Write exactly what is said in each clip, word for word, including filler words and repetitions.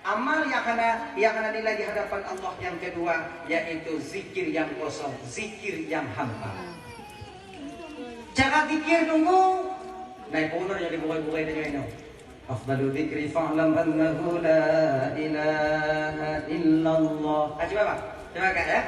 Amal yang hana, yang hana nilai di hadapan Allah yang kedua, yaitu zikir yang kosong, zikir yang hampa. Cara zikir tunggu, naik pun ada di bukai-bukai tanya itu. Afdalu dzikri fa'lam annahu la ilaha illallah. Ah, cuba, Pak. Cuba, Kak, ya.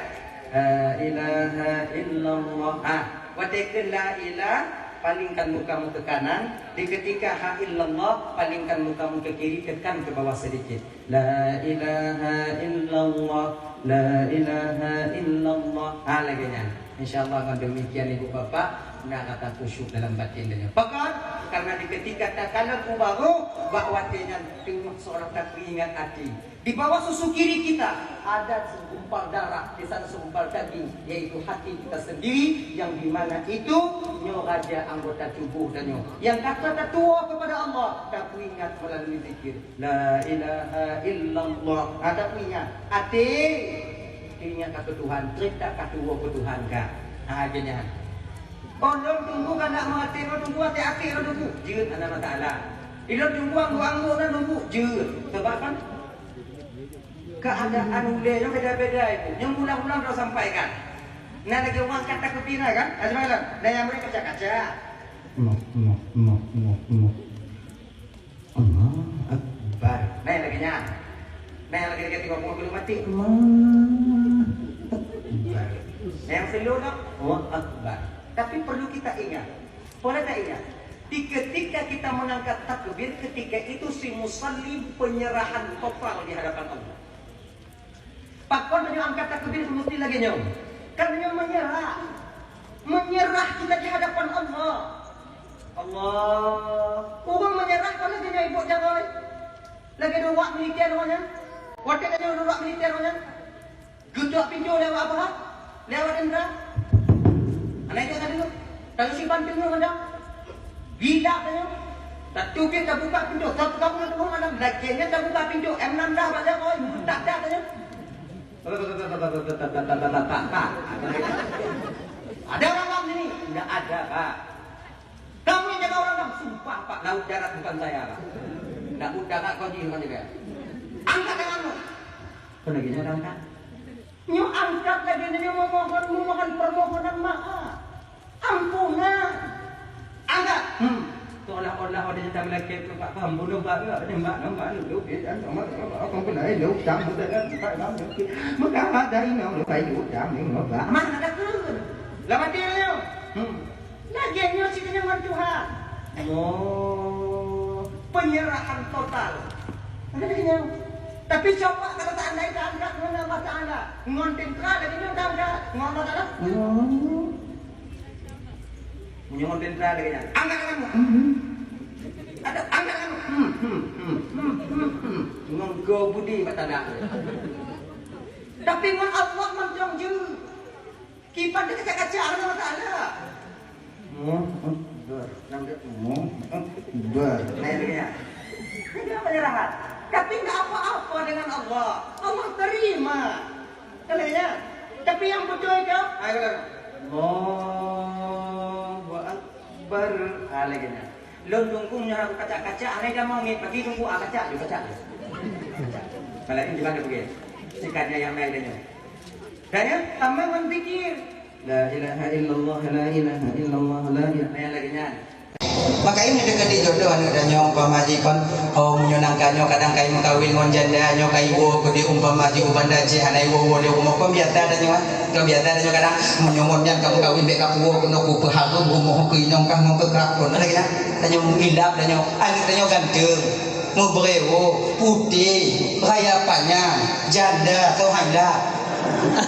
La ilaha illallah. Ah, watèe keu la ilah, palingkan mukamu ke kanan. Di ketika ha illallah, palingkan mukamu ke kiri, tekan ke bawah sedikit. La ilaha illallah, la ilaha illallah. Ha, lagèe nyan. Insya Allah, ngon demikian, Ibu Bapak, na rata khusyuk dalam batin tanyoe. Pakon? Karena di ketika takalon ubaru, bak watèe nyan teungoh seorang tapeuingat até. Di bawah susu kiri kita ada segumpal darah, di sana segumpal daging, yaitu hati kita sendiri, yang di mana itu nyoe raja anggota tubuh tanyoe. Yang ka tatuwoe kepada Allah, tapeuingat melalui zikir. La ilaha illallah. Ada ingat. Até. Ingat ka keu Tuhan. Cerita ka tuwoe keu Tuhan ka. Ha, gini. Oh, lôn tunggu ka nak meuaté, lôn tunggu até-até, lôn tunggu. Jeuet, hana masalah. Ilôn tunggu anggô-anggô, lôn tunggu. Jeuet. Sebab kan keadaan ulèe nyoe beda-beda itu. Nyang ulang-ulang dah sampaikan. Nah, lagi orang kata kepina kan? Azmalan. Nah, yang mereka kaca-kaca. Noh, noh, noh, noh, noh. Allahu Akbar. Nah, lagèe nyan. Nah, lagèe-lagèe tengok muka belum mati. Allahu Akbar. Nah, yang slow tu, Allahu Akbar. Tapi perlu kita ingat. Boleh tak ingat? Di ketika kita mengangkat takbir, ketika itu si musalli penyerahan total di hadapan Allah. Pakon tanyoe angkat takbir meusti lagèe nyoe? Kan tanyoe menyerah. Menyerah kita di hadapan Allah. Allah. Ureueng menyerah kan lagèe nyoe ibu jaroe. Lagèe duek militer awak nyan. Watèe tanyoe duek militer awak nyan. Geutok pintoe lewat apa? Lewat tentara. Aneuk itu tadi tu. Tanyoe siban teungoh ada. Gila tanyoe. Tateubiet tabuka pintoe, tabuka pintoe teungoh malam. Lagèe nyan tabuka pintoe, M enam dah bak jaroe, meutak dah tanyoe. Ada orang dalam sini? Tidak ada, Pak. Kamu yang jaga orang dalam, sumpah, Pak, laut darat bukan saya, Pak. Laut darat kau jih bukan jaga. Angkat tanganmu. Kau lagi nyoe angkat. Nyoe angkat lagèe nyoe memohon, memohon permohonan maaf. Ampunan. Angkat. Hmm. Seolah-olah ada yang tak melakèe tu, Pak, paham bunuh, Pak, ya, ada mak, nampak lu, lu, dia, dan, sama, sama, apa pun lain, lu, tak, bukan, tak, tak, tak, tak, maka ada yang, lu, kayu, tak, ni, lu, Pak. Mana ada tu? Lah mati dia. Hmm. Lagèe nyoe cit nyoe ngon Tuhan. Oh, penyerahan total. Ada lagèe nyoe. Tapi coba kalau seandainya angkat ngon Allah Taala, ngon tentara lagèe nyoe angkat, ngon Allah Taala. Oh. Meunyoe ngon tentara lagèe nyan. Angkat tangan. Hmm. Ada angkat tangan. Hmm, hmm, hmm, hmm, hmm, hmm. Ngon go budi bak tanah. Tapi ngon Allah mantong jeuet. Kiban teuh kaca-kaca Allah Taala. Allahu Akbar. Sampai Allahu Akbar. Nah, itu ya. Itu penyerahan. Tapi nggak apa-apa dengan Allah. Allah terima. Kan lagèe nyan. Tapi yang betul itu, ah, kata, Allahu Akbar. Ah, lagèe nyan. Lôn tunggu nyoe aku kaca-kaca, anai dah mau ngieng pagi tunggu, ah, kaca, kaca. Kaca. Malam ni juga ada pergi. Sikatnya yang lain dah nyoe. Tanya, tambah ngon zikir. La ilaha illallah, la ilaha illallah, la ilaha. Nah, yang lagèe nyan. Maka ini dekat di jodoh aneuk tanyoe umpama jih kon, oh, meunyoe nangka nyoe kadang kai meukawen ngon janda nyoe kai woe keu di umpama jih u Banda Aceh hana iwoe-woe lé rumoh kon biasa tanyoe, kan? Kon biasa tanyoe kadang meunyoe ngon nyan ka meukawen bèk ka puwoe keunoe ku peuhareuem rumoh keu inong kah ngon keu krak kon. Lagèe nyan, tanyoe ilap tanyoe, aneuk tanyoe ganteng. Meubrewo, putéh, raya panyang, janda, soe han ilap.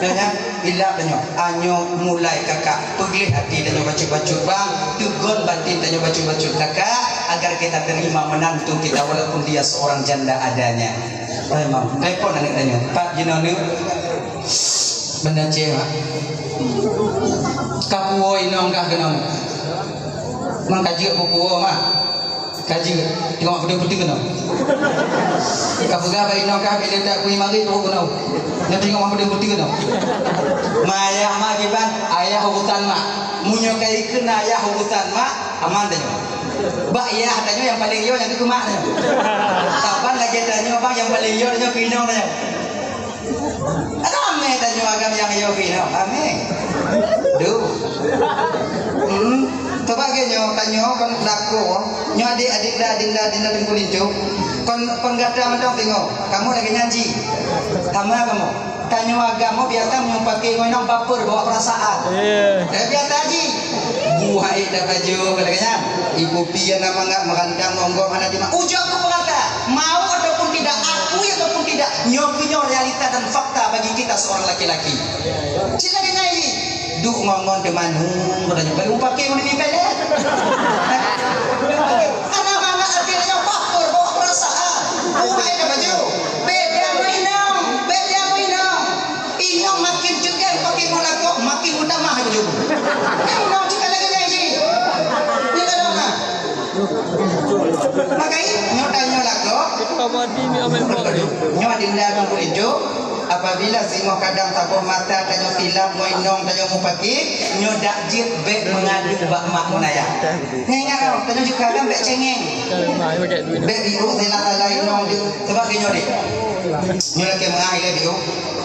Nyan, ilap tanyoe. Anyoe mulai kakak peugleh até tanyoe bacut-bacut bang, teugon batin tanyoe bacut-bacut kakak, agar kita terima menantu kita walaupun dia seorang janda adanya. Memang, repot aneuk tanyoe. Pat jinoe neuk. Banda Aceh, Mak. Ka puwoe inong kah keunoe? Mang ka jeuet puwoe, Mak. Ka jeuet. Tengok peudeueng putih keunoe. Ka peugah bak inong kah, bila tak kui mari, trok keunoe. Nyoe tengok peudeueng putih keunoe. Mayah mak kiban, ayah urusan mak. Meunyoe ka ikheun ayah urusan mak, aman tanyoe. Bak yah tanyoe nyang paleng yo nyang keu mak tanyoe. Saban lagèe tanyoe, Bang. Nyang paleng yo nyoe keu inong nyoe. Ramé tanyoe agam nyang yo keu inong, ramé. Duh. Hmm. Coba gé nyoe, tanyoe kon lakoe. Nyoe adik, adik dah, adik dah, adik dah Teungku Linto. Kon, kon gata mantong teungoh. Kamoe lagèe nyan jih. Sama kamoe. Tanyoe agam biasa meunyoe paké ngon inong baper bawa perasaan. Iya. Eh, biasa jih. Buhai dah baju kata nyan. Ibu pia nama ngak merantang monggong hana terima. Ujoe aku berkata, mau ataupun tidak, akui ataupun tidak, nyoe keuh nyoe realita dan fakta bagi kita seorang laki-laki. Cit lagèe nyan jih. Duek ngon-ngon teumanu, katanya, "Baru pakai udah ni pelet." Karena mana akhirnya baper bawa perasaan. Bukan ada baju. Beda ngon inong, beda ngon inong. Inong makin cegan pakai ngon lakoe, makin utamah baju. Inong cakap lagèe nyan jih. Dia tak ada. Maka nyoe tanyoe lakoe. Itu kamu hati mi amai bang ni. Nyoe dinda ngon kulinco. Apabila singoh kadang saboh mata tanyoe silap ngon inong tanyoe mupaki, nyoe dak jeuet bèk meungadu bak mak ngon ayah. Nyan ingat tau, tanyoe jeuet kadang bèk cengeng. Bèk biôh salah-salah inong jeuet. Sebab nyoe deh. Nyoe lakèe meungaih lé biôh.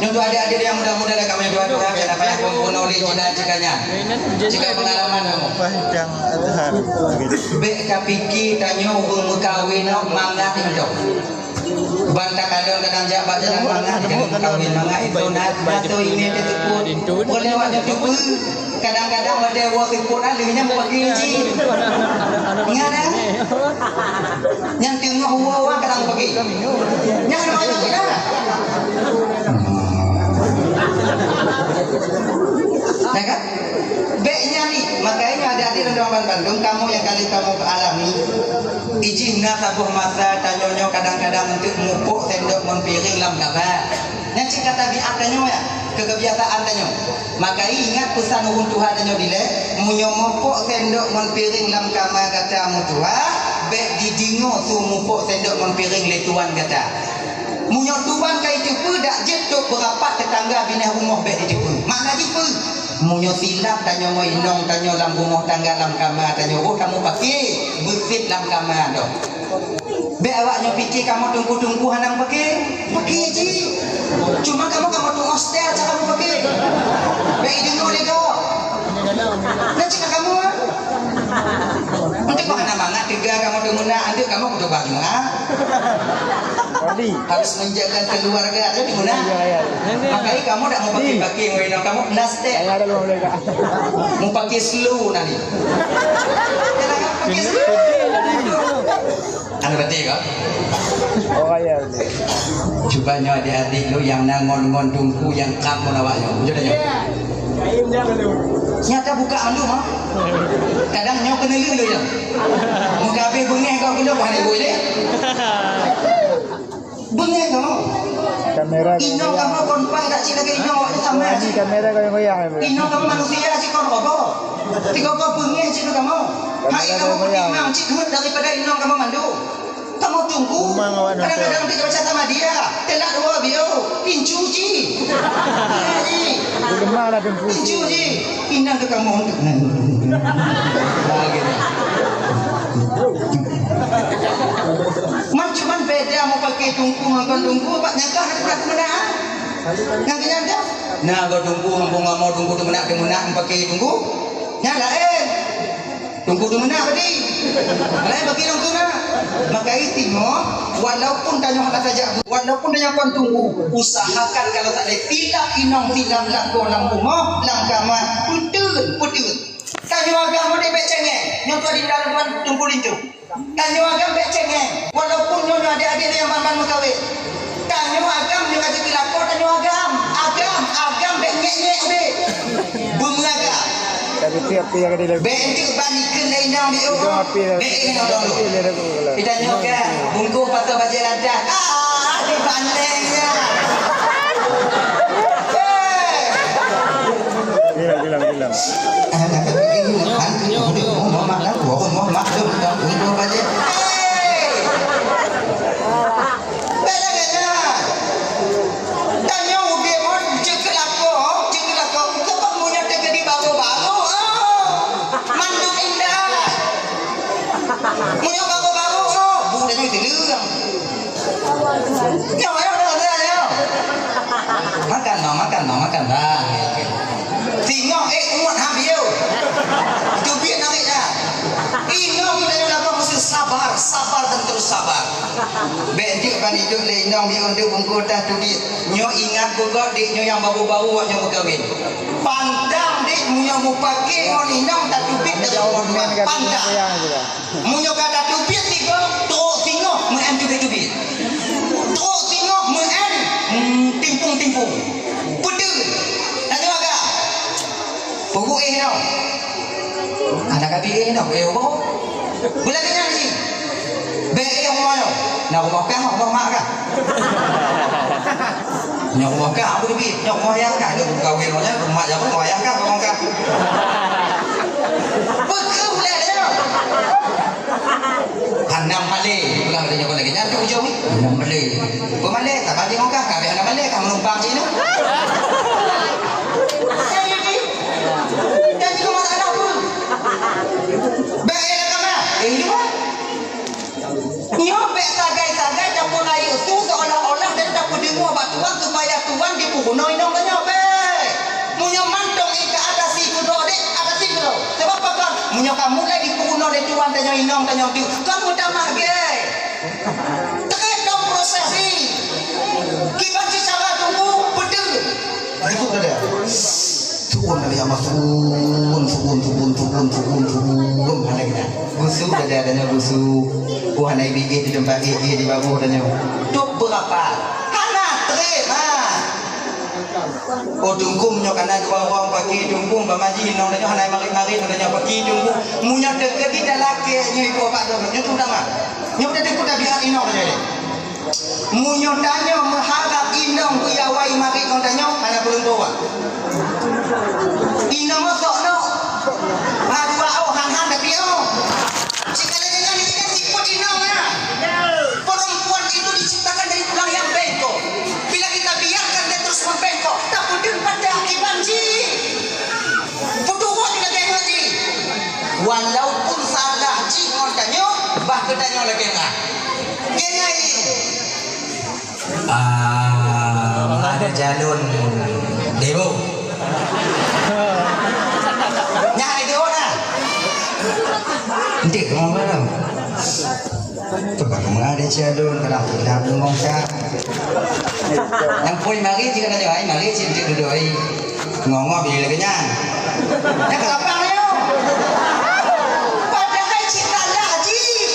Nyoe tu adik-adik nyang muda-muda dah kamoe dua-dua, kenapa nyang pun oleh cina cekanya. Cika pengalaman kamu. Bèk kapike tanyoe ureueng meukawen mangat inong. Ban takalon kadang jak bak jalan mangat, jangan kawin mangat itu nak, atau ini dia sebut. Boleh awak dia tubu. Kadang-kadang ada awak sebut lalu nya pergi ji. Ingat dah. Yang tengok awak kadang pergi. Yang ada banyak kita. Ya kan? Bèk nyan ni, makanya ada adik dan kawan bandum, kamu yang kali kamu alami. Ijih na saboh masa tanyoe nyoe kadang-kadang untuk mupok sendok ngon piring lam kama. Nyan cit ka tabiat tanyoe ya, keukebiasaan tanyoe. Maka ingat pesan ureueng tuha tanyoe dilèe, meunyoe mupok sendok ngon piring lam kama gata meutuha, bèk dideungoe su mupok sendok ngon piring lé tuan gata. Meunyoe tuan ka jiteupeue dak jeuet tôp beurapat teutangga binéh rumoh bèk jiteupeue. Makna jih peue? Meunyoe silap tanyoe ngon inong tanyoe lam rumoh tangga lam kama tanyoe, oh, kamoe pake beusit lam kama dong. Bèk awak nyoe pike kamoe teungku-teungku hana pake. Pake ji. Cuma kamoe, kamoe tu hostel cara kamoe pake. Bèk ideungoe lé gob. Nah, cakap kamoe. Nanti kok hana mangat tiga kamoe tu meunan, andeuk kamoe kudu bagi mangat. Harus menjaga keluarga tu di meunan. Iya, iya. Makanya kamoe dak mau pakai-pakai ngon inong kamoe plastik. Yang ada lima belas kak. Mau pakai slow nanti. Pakai slow. Anu betul kah? Oh, iya. Cuba nyoe adik-adik lu yang na ngon-ngon teungku yang kap ngon awak nyoe. Bujur dah nyoe. Nyata buka mandum, ha? Kadang nyoe kena lé lé ya. Muka habis beungèh kau kena bukan ibu ini. Beungèh kau. Kamera. Inong kamoe kon pai dak cit lagèe inong awak sama. Ini kamera kau yang goyang ya. Inong kamoe manusia cit kon robot. Tiga kau beungèh cit kamoe. Hai kamoe peutimang cit daripada inong kamoe mandum. Kamoe teungku, kadang-kadang dia macam sama dia. Telat dua bio, incu ji. Iya ji. Geumah lah teungku. Incu ji. Inang ke kamoe untuk nang. Lagi. Man cuman beda mau pakai teungku ngon teungku, bak nyangka hati aku benar. Nang kenyang dah. Nah, kau teungku ngomong-ngomong teungku tu menak, tu menak pakai teungku. Nyang lain. Teungku tu meunan berarti. Lain bagi teungku na. Maka itu nyoe, walaupun tanyoe hana tajak, walaupun tanyoe kon teungku, usahakan kalau tak ada silap inong silap lakoe lam rumoh, lam kama, peuteun, peuteun. Tanyoe agam meunan bèk cengeng. Nyoe tu di dalam tuan teungku linto. Tanyoe agam bèk cengeng. Walaupun nyoe, nyoe adik-adik nyang ban-ban meukawen. Tanyoe agam nyoe ka jeuet keu lakoe tanyoe agam. Agam, agam bèk nyèk-nyèk deh. Beumeugah. Tapi tiap tiap kali lagu. Bèk enteuk ban ikheun lé inong di oh. Bèk inong dulu. Kita nyoe kan bungkôh pasal bajèe lantak. Ah, di bandeng nya. Eh. Bilang, bilang, bilang. Tanyoe udép mon, jeuet keu lakoe, jeuet keu lakoe. Sebab meunyoe teukeudi baru-baru, oh, mandum indah. Meunyoe baru-baru, oh, bu tanyoe teuleung. Nyoe, nyoe, nyoe, nyoe, nyoe. Makan, Bang, makan, Bang, makan, Bang. Singoh, eh, umat habis, yo. Teubiet narik dah. Inong, inong, inong, mesti sabar, sabar dan terus sabar. Bèk jeuet ban idup lé inong, biôh deuh bungkôh teubiet. Nyoe ingat beugöt, dek nyoe nyang baru-baru awak nyoe meukawen. Pantang, dek, meunyoe mupake ngon inong tateubiet, tateubiet. Pantang. Meunyoe ka tateubiet sigoe, trok singoh meu'en teubiet-teubiet. Trok singoh meu'en, hmm, timpung-timpung. Peudeuh. Tanyoe agak. Peubuet éh nyoe. Adak ka piôh éh nyoe, éh boh. Beulagèe nyan cit. Bèk éh rumoh nyoe. Na rumoh kah, rumoh mak kah? Nyoe rumoh kah, abu bi. Nyoe rumoh yah kah? Nyoe kawin rumoh nyan, rumoh yah, rumoh yah kah, rumoh kah? Beukeuh ulèe nyoe. Hana malèe, pulang dari nyoe lagèe nyan tu ujong ni. Hana malèe. Peumalèe, tak bagi orang kah, kah hana malèe, kah menumpang cina. Jadi, jadi kau masalah apa? Baik, eh, kama. Eh, ini mah. Nyoe bèk sagai-sagai tapeurayeuk su seolah-olah dan tapeudeungoe bak tuan supaya tuan dipeurunoe inong tanyoe. Bèk. Meunyoe mantong ék ka atasi keudroe deh, atasi keudroe. Sabab pakon? Meunyoe ka mulai dipeurunoe lé tuan tanyoe inong tanyoe tu, kon meutamah gèt. Trép dong proses jih. Kiban cit cara tunggu, peudeuh. Ikut tadi. Su'un tadi sama su'un, su'un, su'un, su'un, su'un, su'un. Hana kita. Busuk tadi adanya busuk. Oh, hana ibi di tempat, eh, eh, di bawah adanya. Tuk berapa? Hana trép, ha. Oh, tungkung nyoe kana geuba-ba paki tungkung, bamaji inong tanyoe hana marit-marit tanyoe paki tungkung. Meunyoe teukeudi talakèe nyoe iko bak droe, nyoe tu utama. Nyoe teuku tabiat inong tanyoe. Meunyoe tanyoe meuharap inong beuya wai marit ngon tanyoe, hana peureumpok. Inong sok nok. Ha, dua oh, han-han tapi oh. Sikali dengan ini kan sifat inong ya. Perempuan itu diciptakan dari tulang yang bengkok. Bila kita biarkan dia terus membengkok, tak pun pada akibat ji. Betul buat kita tengok ji. Walaupun salah ji ngon tanyoe, bah ke tanyoe lagi ngah. Kengai. Ah, ada jalon demo. Nyan demo dah. Nanti kamu mana? Tukang meuadé cit adun, kadang pinah bungong cak. Nyang pui mari cit kata jawai, mari cit duduk doi. Ngongok bili lagèe nyan. Nyang kelapang nyoe. Padahai cit talah jih.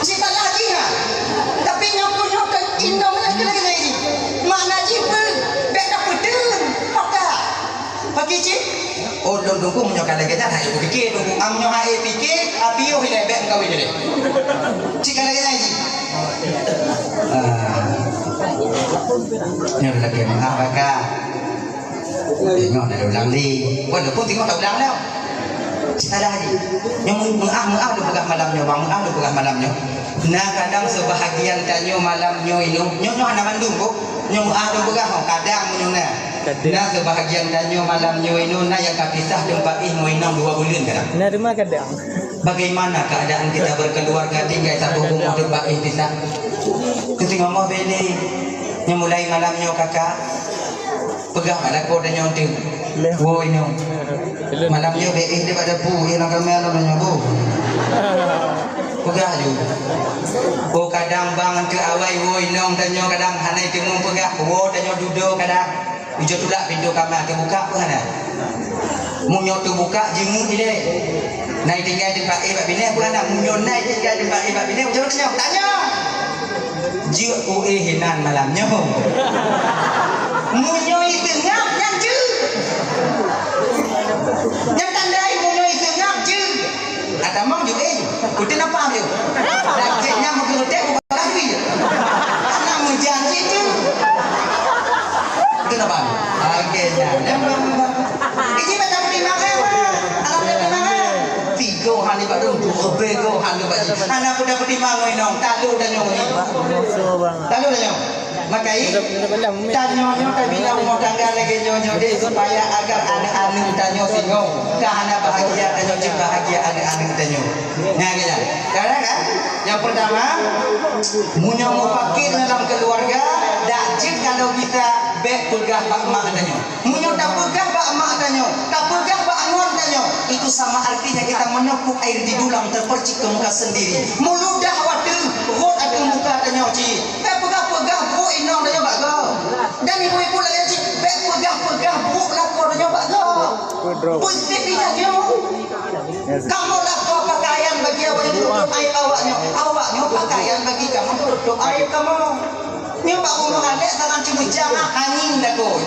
Cit talah jih, ha. Tapi nyang punya ke inong nyan kena kena jih. Makna jih pun bèk dak peudeueng. Pakak. Pagi cit. Oh, lôn tunggu meunyoe ka lagèe nyan, hai kupikir, tunggu am nyoe hai pikir, api yoh ilèe bèk meukawen ilèe. Cit ka lagèe nyan cit. Ah. Nyoe lagèe meu'ah baka. Tengok dah ulang lé. Walaupun tengok tak ulang dah. Cit salah lé. Nyoe meu'ah, meu'ah lôn peugah malam nyoe, bang, meu'ah lôn peugah malam nyoe. Nah, kadang sebahagian tanyoe malam nyoe inong, nyoe, nyoe hana mandum, Bu. Nyoe meu'ah lôn peugah, oh, kadang meunyoe na. Kadang. Nah, sebahagian tanyoe malam nyoe inong na nyang ka pisah teumpat ih ngon inong dua buleuen kadang. Na teuma kadang. Bagaimana keadaan kita berkeluarga tinggai satu rumah teumpat ih pisah? Keutinggai moh bene. Nyoe mulai malam nyoe, Kakak. Peugah bak lakoe tanyoe tu. Leh. Woe inong. Malam nyoe bèk éh deh bak dapu, éh lam kamé lam nyoe bu. Peugah ju. Oh, kadang bang teu awai woe inong tanyoe kadang hana iteumèe peugah. Woe tanyoe dudoe kadang. Ijok tulak pintoe kamar teubuka peue hana. Meunyoe teubuka jeuet ilèe. Na itinggai teumpat éh bak binéh peue hana. Meunyoe na itinggai teumpat éh bak binéh, ijok tanyoe. Tanyoe. Jeuet u éh hinan malam nyoe. Meunyoe iseungab nyan jeuet. Nyan tandai meunyoe iseungab jeuet. Atamong jeuet éh. Beutôi napa jeuet. Dan cek nyan meukeureutek bukan lagi. Karena meujanji jeuet. Beutôi napa? Oke, nyan. Ini macam pertimbangan. Alam pertimbangan. Tiga hari baru, dua hari baru. Hana kuda pertimbangan inong. Talu dah nyong ni. Talu dah nyong. Makai, tanyoe nyoe tabina rumoh tangga lagèe nyoe nyoe deh, supaya agar aneuk-aneuk tanyoe singoh ka hana bahagia, tanyoe cit bahagia aneuk-aneuk tanyoe. Nah, gitu. Karena kan, yang pertama, meunyoe mufakir dalam keluarga, dak jeuet kalau bisa bèk peugah bak mak tanyoe. Meunyoe tapeugah bak mak tanyoe, tapeugah bak ngon tanyoe, itu sama artinya kita menepuk air di dulang terpercik ke muka sendiri. Meuludah watèe rhot ateueh muka tanyoe cit. Bèk peugah-peugah brôk inong tanyoe bak gob. Dan ibu-ibu laén cit, bèk peugah-peugah brôk lakoe tanyoe bak gob. Positif ingat nyoe. Kamoe lakoe pakaian bagi awak nyoe tutup aib awak nyoe. Awak nyoe pakaian bagi kamoe tutup aib kamoe. Nyoe bak rumoh aneuk tangan ceumeujang ah, hanying lagoe.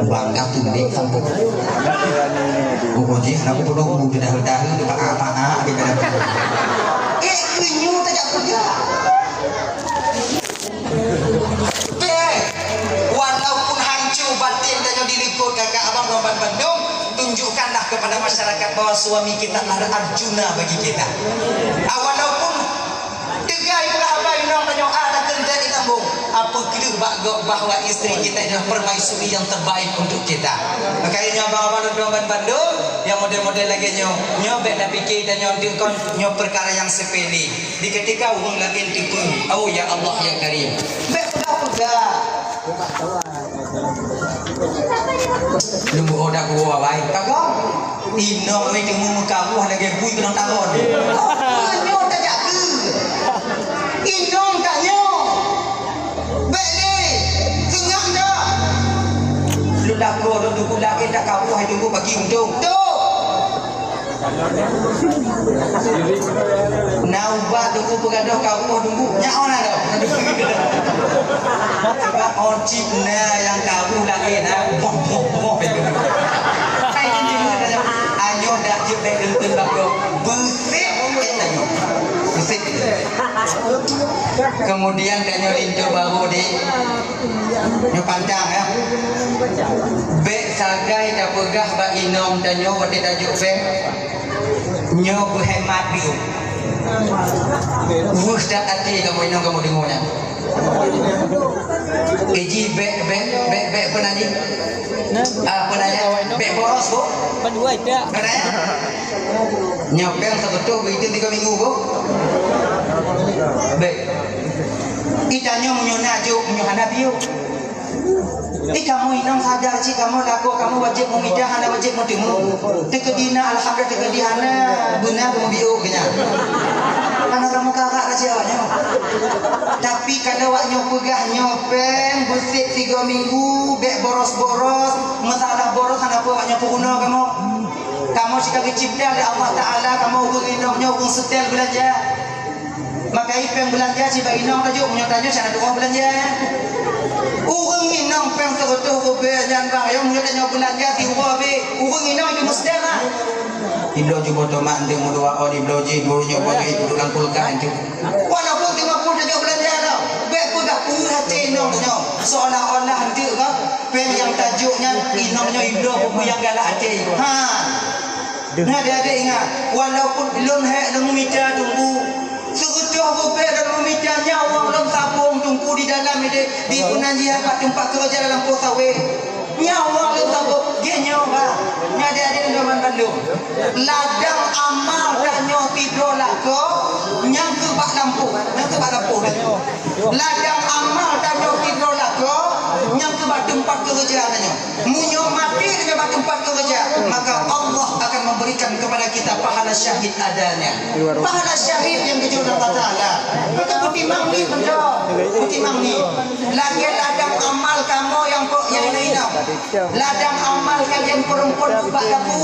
Bangga tuléh sambung. Buku jih, aku bodoh, buku dah tahu, dah paha-paha, dia dah. Eh, keunyu tajak peugah. Bèk, walaupun hancur batin tanyoe dilikot kakak abang korban bandum, tunjukkanlah kepada masyarakat bahwa suami kita adalah arjuna bagi kita. Ah, walaupun teuga ibu haba inong tanyoe ada keuntèe di tambong, apa keudeuh bak gob bahwa istri kita adalah permaisuri yang terbaik untuk kita. Makanya abang-abang dan korban bandum, yang model-model lagèe nyoe, nyoe bèk tapikir tanyoe deuh kon nyoe perkara yang sepele. Di ketika ureueng laén teupeu, "Oh, ya Allah, ya Karim." Bèk peugah-peugah. Leumo dak gua bai. Kagak. Inong weh teumeu meukaruh lagèe bui keunong taron. Nyoe tajak keu. Inong tanyoe. Bèk lé. Seungab dak. Lôn lakoe lôn teupeulakèe dak karuh hai tunggu pagi untung. Tuh. Na ubat duku peugadôh kamoe duku. Nyak ona dah. Sebab on cit na nyang kamoe lagi na. Boh, boh, boh. Hai, ini, ini, ini. Anyoe dak jeuet bèk geunteun bak gob. Beusik, eh, tanyoe. Beusik. Kemudian tanyoe linto baru di Nyoe pantang, ya. Bèk sagai tapeugah bak inong tanyoe watèe tajok bèk. Nyoe beuhemat biôh. Weueh that até kamoe inong kamoe deungoe nyan. Eh, ji bèk, bèk, bèk, bèk peue nan jih? Ah, peue nan nyan? Bèk boros, Bu? Peue nan nyan? Nyoe péng seukeutôh beuitem tiga minggu, Bu. Bèk. Itanyoe meunyoe na jok, meunyoe hana piôh. Eh, kamoe inong sadar cit, kamoe lakoe, kamoe wajéb meumita, hana wajéb meuteumèe. Teukeudi na, alhamdulillah, teukeudi hana, beuna kamoe biôh keu nyan. Hana kamoe karak cit awak nyoe. Tapi kalau awak nyoe peugah nyoe péng, beusép tiga minggu, bèk boros-boros, masalah boros hana peue awak nyoe peurunoe kamoe. Kamoe cit ka geucebta lé Allah Taala, kamoe ureueng inong nyoe ureueng seutèl beulanja. Maka i péng beulanja cit bak inong tajok, meunyoe tanyoe cara tu'oh beulanja. Ureueng inong péng seureutôh ribèe nyan bang, ayo meunyoe tanyoe beulanja siuroe abéh, ureueng inong itu meuseutèl lah. Ibloe jubah tomat, eunteuk meudua, oh, ibloe jih, dua nyoe bagi, duduk lam kulkas, eunteuk. Walaupun lima puluh tajok beulanja tau, bèk peugah peue até inong tanyoe, seolah-olah eunteuk ka péng nyang tajok nyan, inong nyoe ibloe peue nyang galak até. Ha. Nah, adik-adik ingat, walaupun lôn hék lôn meumita teungku, seureutôh ribèe lôn meumita, nyawöng lôn sabong teungku di dalam idéh, di peunan jih bak teumpat keureuja dalam po sawét. Nyawöng lôn sabong, geuh nyoe bah. Nah, adik-adik lôn bandum. Ladang amal tanyoe sidroe lakoe, nyang keu bak lampôh, nyang keu bak lampôh. Ladang amal tanyoe sidroe lakoe, nyang keu bak teumpat keureuja tanyoe. Meunyoe maté tanyoe bak teumpat keureuja, maka Allah akan memberikan kepada kita pahala syahid adanya. Pahala syahid nyang geujok lé Allah Taala. Maka beutimang ni, beutimang ni. Lagèe ladang amal kamoe nyang po-, nyang inong-inong. Ladang amal kalian perempuan bak dapu.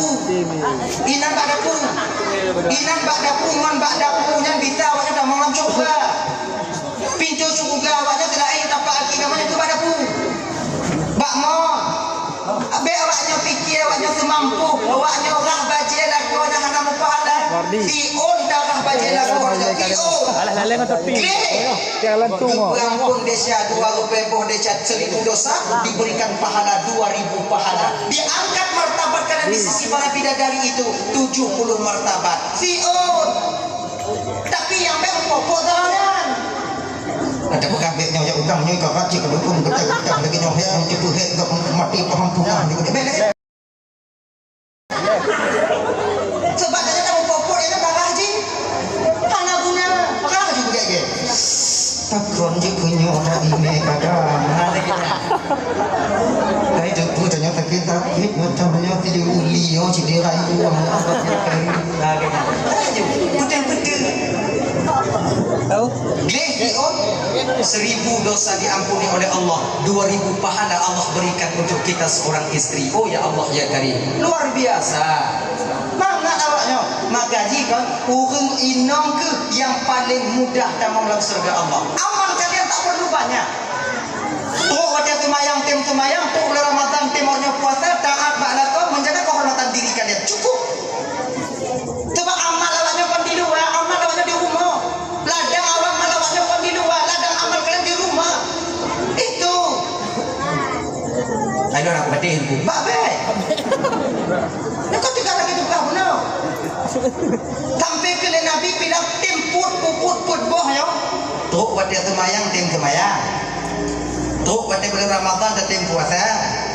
Inan bak dapu. Inan bak dapu, ngon bak dapu nyan bisa awaknyan tamong lam syeuruga. Pintoe syeuruga awaknyan teulaén tapak aki kamoe nyan keu bak dapu. Bak mon. Abéh awaknyan piké, awaknyan seumampu, awaknyan rhah bajèe lakoe nyang hana meupahala. Siôn dah rhah bajèe lakoe nyan. Siôn. Alah, laleng ngon tepi. Gleh. Tiang lantung, oh. Ampôn desya, dua ribèe boh desya, seribu dosa, diberikan pahala dua ribu pahala. Diangkat martabat kalian di sisi para bidadari itu tujuh puluh martabat. Siôn. Tapi nyang bèk mupok-pok dah. Ada peugah bèk nyoe, ya udang nyoe, ka cit ka dukung, geutah-geutah lagèe nyoe, hèk nyoe, tipe hèk, ka mati paham punah nyoe. Bèk lagèe. Sebab tanyoe tamuphom-phom, nyoe darah jih. Hana guna, peugah laju beugèt-gèt. Pakon jeuet keu nyoe taimè kadang. Hai teungku, tanyoe sakét-sakét, macam nyoe ti diuli, nyoe cit dirayu. Laju, beutôi-beutôi. Tahu? Gleh jiôh, seribu dosa diampuni oleh Allah, dua ribu pahala Allah berikan untuk kita seorang istri. Oh ya Allah ya Karim, luar biasa. Mangat awak nyoe. Maka jih kan, ureueng inong keuh nyang paleng mudah tamong lam syeuruga Allah. Amal kalian tak perlu banyak. Trok watèe seumayang, tem seumayang, trok bulan Ramadhan, tem awak nyoe puasa, taat bak lakoe, menjaga kehormatan diri kalian. Cukup. Sebab amal awak nyoe kon di luwa, amal awak nyoe di rumoh. Ladang awak, amal awak nyoe kon di luwa, ladang amal kalian di rumoh. Itu. Ayo nak peutih, Bu. Bak bèk. Nyoe kon tinggai lagèe tugaih bunoe. Sampai keu lé Nabi bilang tem peuet, peuet, peuet boh nyoe. Trok watèe seumayang, tem seumayang. Trok watèe bulan Ramadhan, tatem puasa.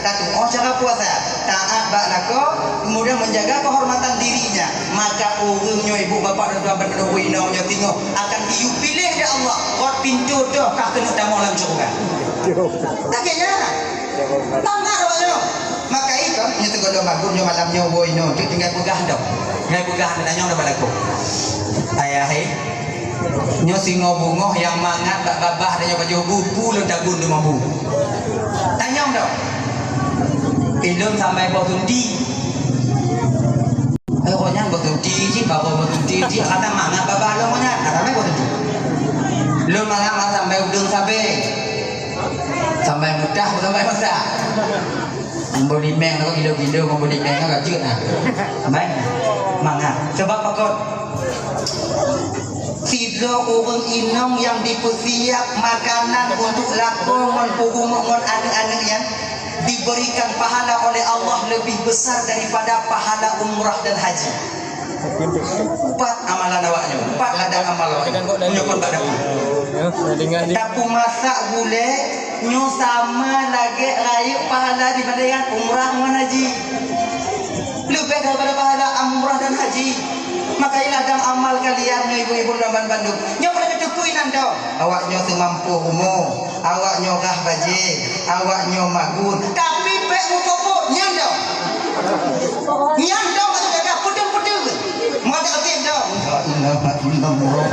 Tatu'oh cara puasa. Taat bak lakoe, kemudian menjaga kehormatan dirinya. Maka ureueng nyoe, ibu, bapak, dan tuan-tuan, inong nyoe singoh akan geuyue piléh lé Allah. Rot pintoe toh ka keuneuk tamong lam syeuruga. Lagèe nyan. Mangat awak nyoe. Maka ikon, nyoe teungoh lôn magum nyoe malam nyoe woe inoe, tu tinggai peugah dong. Tinggai peugah nyoe bak lakoe. Ayah, hai. Nyoe singoh beungoh nyang mangat bak babah tanyoe pajoh bu, peue lôn tagun teuma bu. Tanyong dong. Ilôn sambai boh sunti. Eh, kok nyan boh sunti cit, bak boh sunti cit, kata mangat babah lôn nyan, kata boh sunti. Lôn mangat ma sambai udeueng sabé. Sambai mutah, sambai masak. Mambo limeng tu gilo-gilo, mambo limeng tu racut nah. Baik. Mangat. Sebab pakon? Sidroe ureueng inong nyang jipeusiap makanan untuk lakoe ngon peurumoh ngon aneuk-aneuk nyan diberikan pahala oleh Allah lebih besar daripada pahala umrah dan haji. Empat amalan awak nyoe, empat ladang amal awak nyoe. Nyoe kon bak dapur. Tapeumasak gulèe nyoe sama lagèe rayeuk pahala dibandingkan umrah ngon haji. Leubeh daripada pahala umrah dan haji. Maka ladang amal kalian nyoe ibu-ibu dan ban-, bandum. Nyoe peureulèe teupeue inan dong. Awak nyoe seumampu rumoh. Awak nyoe rhah bajèe, awak nyoe magun, tapi bèk mupot-pot, nyan dong. Nyan dong, ka teujaga, peudeueng-peudeueng. Meuadak até dong. La ilaha illallah.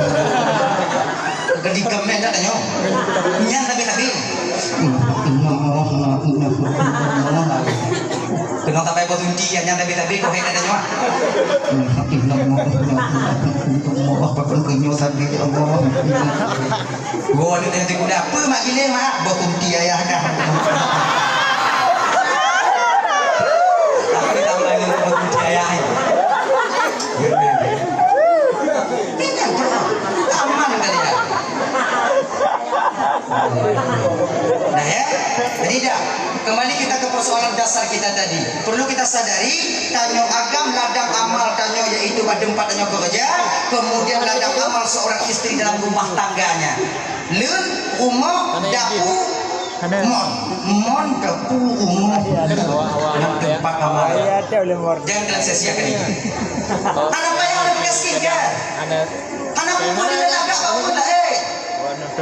Keudi keumeh dak tanyoe. Nyan tapi-tapi. Inna illallah, inna illallah. Keunoe sabai boh sunti, nyan tapi-tapi, kok hèk dak tanyoe. Inna illallah, inna illallah. Pakon keu nyoe sabe, ya Allah. Gua ni tengah tipu dah. Apa mak gile mak? Boh kunti ayah kah? Aku ditambah dengan boh kunti ayah ni. Ini kan aman kali ya. Nah ya, jadi dah. Kembali kita ke persoalan dasar kita tadi. Perlu kita sadari, tanyoe agam ladang amal tanyoe, yaitu bak teumpat tanyoe keureuja, kemudian ladang amal seorang istri dalam rumah tangganya. Leuen, rumoh, dapu, mon. Mon, dapu, rumoh, dan teumpat amal. Jangan kalian sia-siakan itu. Hana payah lagak skincare. Hana payah lagak bak ureueng laén.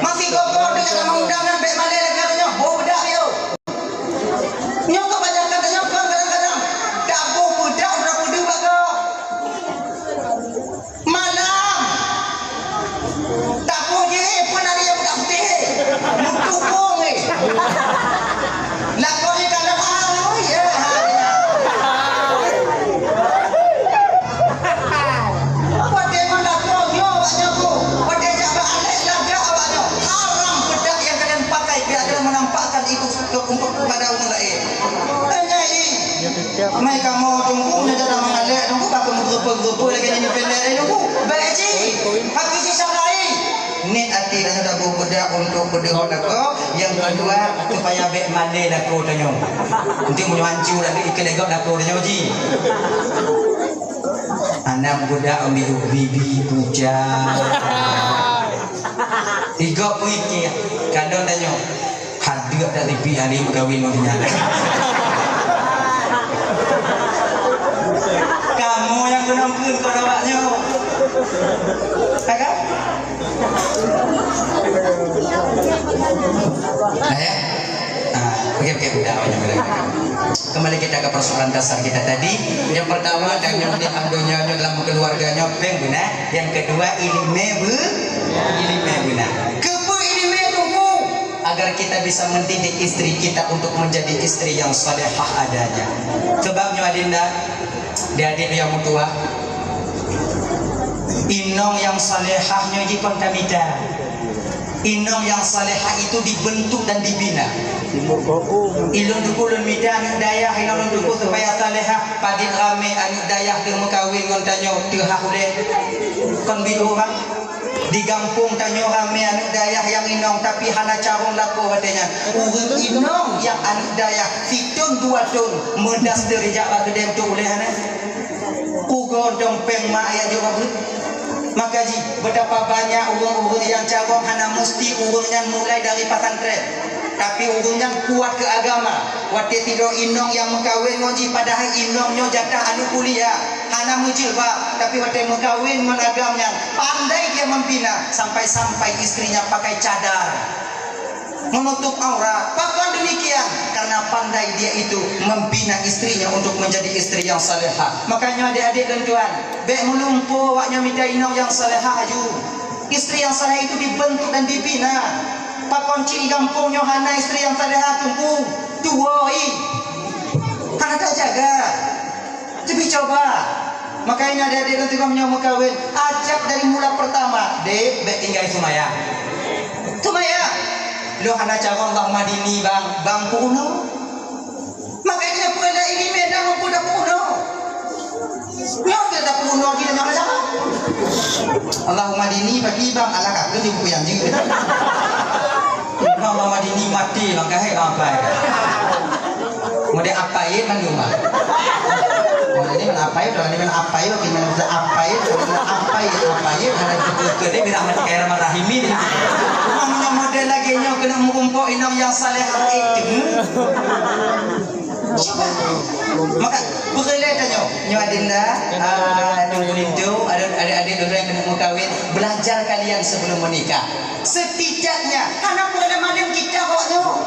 Masih gogoh deungon lam undangan bèk malèe lagèe nyoe, boh beudak yo. Nyoe kebanyakan nyoe kon kadang-kadang taboh beudak udah peudeuh bak gob. Malam. Taboh jih, eh, pun ada nyang beudak putéh, eh. Mutu bong, eh. Lakoe ka leuha, oh, ya, ha, ya. Watèe ngon lakoe nyoe awak nyoe ku, watèe jak bak aneuk lagak awak nyoe, haram beudak nyang kalian pakai, pihak kalian menampakkan itu ke, untuk kepada ureueng laén. Tanyai, mai kamoe teungku, nyoe cara mengalek teungku, bak meugeupeu-geupeu lagèe nyan pendek teungku. Baik cit, hati sisa laén. Niet até dah sudah beudak untuk peudeuh lakoe, nyang keudua supaya bèk malèe lakoe tanyoe. Nanti meunyoe hancô dah ikeu lé gob lakoe tanyoe jih. Aneuk muda ambil bibi puja. Tiga peuikia, kadang tanyoe, hadeuk dak tipi hari meukawen ngon nyan. Kamoe nyang keunong kheun kon awak nyoe. Ya kan? Nah, ya. Ah, oke, oke, udah, udah, udah, udah. Kembali kita ke persoalan dasar kita tadi. Yang pertama, dan yang di donya nyoe dalam keluarga nyoe péng beuna. Yang kedua, ileumé be-, ileumé beuna. Keupeue ileumé Teungku? Agar kita bisa mendidik istri kita untuk menjadi istri yang salehah adanya. Sebab nyoe adinda, di adik yang mutua, inong yang salehah nyoe jikon tamita. Inong yang salehah itu dibentuk dan dibina. Ilôn Teungku lôn mita aneuk dayah inong lôn Teungku supaya salehah, padit ramé aneuk dayah teuh meukawen ngon tanyoe teuh hah ulée. Kon biôh bang. Di gampông tanyoe ramé aneuk dayah nyang inong tapi hana carông lakoe watée nyan. Ureuëng inong nyang aneuk dayah sithon dua thon meudaster jak bak keudée untuk ulée hana. Kugon dong péng mak ya jawab. Maka jih, betapa banyak ureuëng-ureuëng nyang carông hana meusti ureuëng nyan mulai dari pesantren. Tapi ureuëng nyan kuat keu agama. Watée sidroe inong nyang meukawen ngon jih padahai inong nyoe jatah aneuk kuliah, hana meujilbab, tapi watée meukawen ngon agam nyan, pandai dia membina sampai-sampai istrinya pakai cadar. Menutup aurat. Pakon demikian? Karena pandai dia itu membina istrinya untuk menjadi istri yang salehah. Makanya adik-adik dan tuan, bék meulumpoe awak nyoe mita inong yang salehah aju. Istri yang salehah itu dibentuk dan dibina. Pakon cit di gampông nyoe hana istri yang salehah Teungku? Tuwoe. Hana tajaga. Tapi coba, makanya adik-adik dan tuan nyoe meukawen, ajak dari mula pertama, dek, bék tinggai seumayang. Seumayang. Lôn hana carông Allahumma hdini bang, bang peurunoe. Makanya peue dah ini beda pun dah peurunoe. Nyoe dah peurunoe gini nyoe macam apa? Allahumma hdini bagi bang ala kafir di buku yang jin. Allahumma hdini mati bang kahai bang apai. Model apai mandum ah. Model ni mana apai, kalau ni mana apai, bagi mana bisa apai, apai, apai, mana itu ke ni bila mati kaya rahmat rahimin. Cuma model lagi nyoe kena mengumpuk inong yang saleh itu. Coba. Maka beureulee tanyoe, nyoe adinda, ah, nunggu linto, ada adik-adik dulu yang kena meukawen, belajar kalian sebelum menikah. Setidaknya, hana peureulée malem kita awak nyoe.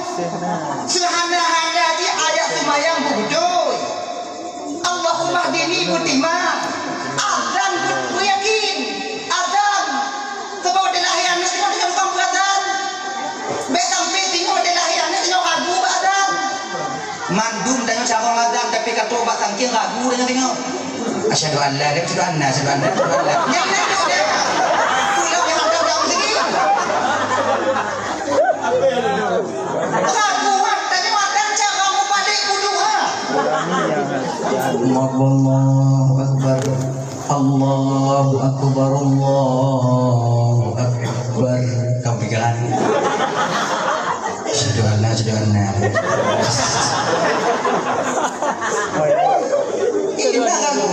Seuhana-hana jih ayat seumayang beutôi. Allahumma hdini beutimang. Azan beuyakin. Azan. Sebab watée lahé aneuk nyoe dengan tukang peurasan. Bék sampai singoh watée lahé aneuk nyoe ragu bak azan. Mandum tanyoe carông azan tapi ka trok bak sangkieng ragu tanyoe singoh. Asyhadu an la ilaha illallah, asyhadu anna, asyhadu anna, asyhadu anna. Nyang lain tu deh. Pulang nyang ada daun sini. Ragu, tanyoe azan cara mubalik wudu ha. Allahu Akbar. Allahu Akbar, Allahu Akbar. Kamu pikiran. Asyhadu an la, asyhadu anna. Ini dah lagu.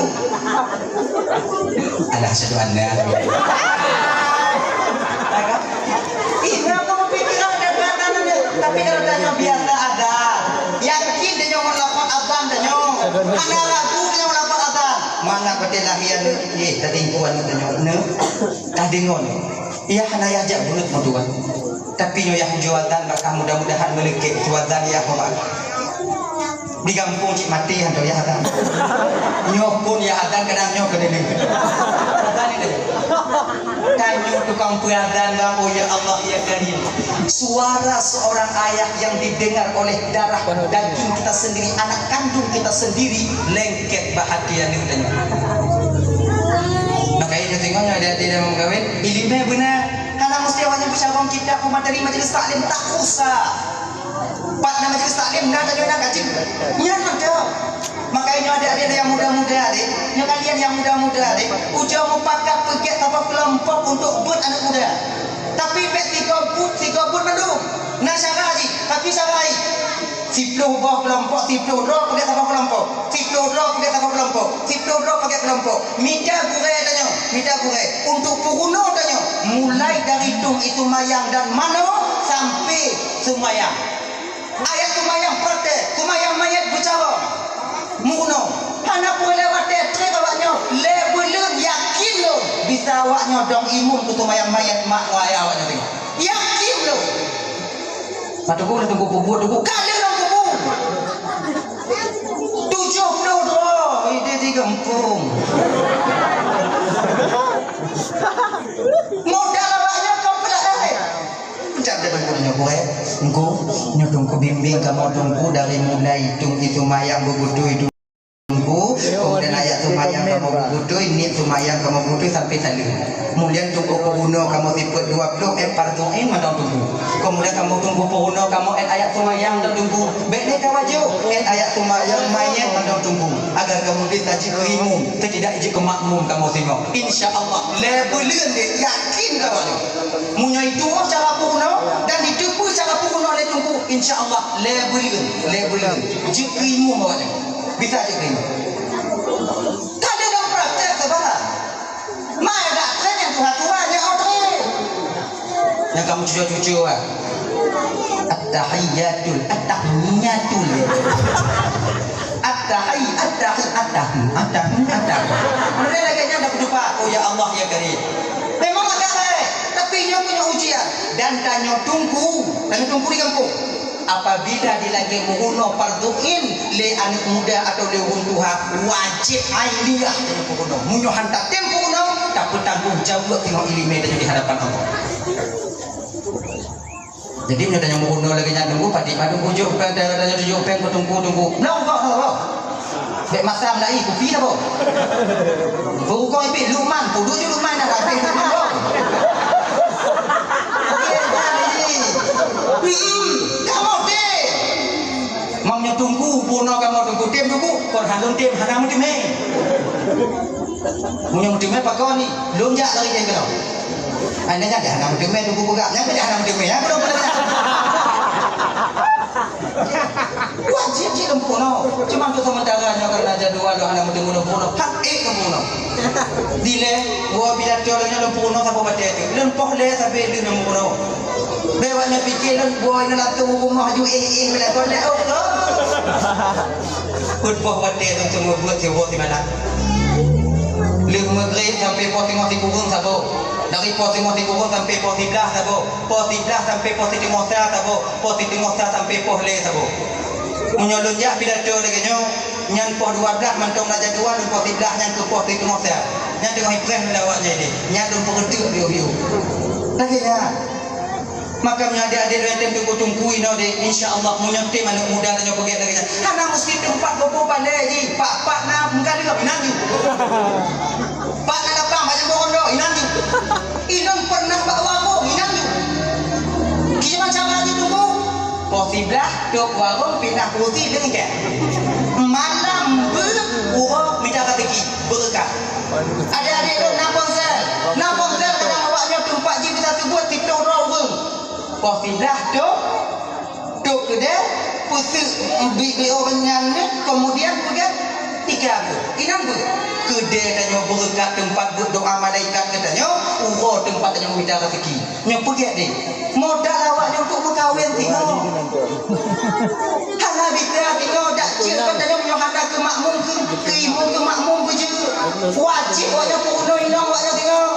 Alah, asyhadu anna. Ini apa pikiran dan kata ni? Tapi kalau tanya biasa ada. Yakin dia nyawa lapor azan dia nyawa. Hana ragu dia nyawa lapor azan. Mana betul lahir ni? Eh, tadi kuan dia nyawa. Tadi ngon. Iya hana yah jak bulut meutuan. Tapi nyoe yah ujoe azan bak kah mudah-mudahan meuleuket ujoe azan yah keuban. Di gampông cit maté hantom yah azan. Nyoe pun yah azan kadang nyoe keuneulheueh. Azan itu. Tanyoe tukang peuazan bang, oh ya Allah ya Karim. Suara seorang ayah yang didengar oleh darah daging kita sendiri, anak kandung kita sendiri, lengket bak hati aneuk tanyoe. Maka itu tengoknya ada-ada dalam kawin, ileumé beuna. Hana meusti awak nyan peucabang kitab peue materi majelis taklim, tak usah. Pat na majelis taklim na tanyoe na kaji. Nyan mantap. Maka nyoe adik-adik nyang muda-muda deh, nyoe kalian nyang muda-muda deh, ujoe mupakat peugét saboh keulompok untuk buet aneuk muda. Tapi bék tiga buet, tiga buet mandum. Na syara jih, tapi syara jih. Siploh boh keulompok, siploh droe peugét saboh keulompok. Siploh droe peugét saboh keulompok. Siploh droe peugét keulompok. Mita gurée tanyoe, mita gurée. Untuk peurunoe tanyoe, mulai dari tuh Seumayang dan manoe sampai seumayang. Ayat seumayang praktek, seumayang manyét beucarông. Meurunoe. Hana peureulée watée trép awaknyoe, lé buleuen yakin lôn bisa awaknyoe dong imeum keu seumayang manyét mak ngon ayah awaknyoe teuh. Yakin lôn. Ka teungku, ka teungku peubuet teungku. Ka lheueh lôn peubuet. Tujoh ploh droe idéh di gampông. Modal awaknyan komplit. Ucap deh teungku nyoe, "Boh, eh, Teungku, nyoe Teungku bimbéng kamoe Teungku dari mulai Teungku seumayang beubeutôi Teungku, kemudian ayat seumayang kamoe beubeutôi, niet seumayang kamoe beubeutôi sampai saleuem. Kemudian Teungku peurunoe kamoe sifeuet dua ploh, eh, fardhu ain mantong Teungku. Kemudian kamoe Teungku peurunoe kamoe, eh, ayat seumayang dan Teungku. Bék lé ka wajoh, eh, ayat seumayang manyét mantong Teungku. Agar kamoe bisa jeuet keu imeum, setidak jeuet keu makmum kamoe singoh. Insya Allah, lé buleuen deh, yakin kamoe nyoe. Meunyoe jituwoe cara peurunoe dan jiteupeue cara peurunoe lé Teungku, insya Allah, lé buleuen, lé buleuen. Jeuet keu imeum awaknyan. Bisa jeuet keu imeum." Ka lheueh lôn praktek saban. Mai dak trép nyang tuha-tuha nyoe trép. Nyang kamoe cucue-cucue, ah. At-tahiyyatul, at-tahiyyatul. At-tahi-, at-tahi-, at-tahi-, at-tahi-, at-tahi. Mulai lagée nyan dak peutupat, "Oh ya Allah, ya Karim." Memang agak baik, tapi nyoe keuh nyoe ujian. Dan tanyoe Teungku, tanyoe Teungku di gampông. Apabila dilagée meurunoe fardhu ain lé aneuk muda atawa lé ureuëng tuha, wajéb ainiyah tanyoe peurunoe. Meunyoe han tatem peurunoe, tapeutanggong jaweueb singoh iéleumé tanyoe di hadapan Allah. Jadi, meunyoe tanyoe meurunoe lagée nyan Teungku, padit madu bujôk, bukan tanyoe tujoh péng keu Teungku, Teungku. Nah, Allah, Allah. Bék masam lai, kupi dah, boh. Bukon ipit Lukman, puduk ju Lukman dah habéh Lukman, boh. Iya, dah ni. Hmm, kamoe tem. Meunyoe Teungku, peurunoe kamoe Teungku, tem Teungku, kon hana tem, hana meuteumé. Meunyoe meuteumé pakon ni, lôn jak lagée nyan keunoe. Hana nyan dah hana meuteumé Teungku peugah, nyan keuh dah hana meuteumé, nyan keuh dah hana meuteumé. Wajéb cit lôn peurunoe. Cuma untuk sementara nyoe karena jadwal lôn hana meuteumé lôn peurunoe. Hak ék lôn peurunoe. Dilée, woe pidato lôn nyoe lôn peurunoe saboh batée teuk. Lôn poh lé sabe lheueh lôn peurunoe. Bék awaknyan pike lôn woe inan latu rumoh ju éh-éh bila kon lé oh. Peuet poh batée lôn teumé buet siwoe simalam. Lheueh meugreb sampai poh singoh sikureueng saboh. Dari poh singoh sikureueng sampai poh siblaih saboh. Poh siblaih sampai poh siteungoh sa saboh. Poh siteungoh sa sampai poh lhée saboh. Meunyoe lôn jak pidato lagée nyoe, nyan poh dua blaih mantong na jadwal, lôn poh siblaih nyan keu poh siteungoh sa. Nyan teungoh ipreh lé awaknyan idéh. Nyan lôn peureuteuk biôh-biôh. Lagée nyan. Maka meunyoe adék-adék lôn tem teungku-teungku inoe deh, insya Allah meunyoe tem aneuk muda tanyoe peugét lagée nyan. Hana meusti teumpat boh-boh balée jih, pat-pat na meugaleuem inan jih. Pat na lapang bak jambon ronda inan jih. Inong pernah bak warong inan jih. Kiban cara jih teungku. Poh siblaih, tôp warong, pinah kurusi, leungkée. Malam beuet uroe mita raseuki, beureukat. Adék-adék lôn na ponsel. Na ponsel kadang awaknyoe teumpat jih bisa teubuet sitoe droe ureuëng. Poh siblaih, tôp, tôp keudée, peuseuk bi-, bi-, ureuëng nyan nyoe, keumudian peugét tika beuet. Inan beuet. Keudée tanyoe beureukat teumpat beuet doá malaikat geutanyoe, uroe teumpat tanyoe mita raseuki. Nyoe peugét deh, modal awaknyoe untuk meukawen singoh. Hana bisa singoh, dak cit geutanyoe nyoe hana keu makmum, keu, keu imum, keu makmum beujeuet. Wajéb awaknyoe peurunoe inong awaknyoe singoh.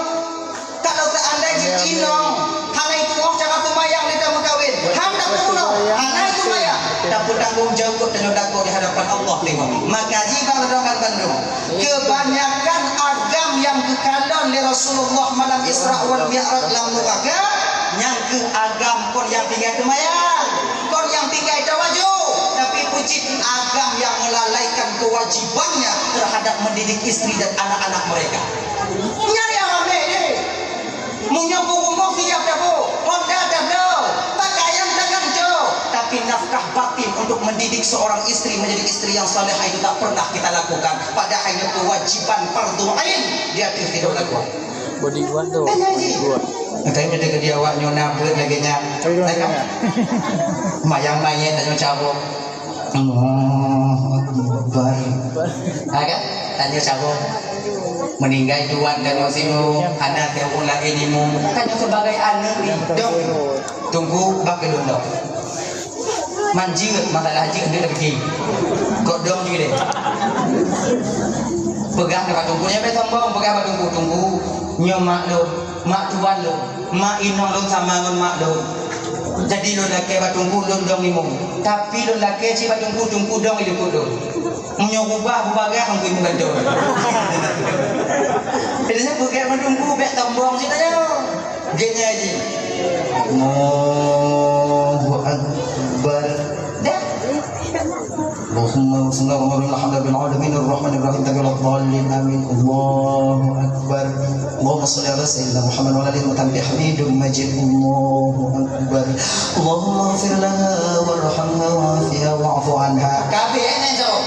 Kalau seandainya inong hana itu'oh cara seumayang lé tameukawen, hana peurunoe, hana seumayang, tapeutanggong jaweueb tanyoe lakoe di hadapan Allah singoh. Maka jih bang droe bandum. Kebanyakan agam nyang geukalon lé Rasulullah malam Isra wal Mi'raj lam nuraka, nyang keuh agam kon nyang tinggai teumayang, kon nyang tinggai tawajoh, tapi peucit agam nyang melalaikan kewajibannya terhadap mendidik istri dan anak-anak mereka. Nyan nyang ramé deh. Meunyoe beurumoh siap tabôh, honda tabloe, pakaian taganto, tapi nafkah batin untuk mendidik seorang istri menjadi istri yang salehah itu tak pernah kita lakukan, padahal itu kewajiban fardhu ain di atas kita lakukan. Body dua tu. Tanya ji. Body dua. Tanya dia ke dia awak nyoe na beuet lagée nyan. Tanya. Mayang mayét tanyoe cabong. Allahu Akbar. Ha kan? Tanyoe cabong. Meuninggai tuan tanyoe singoh, hana teuh ureueng laén imum. Tanyoe sibagai aneuk ni, dong. Teungku, bah keu lôn dong. Man jeuet, masalah jeuet, deuek lagi. Kok dong jih deh. Peugah bak teungku, nyan bèk sombong, peugah bak teungku, "Teungku, nyoe mak lôn, mak tuan lôn, mak inong lôn sama ngon mak lôn. Jadi lôn lakèe bak teungku, lôn dong imum. Tapi lôn lakèe cit bak teungku, teungku dong i likot lôn." Meunyoe ubah, ubah gah, hana meugantoe. Jadi, nyan peugah mandum bu, bèk sombong cit nyoe. Geuhnyan jih. Allahu Akbar. Dah. Allahumma salli ala Muhammad wa ala ali Muhammad. Amin. Allahu Akbar. Allahumma salli ala Sayyidina Muhammad wa ala ali Muhammad. Hamidum Majid. Allahu Akbar. Allahumma ighfir laha warhamha wa'afiha wa'fu anha. Kabeh, eh, nyan jawab.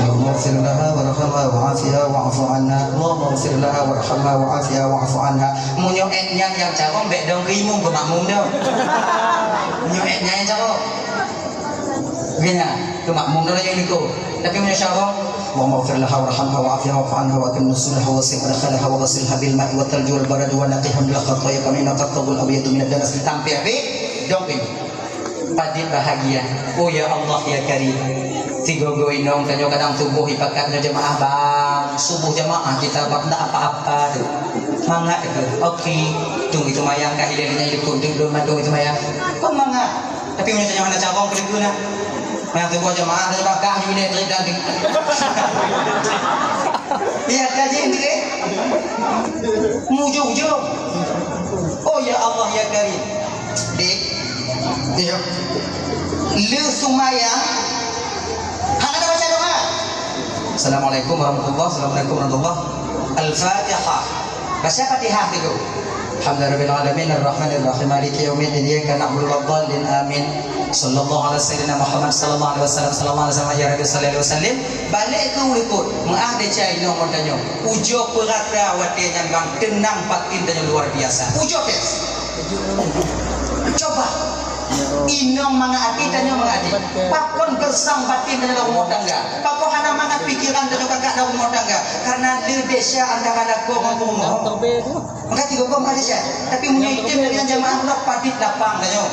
Allahumma ighfir laha warhamha wa'afiha wa'fu anha. Allahumma ighfir laha warhamha wa'afiha wa'fu anha. Meunyoe eh nyan nyang carông, bèk dong keu imum, keu makmum dong. Meunyoe eh nyan nyang carông. Geuhnyan, keu makmum dong nyang likot. Tapi meunyoe carông, Allahumma ighfir laha warhamha wa'afiha wa'fu anha wa akrim nuzulaha wa wasi' madkhalaha wa ghsilha bil ma'i wat thalji wal baradi wa naqqiha minal khataaya kama yunqqa thawbul abyadu minad danas. Sampai habéh, dong keu imum. Padit bahagia. Oh ya Allah ya Karim. Sigoe-goe inong tanyoe kadang suboh ipakat nyoe jamaah bang. Suboh jamaah kita bak ndak apa-apa tu. Mangat ke? Oke. Tung itu mayang kah ilèe nyan ikut tu belum mandum itu mayang. Kon mangat. Tapi meunyoe tanyoe hana carông keu na. Mayang suboh jamaah tanyoe bak kah ilèe trik dan. Iya kaji deh. Mujur-jur. Oh ya Allah ya Karim. Dek. Iya. Le seumayang. Hana baca doa. Assalamualaikum warahmatullah. Assalamualaikum warahmatullah. Al-Fatihah. Baca Fatihah dulu. Alhamdulillahirabbil alamin, arrahmanirrahim, maliki yaumiddin, iyyaka na'budu wa iyyaka nasta'in. Amin. Sallallahu ala sayyidina Muhammad sallallahu alaihi wasallam, sallallahu alaihi wasallam, ya Rabbi salli alaihi wasallim. Balek keu likot, meu'ah desya inong ngon tanyoe. Ujoe peurasa watèe nyan bang, teunang batin tanyoe luar biasa. Ujoe tes. Coba. Inong mangat até, tanyoe mangat até. Pakon geusang batin tanyoe lam rumoh tangga? Pakon hana mangat pikeran tanyoe kakak lam rumoh tangga? Karena le desya antara lakoe ngon peurumoh. Maka tiga kong ada desya. Tapi meunyoe item dengan jamaah pula padit lapang tanyoe.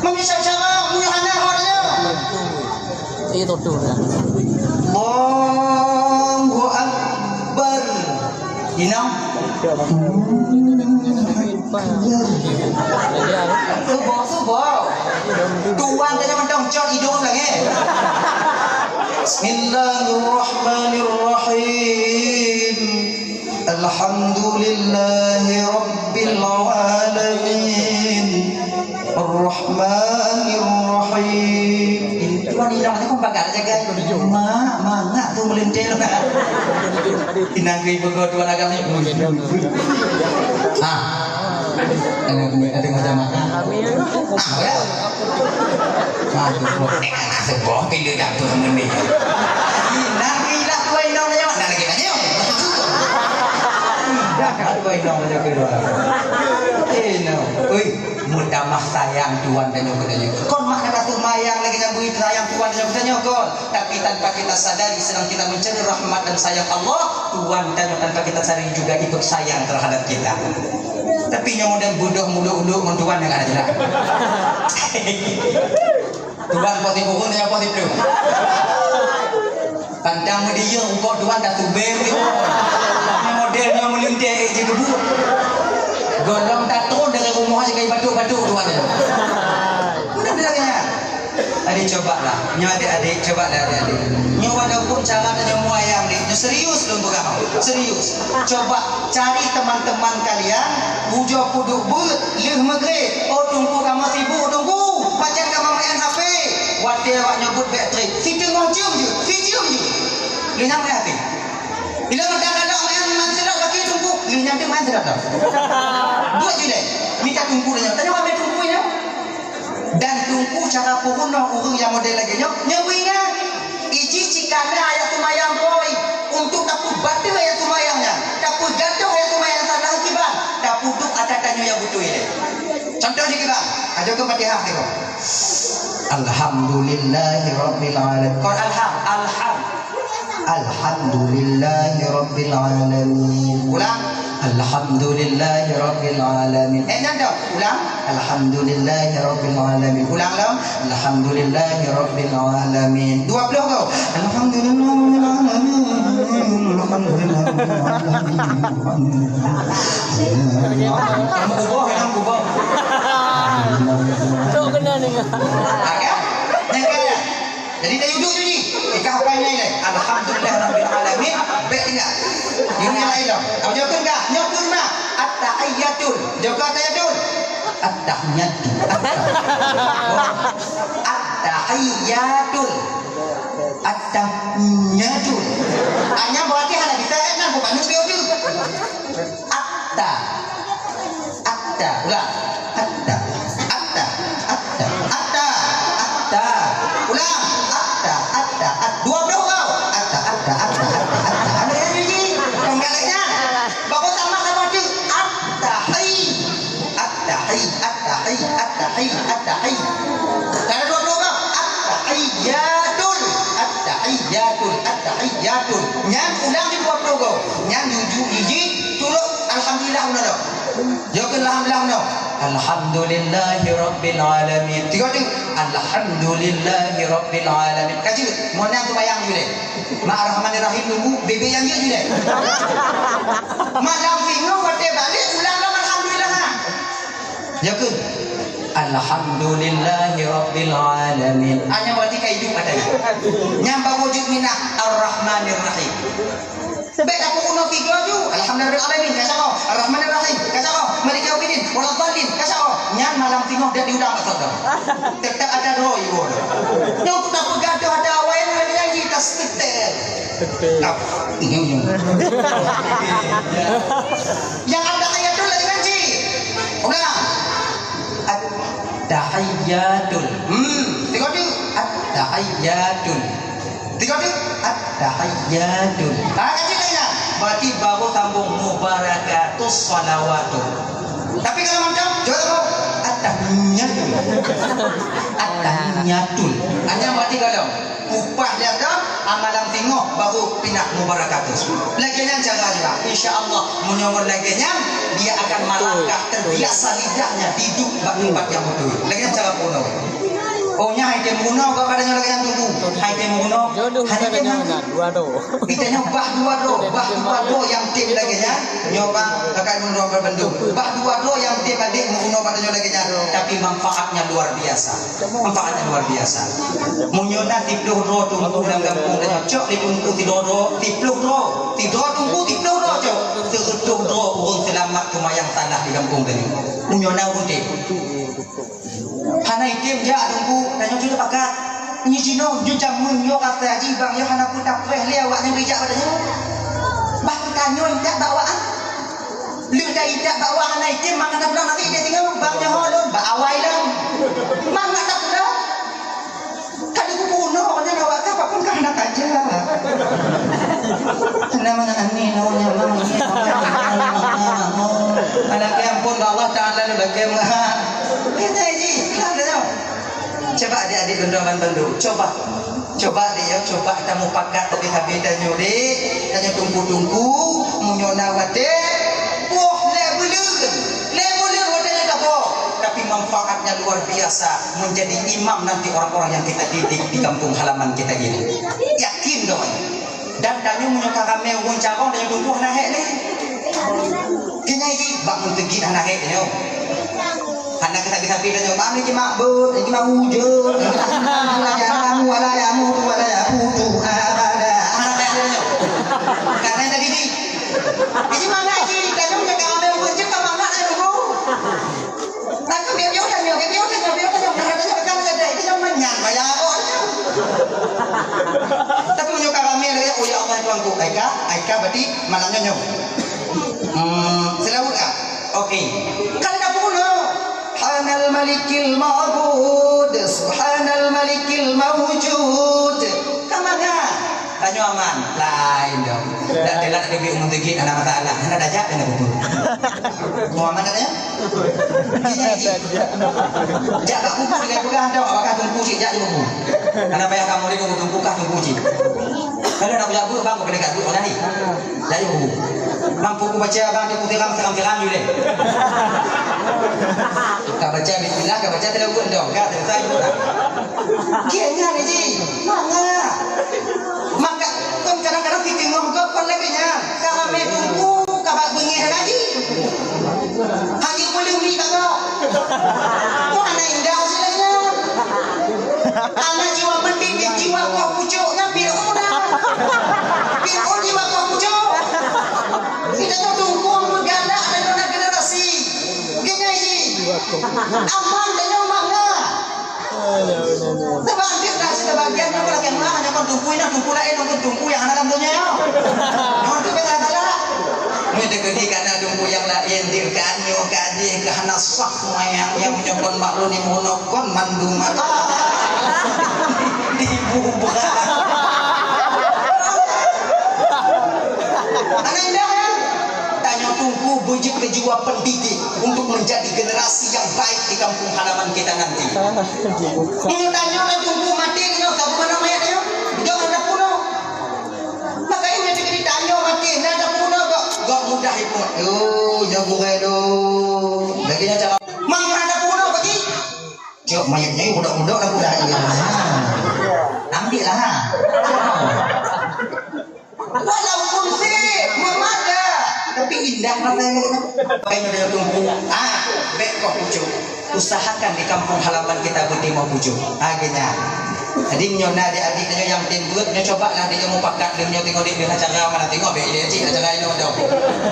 Meunyoe cara, meunyoe hana awak tanyoe. Iya, betul, ya. Allahu Akbar. Inong. Suboh, suboh. Tuan tadi mantong cot idong lagi. Bismillahirrahmanirrahim. Alhamdulillahi rabbil alamin. Arrahmanirrahim. Ini tuan inong ni pun pakat jaga. Mak, mangat tu melintir. Inang kui peugah tuan agam ni. Ha. Ada, ada macam mana? Ah, ya. Aduh, kok nek anak seboh bila dah tu menit. Inang kui lah tuan inong ni. Nah, lagi tanya. Dah, tuan inong ni. Inong. Ui. Meutamah sayang tuan tanyoe keu tanyoe. Kon mak na ka seumayang lagèe nyan bri sayang tuan tanyoe keu tanyoe kon. Tapi tanpa kita sadari sedang kita mencari rahmat dan sayang Allah, tuan tanyoe tanpa kita sadari juga ikut sayang terhadap kita. Tapi nyoe model bodoh muluk-uluk ngon tuan nyang ada jelas. Tuan poh sikureueng, tanyoe poh siplôh. Pantang meudiyeueng ukoe tuan dah tubeng ni. Model nyoe meulintèe ék jikeubut. Gohlom tatron dari rumoh aja kai batuk-batuk tuan nyoe. Mudah-mudahan ya. Adik coba lah. Nyoe adik-adik, coba lah adik-adik. Nyoe walaupun cara tanyoe muayang ni, nyoe serius lôn peugah. Serius. Coba cari teman-teman kalian, ujoe peuduek beuet, lheueh meugreb. Oh, teungku kamoe sibuk, teungku. Pajan kamoe main H P. Watèe awak nyoe beuet bèk trép. Siteungoh jeuem jeuet, sijeuem jeuet. Lheueh nyan main H P. Bila meudak-meudak main, main seudap lagi teungku. Lheueh nyan teuk main seudap dah. Buet jih lé. Mita teungku nyoe. Tanyoe ambil teungku nyoe. Dan teungku cara peurunoe ureueng nyang model lagèe nyoe, nyoe beuingat. Iji cit kana ayat seumayang poi, untuk tapeubateue ayat seumayang nyan, tapeugadoh ayat seumayang nyan salah kiban, tapeuduek ata tanyoe nyang beutôi lé. Contoh jih kiban, ajoe keu Fatihah teuka. Alhamdulillahirabbil alamin. Kon alham, alham. Alhamdulillahirabbil alamin. Ulang. Alhamdulillahirabbil alamin. Eh, nyan dah. Ulang. Alhamdulillahirabbil alamin. Ulang lom. Alhamdulillahirabbil alamin. Dua puluh go. Alhamdulillahirabbil alamin. Alhamdulillahirabbil alamin. Kamu kubah, kamu kubah. Tok kena ni. Agak? Nyan kan? Jadi, tayue duek jih. Ikah hafai nyan lé. Alhamdulillah rabbil alamin. Bèk tinggai. Nyoe nyang laén lom. Abu jaweukeun kah? Nyoe keuh na. At-tahiyyatul. Jaweukeun at-tahiyyatul. At-tahiyyatul. At-tahiyyatul. At-tahiyyatul. Hanya berarti hana bisa kan? Bukan nyoe. Atta. Atta. Ulang. Atta. Atta. Atta. Atta. Atta. Ulang. Atta. Atta. At-, dua puluh kau. Atta. Atta. Atta. Atta. Atta. Ada yang nyanyi? Kau enggak lagi, ya? Bagus sama sama tu. Attahi. Attahi. Attahi. Attahi. Attahi. Ada dua puluh kau. Attahiyatul. Attahiyatul. Attahiyatul. Nyan ulang di dua puluh kau. Nyan tujuh biji. Turut alhamdulillah meunan. Jaweukeun alhamdulillah meunan. Alhamdulillahirabbil alamin. Tiga tu. Alhamdulillahirabbil alamin. Ka jeuet. Meunan tu bayang jeuet. Ma Rahmanir Rahim nunggu bebe nyang jeuet jeuet. Malam minggu watèe balek ulang lom alhamdulillah. Jaweukeun. Alhamdulillahirabbil alamin. Hanya berarti ka idup kata. Nyang baru jeuet minah Ar-Rahmanir Rahim. Bèk tapeurunoe tiga ju. Alhamdulillahirabbil alamin, ka saboh. Ar-Rahmanir Rahim, ka saboh. Maliki yaumiddin, waladdallin, ka saboh. Nyan malam singoh dan diulang maksud tu. Tetap ada roh ibu. Nyoe kita peugah tu ada awai lagi, lagi kita setel. Yang ada ayat tu lagi ngaji. Ulang. At-tahiyyatul. Hmm, tiga tu. At-tahiyyatul. Tiga tu. At-tahiyyatul. Ah, kaji tanya. Berarti baru sambung mubarakatus salawatu. Tapi kalau macam, jawab apa? At-tahiyyatul. At-tahiyyatul. Hanya berarti kalau Upah dia tu, amalan singoh baru pinah mubarakatus. Lagèe nyan cara juga. Insya Allah, meunyoe ngon lagèe nyan, dia akan melangkah terbiasa lidahnya hidup bak tempat yang betul. Lagèe nyan cara peurunoe. Oh, nyan hai tem peurunoe, bak pada nyoe lagèe nyan tunggu. Hai tem peurunoe. Hai tem peurunoe. Kita nyoe bah dua droe, bah dua droe nyang tem lagèe nyan. Nyoe bang, kakak pun dua bandum. Bah dua droe nyang tem adik meurunoe pada nyoe lagèe nyan. Tapi manfaatnya luar biasa. Manfaatnya luar biasa. Meunyoe na siplôh droe teungku lam gampông tanyoe, cok lé teungku sidroe droe, siplôh droe. Sidroe teungku siplôh droe cok. Seureutôh droe ureueng seulamat seumayang salah di gampông tanyoe. Meunyoe na ureueng tem. Hana item jak teungku, tanyoe cit pakat. Nyoe jinoe, nyoe jameun nyoe kata jih bang, nyoe hana peue tapreh lé awak nyang geujak bak tanyoe. Bah tanyoe intat bak awak ah. Lheueh dah intat bak awak hana item, mangat tapulang Nabi dia tinggal bang nyoe lôn, bak awai lôn. Mangat tapulang. Ka dibunuh nyan awak ka pakon ka hana tajak. Hana mangat ani nyoe nyan bang. Lakèe ampôn bak Allah Taala lakèe meuhat. Kita ji, ka lôn. Coba adik-adik lôn ban bandum. Coba. Coba deh ya, coba kita mupakat tapi-tapi tanyoe deh. Tanyoe tungku-tungku, meunyoe na watèe, boh lé buleuen. Lé buleuen watèe nyan taboh. Tapi manfaatnya luar biasa, menjadi imam nanti orang-orang yang kita didik di kampung halaman kita ini. Yakin dong. Dan tanyoe meunyoe ka ramè ureueng carông, tanyoe tunggu hana hék lé. Keunyai jih bak meuseujid hana hék tanyoe. Hana keusabe-sabe tanyoe, "Bang, nyoe jimakbut, nyoe jimaujud, la ilaha illallah, la yamutu wa la yamutu abada." Hana hék tanyoe. Karena tadi di, ini mana jih, tanyoe meunyoe ka ramè ureueng cit ka mangat tanyoe tunggu. Tapi biar-biar udah nyoe, biar-biar udah nyoe, biar udah nyoe, karena tadi ada, itu nyoe manyang, bayar apa? Tapi meunyoe ka ramè lagèe, "Oh ya Allah, Tuhanku, aika, aika berarti malam nyoe nyoe." Hmm, seulaweuet ah. Oke. Kalau dah bunuh, "Subhanal Malikil Ma'bud, Subhanal Malikil Maujud." Ka mangat. Tanyoe aman, laén dong. Dak telat ke bi umum tegit, hana masalah, hana dajak, hana bubur. Mau aman katanya? Jijak, jijak. Jak bak kubu, tinggai peugah, "Dong, apakah Teungku cit?" Jak di kubu. Hana payah kamoe lé, Teungku kah, Teungku cit. Kalau nak jak beuet, bang, kena jak beuet, orang lain. Jak di kubu. Bang, buku baca, bang, Teungku tiram, tiram, tiram, you leh. Ka baca bismillah, ka baca tidak buat dong, ka selesai pula. Kian nyan, Haji. Mangat. Maka, kon kadang-kadang kita ngoh ke, kon lagi nyan. Ka ramé Teungku, ka bak beungéh lagi. Hanya boleh uli tak kau. Kau anak indah hasilnya. Anak jiwa pendidik, jiwa kau pucuknya Fir'aun dah. Fir'aun jiwa kau pucuk. Kita tu tungkuang bergalak dan anak generasi. Gini, Haji. Aman dan nyaman lah. Teuma anteuk dah sebagian nyoe lagèe meunan, hanya kon teungku inong, teungku laén, ngon teungku nyang hana lam donya nyoe. Nyoe tu beda galak. Nyoe teukeudi kana teungku nyang laén, deuh ka nyoe, ka deuh, ka hana sah seumbayang, nyang meunyoe kon maklum di meunoe kon mandum mata. Dibubrang. Hana indah, ya? Tanyoe teungku beujeuet keu jiwa pendidik untuk menjadi generasi yang baik di kampung halaman kita nanti. Meunyoe tanyoe na teungku maté nyoe, ka beumanom mayat nyoe, jangan ada punoe. Makanya meunyoe ditanyoe maté, na ada punoe kok, kok mudah ipot. Oh, nyoe gurèe lôn. Lagèe nyan cara. Meunyoe ada punoe bagi. Cok mayat nyoe budok-budok dah mudah iya. Ambil lah. Walaupun sih memada, tapi indah rasanya. Kamu dengan tungku, ah, bèk kok pucuk. Usahakan di kampung halaman kita bertemu pucuk. Ah, gini. Jadi, nyoe na adik-adik nyoe nyang tem buet, nyoe coba lah dia mau pakat, dia nyoe tengok dia, dia acara mana tengok, bèk dia cik acara ini ada.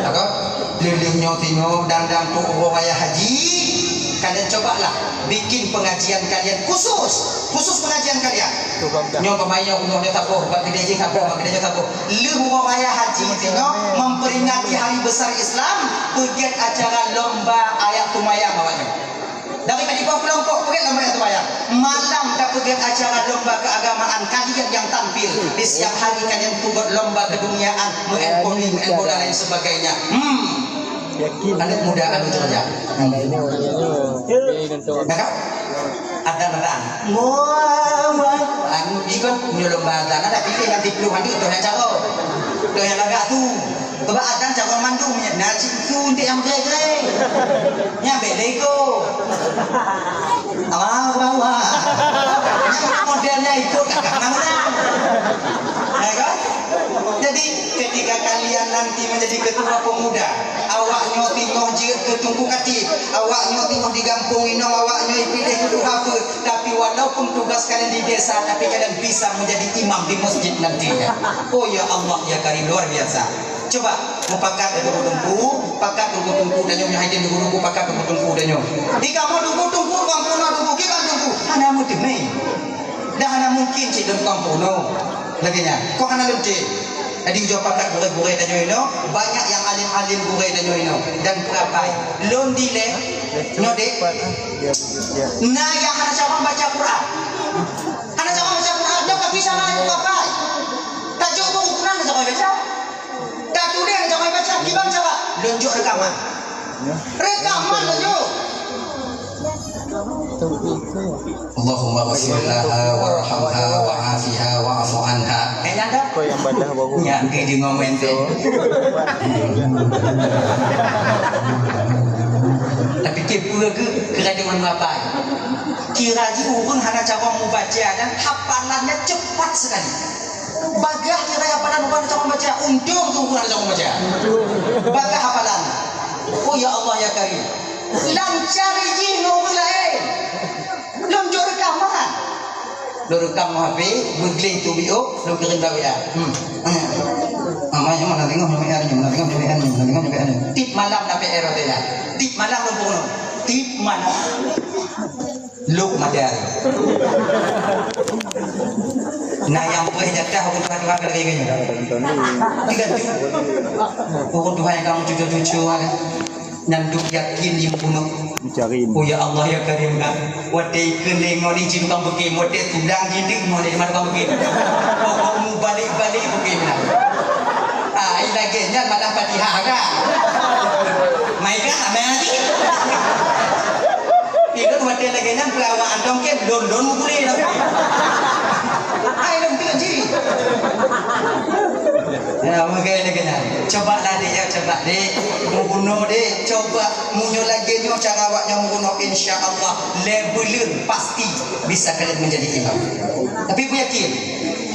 Apa? Leuh-leuh nyoe tinoe, dang-dang tu uroe raya haji, kalian cobalah bikin pengajian kalian khusus, khusus pengajian kalian. Nyoe pemainnya uroe nyoe saboh, bak gede jih saboh, bak gede jih saboh. Leuh uroe raya haji tinoe memperingati hari besar Islam, peugét acara lomba ayat seumayang awaknyoe. Dari tadi kau kelompok peugét lomba ayat seumayang. Malam tapeugét acara lomba keagamaan kalian yang tampil. Di siang hari kalian peugét lomba keduniaan, main bowling, main bola lain sebagainya. Hmm. Yakin. Anak muda anu ceria. Hmm. Nah, kan? Ada, ada. Wah, wah. Anu, ikut nyoe lomba azan, ada pilih nanti puluh anu, tu yang caro. Tu yang lagak tu. Coba akan cakap mandum nya, na cik tu untuk yang gere-gere. Nya bek lego. Awak bawa. Nya modelnya ikut kakak orang. Ya kan? Jadi ketika kalian nanti menjadi ketua pemuda, awak nyoe tinoh jeuet ke Teungku Khatib, awak nyoe tinoh di gampông inong, awak nyoe ipilih ketua apa, tapi walaupun tugas kalian di desa, tapi kalian bisa menjadi imam di masjid nantinya. Oh ya Allah, ya Karim, luar biasa. Cuba, mupakat di guru teungku, pakat guru teungku tanyoe, nyoe hai di guru teungku, pakat guru teungku tanyoe. Di kamoe teungku, teungku, bang puna teungku, kiban teungku. Hana meuteumé. Dah hana mungkin cit lôn kamoe puna. Lagèe nyan. Kok hana lôn cit? Jadi ujoe pakat gurèe-gurèe tanyoe inoe, banyak nyang alim-alim gurèe tanyoe inoe. Dan peurapai. Lôn dilèe, nyoe dek. Na nyang hana saban baca Quran. Hana saban baca Quran, nyoe ka bisa lah peurapai. Tajok tu ukuran hana saban baca. Ka tuléh jangan baca, kiban cara? Lôn jok reukaman. Reukaman lôn jok. Allahumma ghfir laha warhamha wa'afiha wa'fu anha. Eh, nyang dah? Kau yang badah baru. Nyang ke di ngomen tu. Tapi tipe ke kerana dengan apa? Kira ji ureueng hana cara membaca dan hafalannya cepat sekali. Bagaih nyan hafalan bukan cuma baca, untung tu bukan cuma baca. Bagaih hafalan. Oh ya Allah ya Karim. Lancar jih ngon ureueng laén. Lôn jok reukaman. Lôn reukam ngon H P, beugleh tu biôk, lôn kirim bak W A. Hmm. Hmm. Ah, mai, mana tengok, mana tengok, mana tengok, mana tengok. Tiep malam na P R tu ya. Tiep malam lôn pukul. Tiep malam. Lok madan. Nah, nyang peureulèe jatah ureueng tuha-tuha ka lagèe nyoe. Tiga tu. Ureueng tuha nyang ka cucu-cucu, kan. Nyan duek yakin di peunoh. Mencari ilmu. Oh, ya Allah, ya Karim, kan. Watèe ikheun lé ngon izin tukang peukim, watèe tudang jideuek ngon lé tukang peukim. Pokok mubalek-balek peukim lah. Ah, lagèe nyan malah Fatihah, kan. Mai, kan, amai lagi. Mungkin lon-lon mukule tapi. Hai lom tu ji. Ya, mungkin lagi nah. Coba lah dia, coba deh. Meuguno deh, coba meunyoe lagèe nyoe cara awak nyoe meuguno, insya Allah le buleuen pasti bisa kalian menjadi imam. Tapi bu yakin,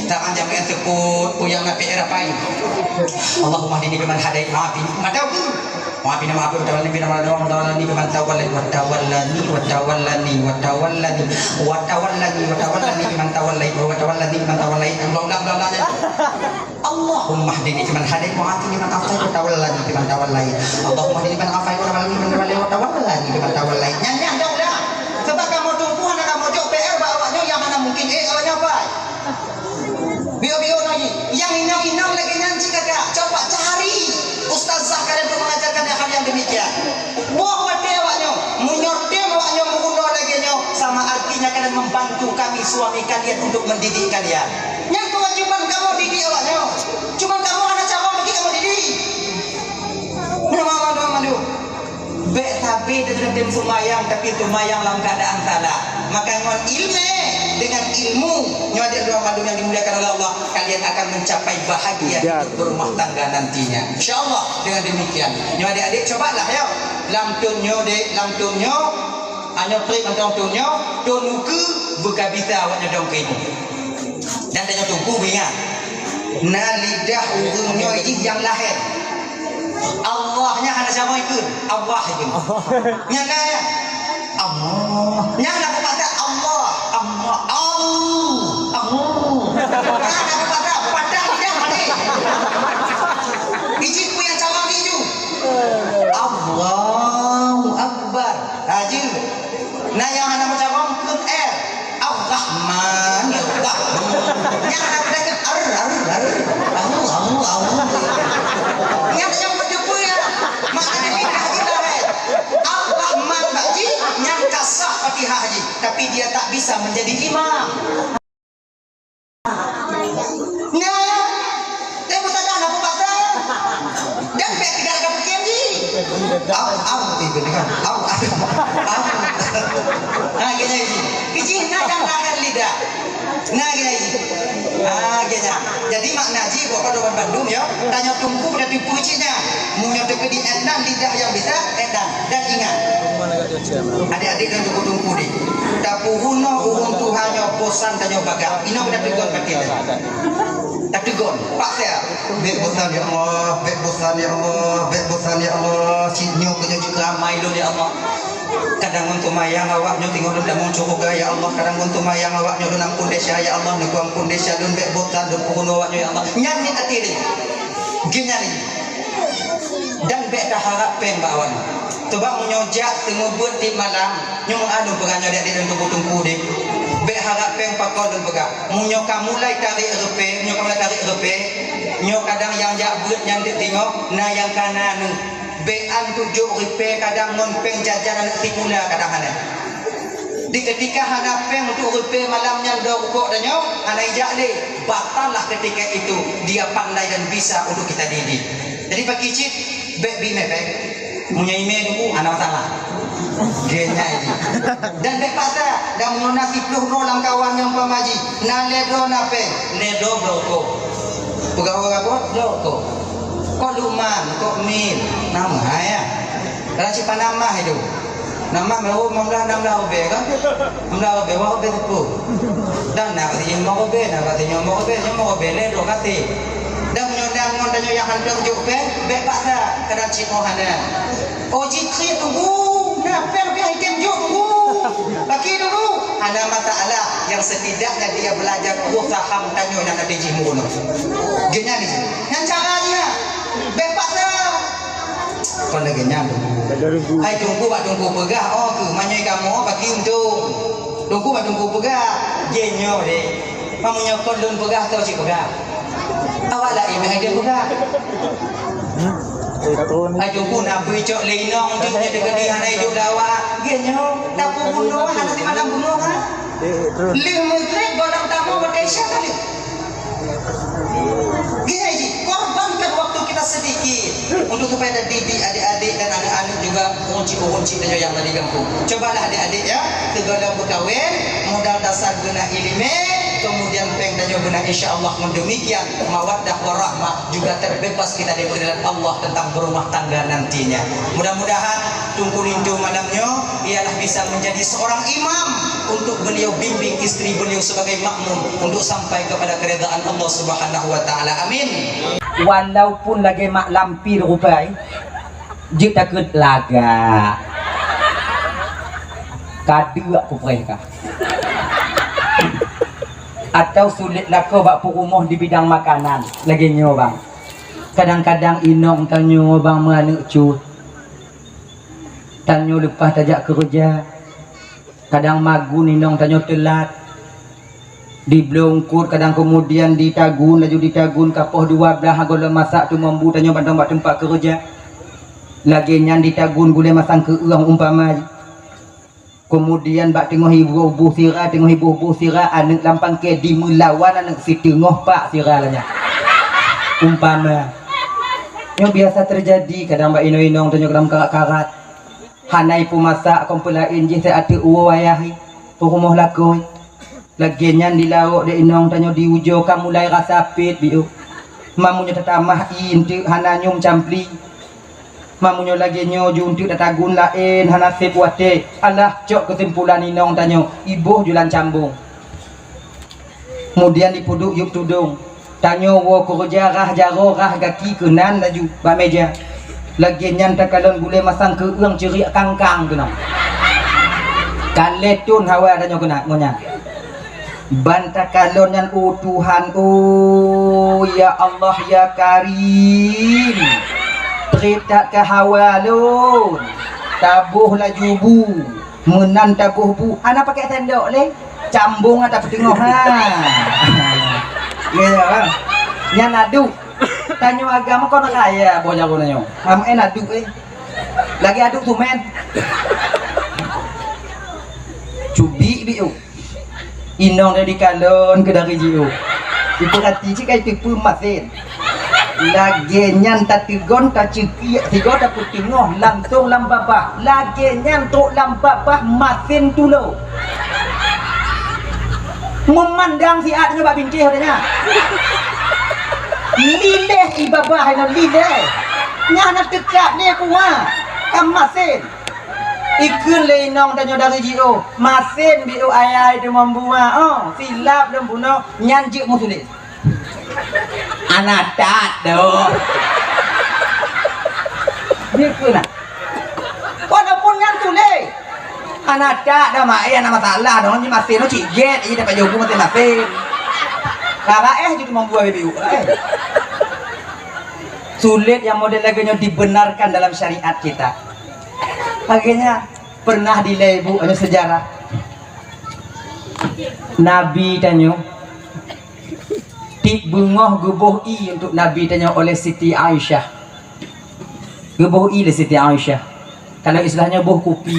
tangan jamai teupot, puyang na P R apa ini? Allahumma hdini biman hadait, maaf ini. Mata aku. Wa qina wa qina adzabannar, wa tawallani biman tawallait, wa tawallani, wa tawallani, wa tawallani, wa tawallani, wa tawallani biman tawallait, wa tawallani biman tawallait. Ulang, ulang, ulang, ulang. Allahumma hdini fiman hadait, wa afini fiman afait, wa tawallani fiman tawallait. Allahumma hdini fiman afait, wa tawallani fiman tawallait, wa tawallani fiman tawallait. Nyan, nyan, dah, dah. Sebab kamoe tumpôh hana kamoe jok P R bak awak nyoe nyang hana mungkin, eh, awak nyoe apa? Biôh-biôh lagi. Nyang inong-inong lagèe nyan cit kakak. Coba cari ustazah kalian untuk mengajarkan hal yang demikian. Boh watèe awak nyoe. Meunyoe tem awak nyoe meurunoe lagèe nyoe, sama artinya kalian membantu kami suami kalian untuk mendidik kalian. Nyan kewajiban kamoe didik awak nyoe. Cuma kamoe hana cara bagi kamoe didik. Nah, mama, mama, mama. Bèk sabe teutem seumayang, tapi seumayang lam keuadaan salah. Maka ngon ileumèe, dengan ilmu, nyoe adik dua mandum yang dimuliakan oleh Allah, kalian akan mencapai bahagia hidup berumah tangga nantinya. Insya Allah, dengan demikian. Nyoe adik-adik, cobalah, ya. Lam thôn nyoe, dek, lam thôn nyoe, hanya trik mantong thôn nyoe, thôn ukeue, beuka bisa awak nyoe dong keu ilmu. Dan tanyoe teungku ingat, na lidah ureueng nyoe jih nyang lahé. Allah nyan hana sama ikut, Allah ikut. Nyan kan? Allah. Nyan nak kata Allah, Allah, Allah, Allah. Nyan nak kata patah lidah mati. Ijin pun yang sama ni ju. Allahu Akbar. Haji. Nah, nyang hana meucabong kheun R. Ar-Rahman, ya Allah. Nyang hana meucabong ar, ar, ar. Ahu, ahu, ahu. Nyang nyang beuteupeue ya. Makna ni kita, eh. Ar-Rahman bak jih, nyang ka sah Fatihah jih. Tapi dia tak bisa menjadi imam. Nah, teuh meusalah na peubasa. Dan bèk tinggai ka pikiran jih. Au, au, eh, bèk tinggai. Au, au, au. Ha, geuhnyan jih. Keu jih na nyang lahé lidah. Na geuhnyan jih. Ha, geuhnyan. Jadi makna jih, buat pada bandum, ya. Tanyoe teungku pada tipu cit nyan. Meunyoe teukeudi enam lidah nyang bisa, enam. Dan ingat, adik-adik dan teungku-teungku di, tapeurunoe ureueng tuha nyoe bosan tanyoe bagah. Inoe beuna teugon batin. Tateugon, paksa. Bèk bosan ya Allah, bèk bosan ya Allah, bèk bosan ya Allah. Cit nyoe keu nyoe juga ramai lôn ya Allah. Kadang ngon seumayang awak nyoe teungoh lôn tamong syeuruga ya Allah. Kadang ngon seumayang awak nyoe lôn ampôn desya ya Allah. Neuk ampôn desya lôn, bèk bosan lôn peurunoe awak nyoe ya Allah. Nyan ni até lé. Geuhnyan lé. Dan bèk taharab péng bak awaknyan. Coba meunyoe jak teungeubeuet tiep malam, nyoe meu'ah lôn peugah nyoe adik-adik dan teungku-teungku deh. Bèk harab péng pakon lôn peugah. Meunyoe ka mulai tarék reupée, meunyoe ka mulai tarék reupée, nyoe kadang nyang jak beuet nyan deuek teungoh, na nyang ka na neuh. Bèk an tujok reupée kadang ngon péng jajan aneuk sikula kadang hana. Di ketika hana péng untuk reupée malam nyan droe rukok tanyoe, hana ijak lé, batallah ketika itu dia pandai dan bisa untuk kita didik. Jadi paki cit, bèk bi mé péng. Meunyoe imé dulu, hana masalah. Geuhnyan jih. Dan bèk paksa, dan meunyoe na siploh droe lam kawan nyang umpama jih, na lhèe droe na péng, lhèe droe bloe rukok. Peugah ureueng apa? Bloe rukok. Kok lukman, kok min, nama ya? Dalam cit panamah itu. Namah meurumoh lhèe blah, nam blah rubèe kan? Nam blah rubèe, wah rubèe teupeu. Dan na ka sinyoe limong rubèe, na ka sinyoe limong rubèe, limong rubèe lhèe droe ka sép. Dan meunyoe na ngon tanyoe nyang hana jok péng, bèk paksa, kadang cit oh hana. Oh jikrit tunggu, na péng pih item jok tunggu. Baki dulu, hana masalah. Yang setidaknya dia belajar, oh saham tanyoe nyang ada jih meurunoe. Geuhnyan jih. Nyan cara jih. Bèk paksa. Kon lagèe nyan, Teungku. Hai Teungku, bak Teungku peugah, oh, keuh, meunyoe kamoe bagi untông. Teungku bak Teungku peugah, jih nyoe deh. Meunyoe kon lôn peugah, toh cit peugah. Awak laén hai dia peugah. Hai Teungku, na beucok lé inong tu, nyoe teukeudi hana idup lé awak. Jih nyoe, tapeubunoe, hana simalam bunoe, ha? Lheueh Maghrib, goh lom tamong, watèe Isya kali. Gini, korbankan waktu kita Sedikit untuk supaya tadidik adik-adik dan aneuk-aneuk juga, ureueng chik-ureueng chik tanyoe nyang na di gampông. Cobalah adik-adik, ya, sigohlom meukawen, modal dasar beuna ileumé, kemudian péng tanyoe beuna, insya Allah. Ngon demikian, mawaddah warahmah juga terbebas kita dari perintah Allah tentang berumah tangga nantinya. Mudah-mudahan Teungku Linto malam nyoe ialah bisa menjadi seorang imam untuk beliau bimbing istri beliau sebagai makmum untuk sampai kepada keridhaan Allah Subhanahu wa Ta'ala. Amin. Walaupun lagèe mak lampir rupai, jeuet takheun lagak. Ka deuk kupreh kah. Atau sulet lakoe bak peurumoh di bidang makanan, lagèe nyoe, bang. Kadang-kadang inong tanyoe, bang, meuaneuk cut. Tanyoe leupah tajak keureuja, kadang magun inong tanyoe teulat. Dibloe eungkôt, kadang keumudian ditagun, laju ditagun, ka poh dua blaih gohlom masak teumambu tanyoe mantong bak teumpat keureuja. Lagèe nyan ditagun gulèe masang keu-eueng umpama. Keumudian bak teungoh iboh-boh sira, teungoh iboh-boh sira, aneuk lam pangké dimeulawan aneuk siteungoh pak sira lagèe nyan. Umpama. Nyoe biasa teujadi kadang bak inong-inong tanyoe lam karat-karat. Hana ipeumasak, kon peulaén jih, teuh ateueh uroe ayah i, peurumoh lakoe. Lagèe nyan di laôt deh inong tanyoe di ujoe ka mulai rasa pet biôh. Mamunyoe tatamah i eunteuk hana nyoe meucampli. Mamunyoe lagèe nyoe ju eunteuk tatagun laén hana sép watèe. Alah, cok keusimpulan inong tanyoe, iboh ju lam cambong. Keumudian dipeuduek yup tudong. Tanyoe woe keureuja rhah jaroe rhah gaki keunan laju bak mèja. Lagèe nyan takalon gulèe masang keu-eueng ceuriek kangkang keunan. Ka lhèe thôn hawa tanyoe keunan ngon nyan. Ban takalon nyan, oh Tuhan, oh ya Allah ya Karim. Trép that ka hawa lôn. Taboh laju bu. Meunan taboh bu, hana pakèk sendok lé. Cambong ata peuteungoh, ha. Ya, ya, ha. Nyan aduk. Tanyoe agam kon raya boh jaroe nyoe. Ham en aduk, eh. Lagèe aduk tumen. Cubi biôh. Inong dari kalon keu dari jiôh. Ipeurati cit kai teupeu masen. Lagèe nyan tateugon, taceukiek sigoe tapeuteungoh langsong lam babah. Lagèe nyan trok lam babah masen tulo. Meumandang siat nyoe bak bintéh watèe nyan. Lileh i babah nyoe lileh. Nyan na teuka lé kuah. Ka masen. Ikheun lé inong tanyoe dari jiôh, masen biôh ayah i teumambu, oh, silap lôn bunoe, nyan jeuet meusulet. Hana that doh. Jeuet keuh na. Walaupun nyan sulet. Hana that doh, mak, eh, hana masalah doh, nyoe masen nyoe cit gét, eh, dapat jobu masen-masen. Ka raéh jeuet teumambu biôh, eh. Sulet nyang model lagèe nyoe dibenarkan dalam syariat kita. Akhirnya, pernah dilèe ibu, ada sejarah. Nabi tanyoe, tiep beungoh geuboh ié untuk Nabi tanyoe oleh Siti Aisyah. Geuboh ié lé Siti Aisyah. Kalau istilahnyo boh kupi.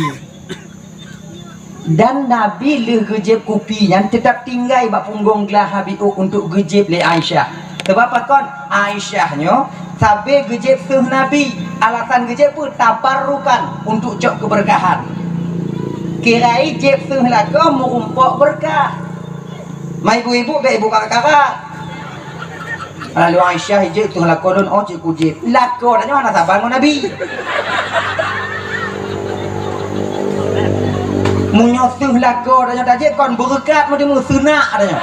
Dan Nabi lheueh geujieb kupi nyan teutap tinggai bak punggong glah Nabi untuk geujieb lé Aisyah. Sabab pakon? Aisyah nyoe sabe geujieb seuh Nabi. Alasan geujieb peue? Tabarrukan, untuk cok keubeurkahan. Kira jieb seuh lakoe meurumpok beurkah. Ma ibu-ibu bèk ibu kakak-kakak. Lalu Aisyah ijeuet tuh lakoe lôn, oh, cit kujieb. Lakoe tanyoe hana saban ngon Nabi. Meunyoe seuh lakoe tanyoe tajieb kon beureukat meuteumé seunak tanyoe.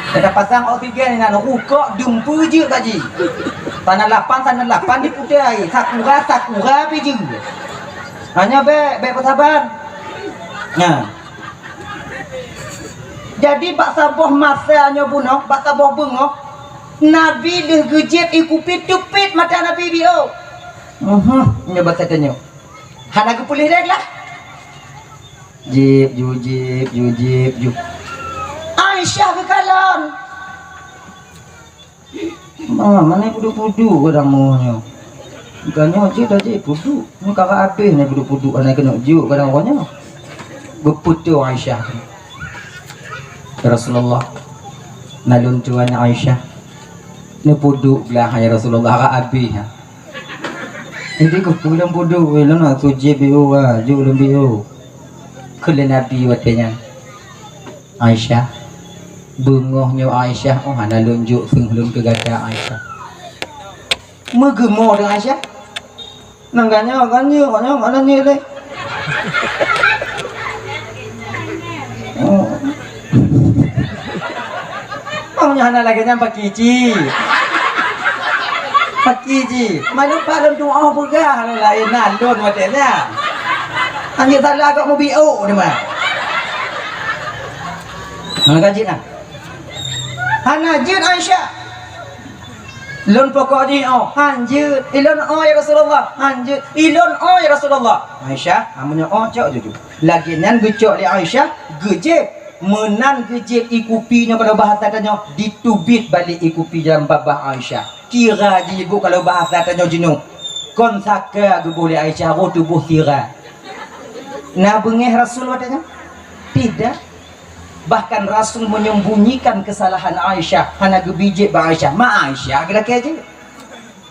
Kita pasang oksigen inan rukok dumpeue jeuet kaji. Sana lapan, sana lapan diputai. Sakura, sakura pih jeuet. Hanya bèk, bèk peusaban. Nah. Jadi bak saboh masa nyoe bunoe, bak saboh beungoh, Nabi lheueh geujieb ié kupi teupit mata Nabi biôh. Uhum, nyoe basa tanyoe. Hana geupeuleueh lé lah. Jieb, ju jieb, ju jieb, ju. Aisyah geukalon. Ma, mana puduk-puduk kadang mu nyoe. Bukan nyoe cit dah cit puduk. Nyoe kakak habéh nyoe puduk-puduk aneuk keuneuk jok kadang uroe nyoe. Geupeutoe Aisyah. Ya Rasulullah, nalôn tuan Aisyah. Neupuduk blah, ya Rasulullah, ka abéh, ha. Jadi keupeue lôn puduk, weh, lôn hana sujud biu, ha, jok lôn biu. Kheun lé Nabi watée nyan, "Aisyah, beungoh nyoe Aisyah, oh, hana lôn jok seuh lôn keu gata, Aisyah." Meugeumo deungon Aisyah. Nang ganyoe, ganyoe, ganyoe, mana nyoe lé? Oh. Oh, nyoe hana lagée nyan paki ci. Paki ci. Malu pak lôn tuoh peugah hana laén nan lôn watée nyan. Anjing salah kok mubiôk ni mah. Hana ka jeuet nah. Hana jeuet Aisyah. Lôn pokok jih oh, han jeuet. Ilôn oh ya Rasulullah, han jeuet. Ilôn oh ya Rasulullah. Aisyah, amunyoe oh cok juju. Lagée nyan geucok lé Aisyah, geujieb. Meunan geujieb ie kupi nyoe kalau bahasa tanyoe, diteubiet balik ie kupi dalam babah Aisyah. Kira jih bu kalau bahasa tanyoe jinoe. Kon saka geuboh lé Aisyah, roh tuboh sira. Na beungéh Rasul watée nyoe? Tidak. Bahkan Rasul menyembunyikan kesalahan Aisyah, hana geubiet bak Aisyah. Ma Aisyah geulakée jih.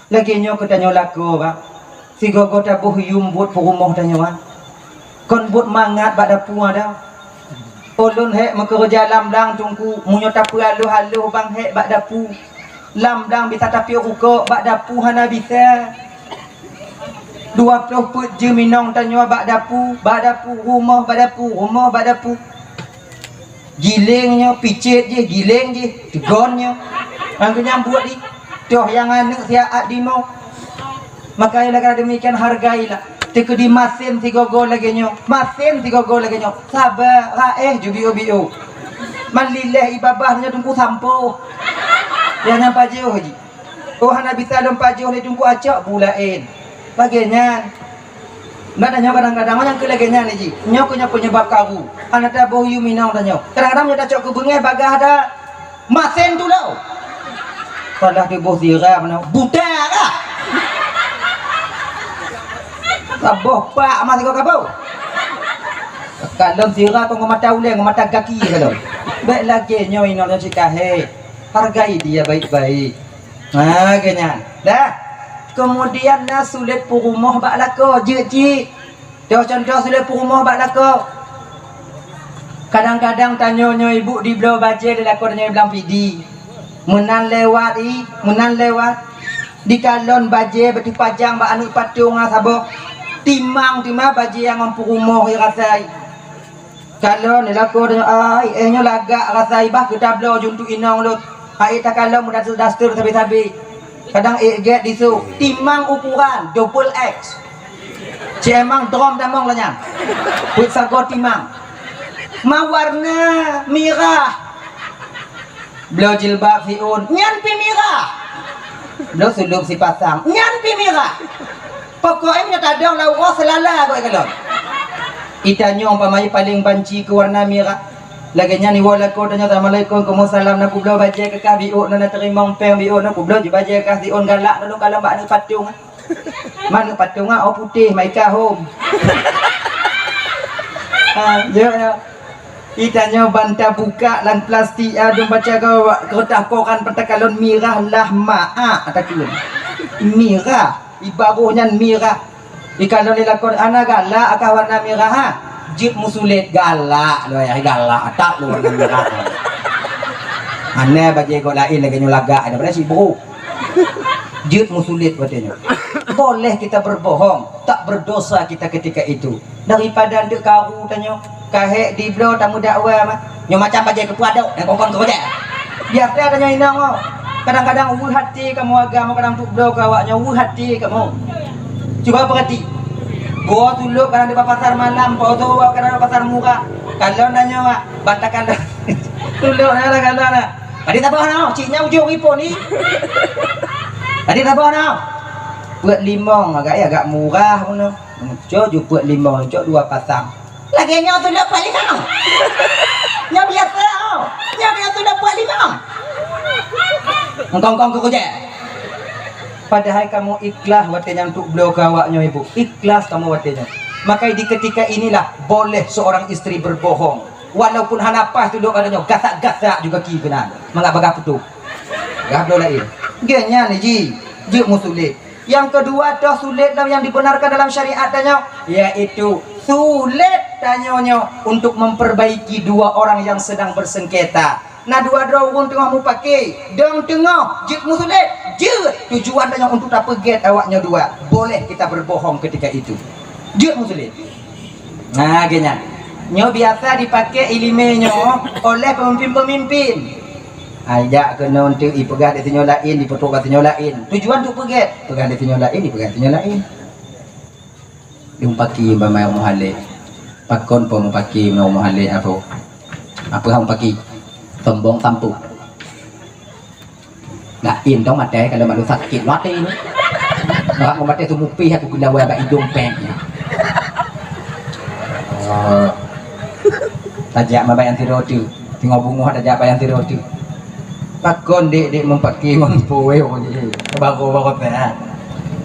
Lagée nyoe keu tanyoe lakoe, bah. Sigoe-goe taboh yuem buet peurumoh tanyoe, ah. Kon buet mangat bak dapu ada. Ulôn hék meukeureuja lam blang teungku, meunyoe tapeualoh-aloh bang hék bak dapu. Lam blang bisa tapiôh rukok, bak dapu hana bisa. Dua ploh peuet jeuem inong tanyoe bak dapu, bak dapu, rumoh bak dapu, rumoh bak dapu. Giléng nyoe, picet jih, giléng jih, teugon nyoe. Ngon geunyang buet di, toh nyang aneuk siat at dimoe. Maka oleh karena demikian hargailah. Teukeudi masen sigoe-goe lagée nyoe, masen sigoe-goe lagée nyoe. Saba, raéh ju biôh-biôh. Man lileh ie babah nyoe teungku sampoe. Nyang nyan pajoh jih. Oh hana bisa lôn pajoh lé teungku acok bu laén. Lagée nyan. Nyan nyoe kadang-kadang nyang keu lagée nyan jih. Nyoe keuh nyoe peunyeubab karu. Hana taboh yuem inong tanyoe. Kadang-kadang nyoe tacok keu beungéh bagah ada masen tu lo. Padahai tuboh sira meunan buta kah? Saboh pak mah sigoe kaboh. Kalon sira kong ngon mata ulée, ngon mata gaki kalon. Bék lagée nyoe inong nyoe cit ka hék. Hargai dia baik-baik. Ha, lagée nyan. Dah. Kemudian na sulet peurumoh bak lakoe, jeuet cit. Toh contoh sulet peurumoh bak lakoe. Kadang-kadang tanyoe nyoe ibu dibloe bajée lé lakoe tanyoe blang pidi. Meunan lewat i, meunan lewat. Dikalon bajée beuteupajang bak aneuk patong ah saboh. Timang teuma bajée nyang ngon peurumoh i rasa i. Kalon lé lakoe tanyoe, ai, éh nyoe lagak rasa i bah keu tabloe ju untuk inong lôn. Hai takalon meudaster-daster sabe-sabe. Kadang ék gét disu, timang ukuran double X. Cemang drom damong lanyang. Peuet sagoe timang. Ma warna mirah. Bloe jilbab siôn, nyan pi mirah. Bloe sulub sipasang, nyan pi mirah. Pokoknya meunyoe tadong lam uroe seulala gobnyan kalon. Itanyoe umpama paleng banci keu warna mirah. Lagée nyan iwoe lakoe tanyoe, "Assalamualaikum." "Waalaikumsalam." "Na kubloe bajée keu kah biôk nyoe, na teurimong péng biôk nyoe, kubloe ju bajée kah siôn galak nyoe lôn kalon bak aneuk patong." Manok patong ah, oh putéh, maika hom. Ha, ya, ya. Itanyoe ban tabuka lam plastik, ah, dum baca gawa, keureutah koran peuet takalon mirah lah maak takheun. Mirah, ibaroh nyan mirah. Ikalon lé lakoe, "Ana galak akah warna mirah, ha?" Jeuet meusulet, "Galak lôn, ai galak, atak lôn warna mirah." Hana bajée gob laén lagée nyoe lagak, daripada sibroh. Jeuet meusulet watée nyoe. Boleh kita berbohong, tak berdosa kita ketika itu. Daripada deuk karu tanyoe, ka hék dibloe tameudakwa mah. Nyoe macam bajée keupeue adok, nyang kon-kon keu bajée. Biasa tanyoe inong oh. Kadang-kadang weueh até kamoe agam, kadang untuk bloe keu awak nyoe weueh até kamoe. Cuba perhati. Goe tulok kadang di pasar malam, poso kadang di pasar murah. Kalau nanya wak, bantah kalau. Tulok na lah, kalau na. Tadi saboh na, cik nya ujong ipo ni. Tadi saboh na. Peuet limong agak, ya, agak murah pun. Cok ju peuet limong, cok dua pasang. Lagée nyoe tulok peuet limong. Nyoe biasa oh. Nyoe biasa tulok peuet limong. Engkong-kong keu kujak. Padahai kamoe ikhlas watée nyan untuk bloe keu awak nyoe ibu. Ikhlas kamoe watée nyoe. Maka di ketika inilah boleh seorang istri berbohong. Walaupun hana paih tulok gata nyoe, gasak-gasak juga ki keunan. Mangat bagah putôh. Gah bloe laén. Geuh nyan ji, jeuet meusulet. Nyang keudua toh sulet lom nyang dibenarkan dalam syariat tanyoe, yaitu sulet tanyoe nyoe untuk memperbaiki dua orang yang sedang bersengketa. Na dua droe ureuëng teungoh mupake, dong teungoh jeuet meusulet, jeuet tujuan tanyoe untuk tapeugét awak nyoe dua. Boleh kita berbohong ketika itu. Jeuet meusulet. Nah, geuh nyan. Nyoe biasa dipakai iéleumé nyoe oleh pemimpin-pemimpin. Ai jak keunoe teuk ipeugah di sinyoe laén, diputroh bak sinyoe laén. Tujuan untuk peugét, peugah di sinyoe laén, dipeugah di sinyoe laén. Di mupaki bak meuhalé. Pakon po mupaki meuhalé apa? Apa hang paki? Sombong sampuk. Laén dong maté kalau malu sakét maté ni. Orang maté tu mupih aku gula bak idong peng. Oh. Tajak mabai anti roti. Tengok bungoh tajak bai anti roti. Pakon dek-dek mempaki mampu weh orang ni. Baru-baru teh.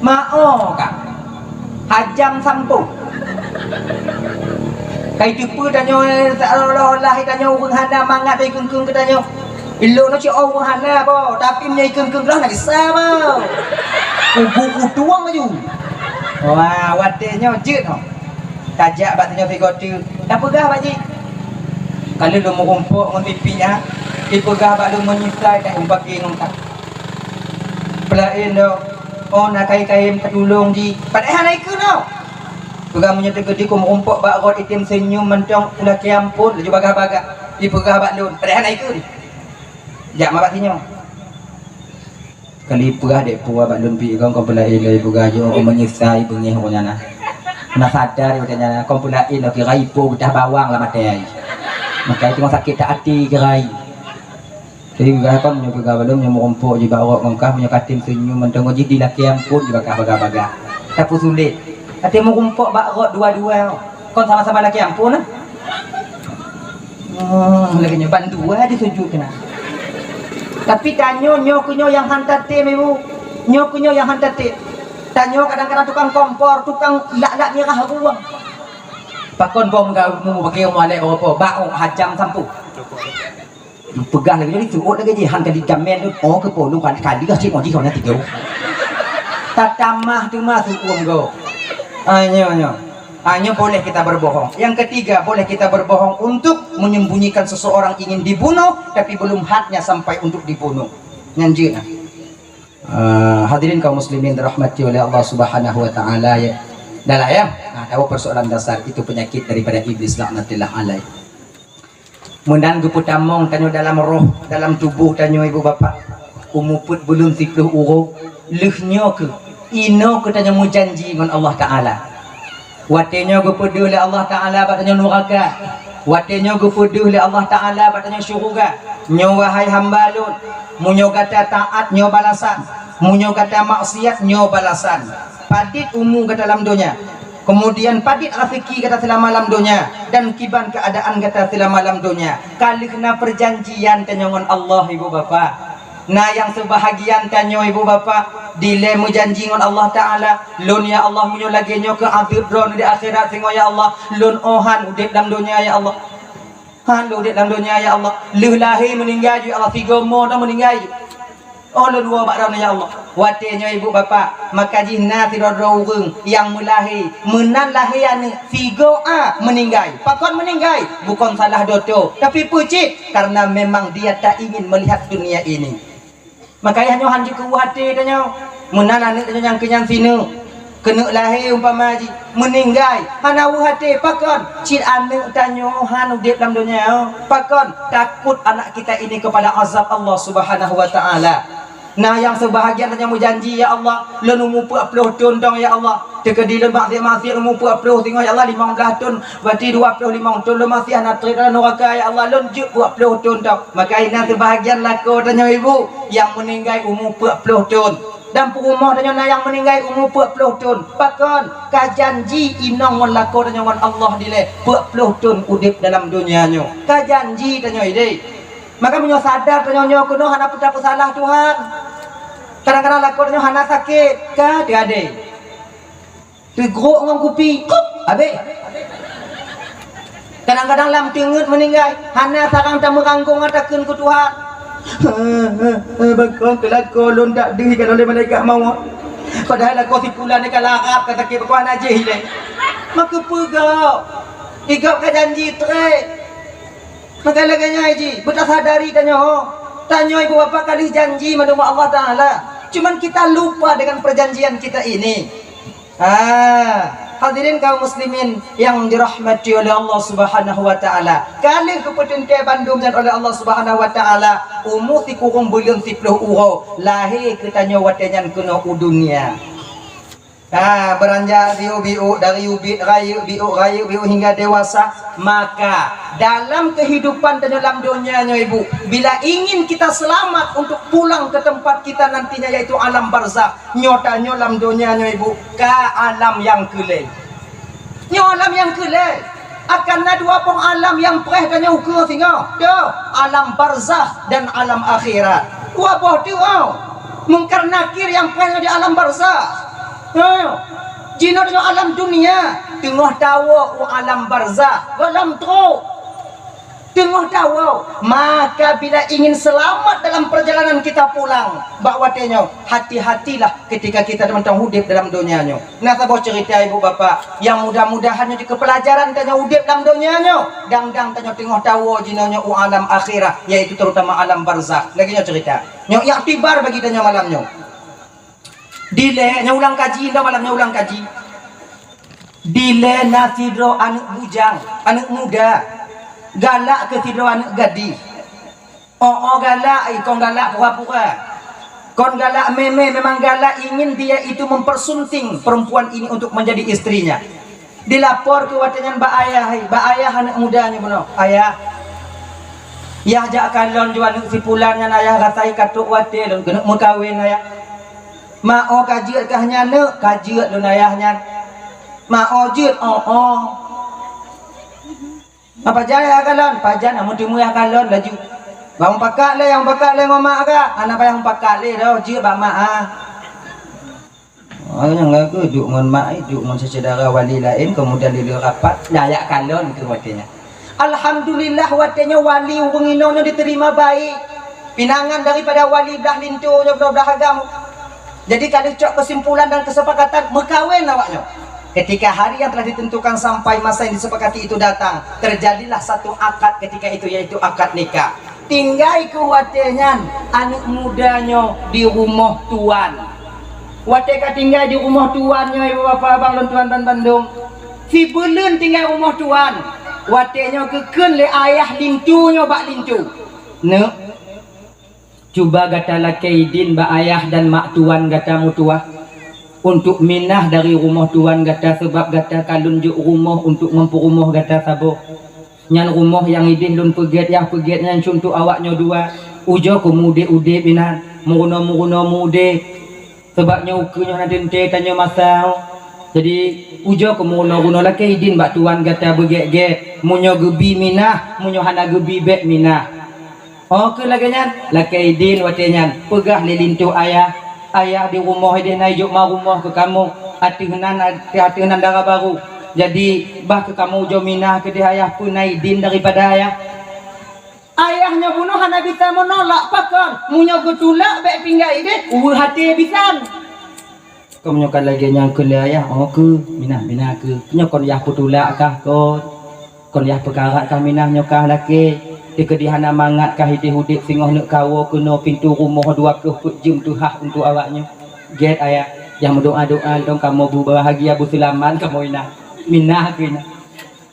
Mao ka. Hajam sampung. Kai teupeu tanyoe seolah-olah tanyoe ureuëng hana mangat dari keueng-keueng keu tanyoe. Ilok nyoe cit ureuëng hana boh, tapi meunyoe ikeueng-keueng lah na gisa boh. Kubu kutuang laju. Wah, watée nyoe jeuet nyoe. Tajak bak tanyoe sigoe teuk. Tapeugah bak jih. Ka lheueh lôn meurumpok ngon pipi nyan, dipeugah bak lôn meunyeusai ka umpaki ngon ka. Peulaén dong, oh na kai-kai tatulông jih. Padahai hana ikeu nyoe. Peugah meunyoe teukeudi ku meurumpok bak rot item seunyum mantong ulakée amphon laju bagah-bagah. Dipeugah bak lôn, padahai hana ikeu. Jak ma bak sinyoe. Kali peugah dek pue bak lôn pih kong, kong peulaén lé peugah jih, oh meunyeusai beungéh ureuëng nyan na. Na sadar ureuëng nyan na, kong peulaén lé kira ipo geudah bawang lam até ai. Maka itu sakét that até kira ai. Jadi peugah kon nyoe peugah bak lôn nyoe meurumpok jih bak rot ngon kah meunyoe katem seunyum mantong jih dilakée amphon jih bagah-bagah. Tapeusulet. Até meurumpok bak rot dua-dua. Kon sama-sama lakée amphon nah. Hmm, lagée nyoe bandua disujut keunan. Tapi tanyoe nyoe keuh nyoe nyang han tatem, Ibu. Nyoe keuh nyoe nyang han tatem. Tanyoe kadang-kadang tukang kompor, tukang lak-lak mirah ruang. Pakon bom gau mu bagi mu alek opo, bak oh hajam sampu. Peugah lagée nyoe disuot lagée jih han ka dijamin tu. Oh keu polu kan kali cit moji kau nanti jauh. Tatamah tu mah suum go. Ah nyoe nyoe. Ah, nyoe boleh kita berbohong. Yang ketiga, boleh kita berbohong untuk menyembunyikan seseorang ingin dibunuh, tapi belum haknya sampai untuk dibunuh. Nyan jeuet nah. Ah, hadirin kaum muslimin dirahmati oleh Allah Subhanahu wa taala ya. Dah lah ya. Nah, tahu persoalan dasar itu penyakit daripada iblis laknatillah alaih. Meunan geupeutamong tanyoe dalam roh, dalam tuboh tanyoe ibu bapak. Umu peuet buleuen siplôh uroe, lheueh nyoe keuh, inoe keuh tanyoe meujanji ngon Allah Taala. Watée nyoe geupeudeuh lé Allah Taala bak tanyoe nuraka. Watée nyoe geupeudeuh lé Allah Taala bak tanyoe syeuruga. Nyoe wahai hamba Lôn, meunyoe gata taát nyoe balasan, meunyoe gata maksiat nyoe balasan. Padit umu gata lam donya. Keumudian padit raseuki gata seulama lam donya dan kiban keuadaan gata seulama lam donya. Ka lheueh na peujanjian tanyoe ngon Allah, ibu bapak. Na nyang seubahagian tanyoe, ibu bapak, dilée meujanji ngon Allah Taala, "Lôn, ya Allah, meunyoe lagée nyoe keuh azeub droeneuh di akhirat singoh, ya Allah, Lôn 'oh han udeb lam donya, ya Allah. Han Lôn udeb lam donya, ya Allah. Lheueh lahé meuninggai ju, ya Allah, sigoe mo droe meuninggai ju." Oh lôn woe bak droeneuh, ya Allah. Watée nyoe ibu bapak, maka jih na sidroe-droe ureuëng nyang meulahé, meunan lahé aneuëk sigoe a meuninggai. Pakon meuninggai? Bukon salah doto, tapi peucit karena memang dia tak ingin melihat dunia ini. Maka yah nyoe han jikeuweuh até tanyoe, meunan aneuëk tanyoe nyang keunyan sineuk. Keuneuk lahé umpama jih, meuninggai, hana weueh até, pakon? Cit aneuëk tanyoe han udeb lam donya nyoe. Pakon? Takut anak kita ini kepada azab Allah Subhanahu wa Taala. Na nyang seubahagian tanyoe meujanji, "Ya Allah, lôn umu peuet ploh thon dong, ya Allah. Teukeudi lôn maksiat-maksiat umu peuet ploh singoh, ya Allah, limong blaih thon, berarti dua ploh limong thon lôn maksiat hana treb lam nuraka, ya Allah, lôn jeuet peuet ploh thon dong." Maka inan seubahagian lakoe tanyoe ibu nyang meuninggai umu peuet ploh thon. Dan peurumoh tanyoe na nyang meuninggai umu peuet ploh thon. Pakon? Ka janji inong ngon lakoe tanyoe ngon Allah dilée peuet ploh thon udeb dalam donya nyoe. Ka janji tanyoe ideh. Maka meunyoe sadar tanyoe nyoe keunoe hana peue tapeusalah Tuhan. Kadang-kadang lakoe tanyoe hana sakét, ka teuadée. Teugrok ngon kupi, kup, habéh. Kadang-kadang lam teungeut meuninggai, hana sarang tameuranggong takheun keu Tuhan. Bak kon teulakon lôn dak deuh ikan oleh malaikat mawöt. Padahai lakoe si pulan nyoe ka larap, ka sakét bak kon hana jih ilée. Maka peugah, igop ka janji treb. Maka lagée nyan jih, beutasadari tanyoe. Tanyoe ibu bapak ka lheueh janji mandum bak Allah Taala. Cuman kita lupa dengan perjanjian kita ini. Ah, hadirin kaum muslimin yang dirahmati oleh Allah Subhanahu wa Taala. Ka lheueh geupeuteuntée bandum nyan oleh Allah Subhanahu wa Taala, umu sikureueng buleuen siplôh uroe, lahé keu tanyoe watée nyan keunoe u dunia. Ah, beuranjak siubiuk dari ubit rayeuk biuk, rayeuk biuk hingga dewasa. Maka dalam kehidupan tanyoe lam donya nyoe ibu, bila ingin kita selamat untuk pulang ke tempat kita nantinya yaitu alam barzakh, nyoe tanyoe lam donya nyoe ibu ka alam nyang keu lhée. Nyoe alam nyang keu lhée. Akan na dua boh alam nyang preh tanyoe ukeue singoh. Dua, alam barzakh dan alam akhirat. Dua boh tu, oh. Mungkar Nakir nyang preh di alam barzakh. Oh. Jinoe tanyoe alam dunia, teungoh tawoe u alam barzakh, gohlom trok. Teungoh tawoe, maka bila ingin selamat dalam perjalanan kita pulang, bak watée nyoe, hati-hatilah ketika kita mantong udeb dalam donya nyoe. Na saboh cerita ibu bapak, nyang mudah-mudahan nyoe jeuet keu pelajaran tanyoe udeb lam donya nyoe, dang-dang tanyoe teungoh tawoe jinoe nyoe u alam akhirat, yaitu terutama alam barzakh. Lagée nyoe cerita. Nyoe iktibar bagi tanyoe malam nyoe. Dilée, nyoe ulang kaji, nyoe malam nyoe ulang kaji. Dilée na sidroe aneuëk bujang, aneuëk muda, galak keu sidroe aneuëk gadih. Oh, oh galak, eh, kon galak pura-pura. Kon galak mé-mé, memang galak ingin dia itu mempersunting perempuan ini untuk menjadi istrinya. Dilapor keu watée nyan bak ayah, hai, bak ayah aneuëk muda nyoe bunoe. "Ayah, yah jak kalon ju aneuëk si pulan nyan, ayah rasa ka trok watée lôn keuneuk meukawen, ayah." "Ma, oh ka jeuet kah nyan, neuk?" "Ka jeuet lôn, ayah, nyan." "Ma, oh jeuet?" "Oh, oh." "Apa jai ayah kalon?" "Pajan, amu teumé ayah kalon laju." "Bang pakak lé, nyang pakak lé ngon mak kah?" "Hana payah pakak lé doh, jeuet bak mak ah." Oh, nyang lagu duek ngon mak, eh, duek ngon syedara wali laén, kemudian di luwa rapat, nyan jak kalon keu watée nyan. Alhamdulillah, watée nyoe wali ureuëng inong nyoe diterima baik. Pinangan daripada wali blah linto nyoe, blah, blah agam. Jadi, ka lheueh cok kesimpulan dan kesepakatan meukawen awak nyoe. Ketika hari yang telah ditentukan sampai masa yang disepakati itu datang, terjadilah satu akad ketika itu, yaitu akad nikah. Tinggai keu watée nyan aneuëk muda nyoe di rumoh tuan. Watée ka tinggai di rumoh tuan nyoe, ibu bapak abang lôn tuan ban bandum, sibuleuen tinggai rumoh tuan, watée nyoe geukheun lé ayah linto nyoe bak linto, "Neuk, cuba gata lakée idin bak ayah dan mak tuan gata meutuwah, untuk minah dari rumoh tuan gata, sabab gata ka lôn jok rumoh untuk ngon peurumoh gata saboh. Nyan rumoh nyang idin lôn peugét, nyang peugét nyan cuntoh awak nyoe dua. Ujoe keuh meu-udeb-udeb inan, meurunoe-meurunoe meu-udeb. Sabab nyoe ukeue nyoe hana teuntée tanyoe masa." Jadi, ujoe keuh meurunoe-runoe, lakée idin bak tuan gata beugét-gét. Meunyoe geubi minah, meunyoe hana geubi bék minah. Oh, keu lagée nyan, lakée idin watée nyan, peugah lé linto ayah, "Ayah di rumoh ideh na ijok ma rumoh keu kamoe, ateueh nan, ateueh nan dara barô. Jadi, bah keu kamoe ujoe minah keudeh ayah, peue na idin daripada ayah." Ayah nyoe bunoe hana bisa meunolak, pakon? Meunyoe geutulak bék tinggai ideh, weueh até bisan. Keu meunyoe ka lagée nyan keu lé ayah, oh keu, minah, minah keu. Nyoe kon yah peutulak kah kon? Kon yah peukarat kah minah nyoe kah lakée? Teukeudi hana mangat kah ideh udeb singoh neuk kawoe keunoe pintoe rumoh dua ploh peuet jeuem teuhah untuk awak nyoe? Gét ayah, nyang meudoá-doá dong kamoe beubahagia beuseulamat kamoe inah. Minah keu inah.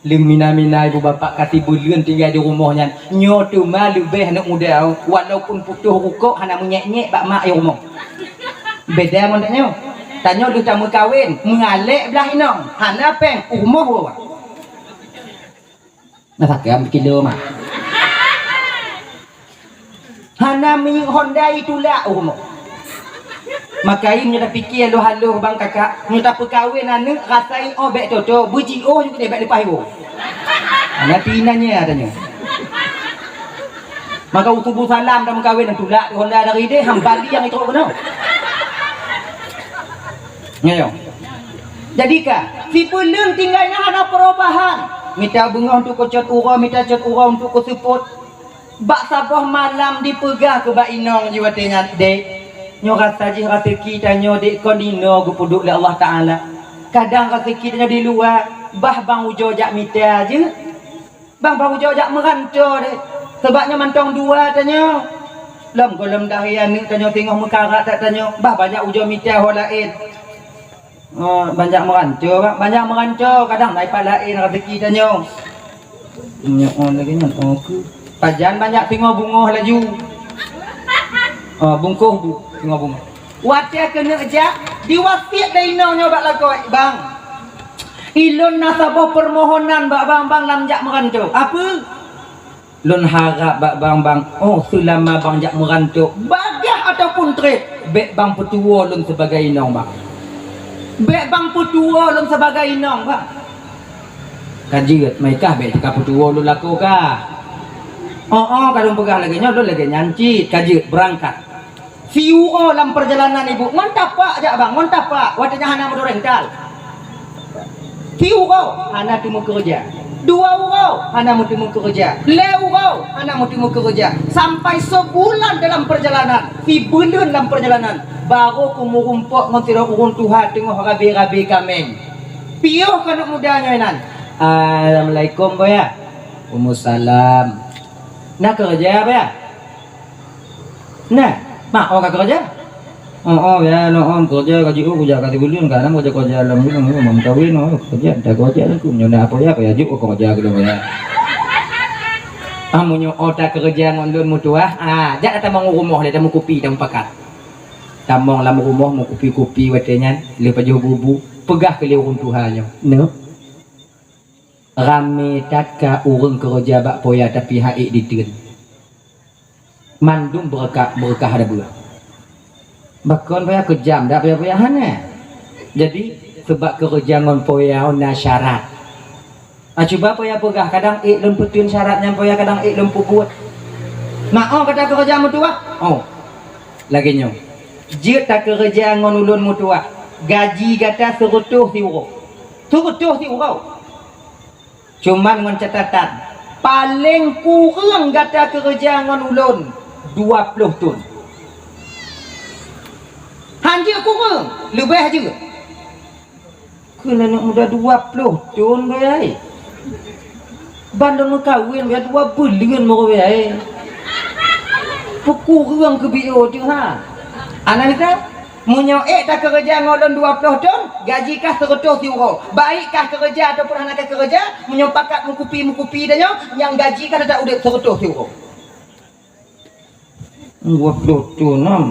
Leueng mina-mina ibu bapak ka sibuleuen tinggai di rumoh nyan. Nyoe teuma leubeh aneuk muda, walaupun putôh rukok hana meunyék-nyék bak mak i rumoh. Beda ngon tanyoe. Tanyoe lheueh tameukawen, meualek blah inong, hana péng, u rumoh woe. Na sakém kilo mah. Hana minyeuk Honda itulak u rumoh. Maka i meunyoe tapike haloh-haloh bang kakak, meunyoe tapeukawen aneuk, rasai oh bék toto, beujiôh ju keudeh bék leupah iwoe. Hana pi inan nyan tanyoe. Maka u suboh salam tameukawen, tulak Honda dari deh, ham bali nyang itrok keunoe. Nyoe. Jadi ka, sibuleuen tinggai na hana perubahan. Mita beungoh untuk keu cot uroe, mita cot uroe untuk keu seupôt. Bak saboh malam dipeugah keu bak inong jih watée nyan, "Dek, nyoe rasa jih raseuki tanyoe, Dek, kon inoe geupeuduek lé Allah Taala. Kadang raseuki tanyoe di luwa, bah bang ujoe jak mita jeuet. Bang, bang ujoe jak meuranto deh. Sabab nyoe mantong dua tanyoe. Lom gohlom dahé aneuëk tanyoe singoh meukarat that tanyoe, bah banyak ujoe mita ho laén." Oh, banyak meuranto, Bang. Banyak meuranto, kadang na ipat laén raseuki tanyoe. Nyoe, oh, lagée nyan, oh, keu. Pajan banyak singoh bungoh laju. Oh, bungkôh bu, singoh bungoh. Watée keuneuk jak, diwasiet lé inong nyoe bak lakoe, "Bang, ilôn na saboh peumohonan bak bang, bang lam jak meuranto." "Apeue?" "Lôn harab bak bang, bang, oh, seulama bang jak meuranto, bagaih ataupun treb, bék bang peutuwoe lôn sibagai inong, bang. Bék bang peutuwoe lôn sibagai inong, bang." "Ka jeuet, meukah bék teuka peutuwoe lôn lakoe kah?" "Oh, oh, ka lôn peugah lagée nyoe, lôn lagée nyan cit, ka jeuet, beurangkat." Siuroe lam peurjalanan ibu, ngon tapak jak bang, ngon tapak, watée nyan hana meudurental. Siuroe hana teumeukeureuja, dua uroe hana meuteumeukeureuja, lhée uroe hana meuteumeukeureuja, sampai seubulan dalam peurjalanan, sibuleuen lam peurjalanan, barô keu meurumpok ngon sidroe ureuëng tuha teungoh rabe-rabe kaméng. Piôh keuneuk muda nyoe nan. "Assalamualaikum, Boya." "Waalaikumsalam." "Na keureuja, Boya?" "Nah, mak, oh ka keureuja?" "Oh, oh, ya, no, oh, keureuja ka jiôh, keureuja ka sibuleuen, ka na keureuja, keureuja lam buleuen, oh, meukawen, oh, keureuja, dah keureuja, aku nyoe na apa ya, apa ya, jok keureuja keudroe ya." "Ah, meunyoe oh ta keureuja ngon lôn meutuwah, ah, jak tamong u rumoh lé, tamong kupi, tamong pakat." Tamong lam rumoh meukupi-kupi watée nyan, lheueh pajoh bubu, peugah keu lé ureuëng tuha nyoe, "Neuk, ramé that ka ureuëng keureuja bak poya tapi hana ék diteun." Mandum beureukat, beureukat ada buah. Bakon payah keujam dak payah-payah hana. Jadi, sebab keureuja ngon poya na syarat. Ah, cuba poya peugah, kadang ék lôn peuteun syarat nyan poya kadang ék lôn peubuet. Mak, oh, gata keureuja meutuwah? Oh. Lagée nyoe. Jeuet takeureuja ngon ulôn meutuwah. Gaji gata seureutôh siuroe. Seureutôh siuroe. Cuman ngon catatan, paleng kureueng gata keureuja ngon ulôn dua ploh thon. Han jeuet kureueng, leubeh jeuet. Keu aneuk muda dua ploh thon, Boya. Ban lôn meukawen, Boya, dua buleuen, Boya. Peukureueng keu B O teuh, ha. Ana mita? Meunyoe ék takeureuja ngon lôn dua ploh thon, gaji kah seureutôh siuroe. Baik kah keureuja ataupun hana kah keureuja, meunyoe pakat meukupi-meukupi tanyoe, nyang gaji kah teutap udeb seureutôh siuroe. Dua ploh thon nam,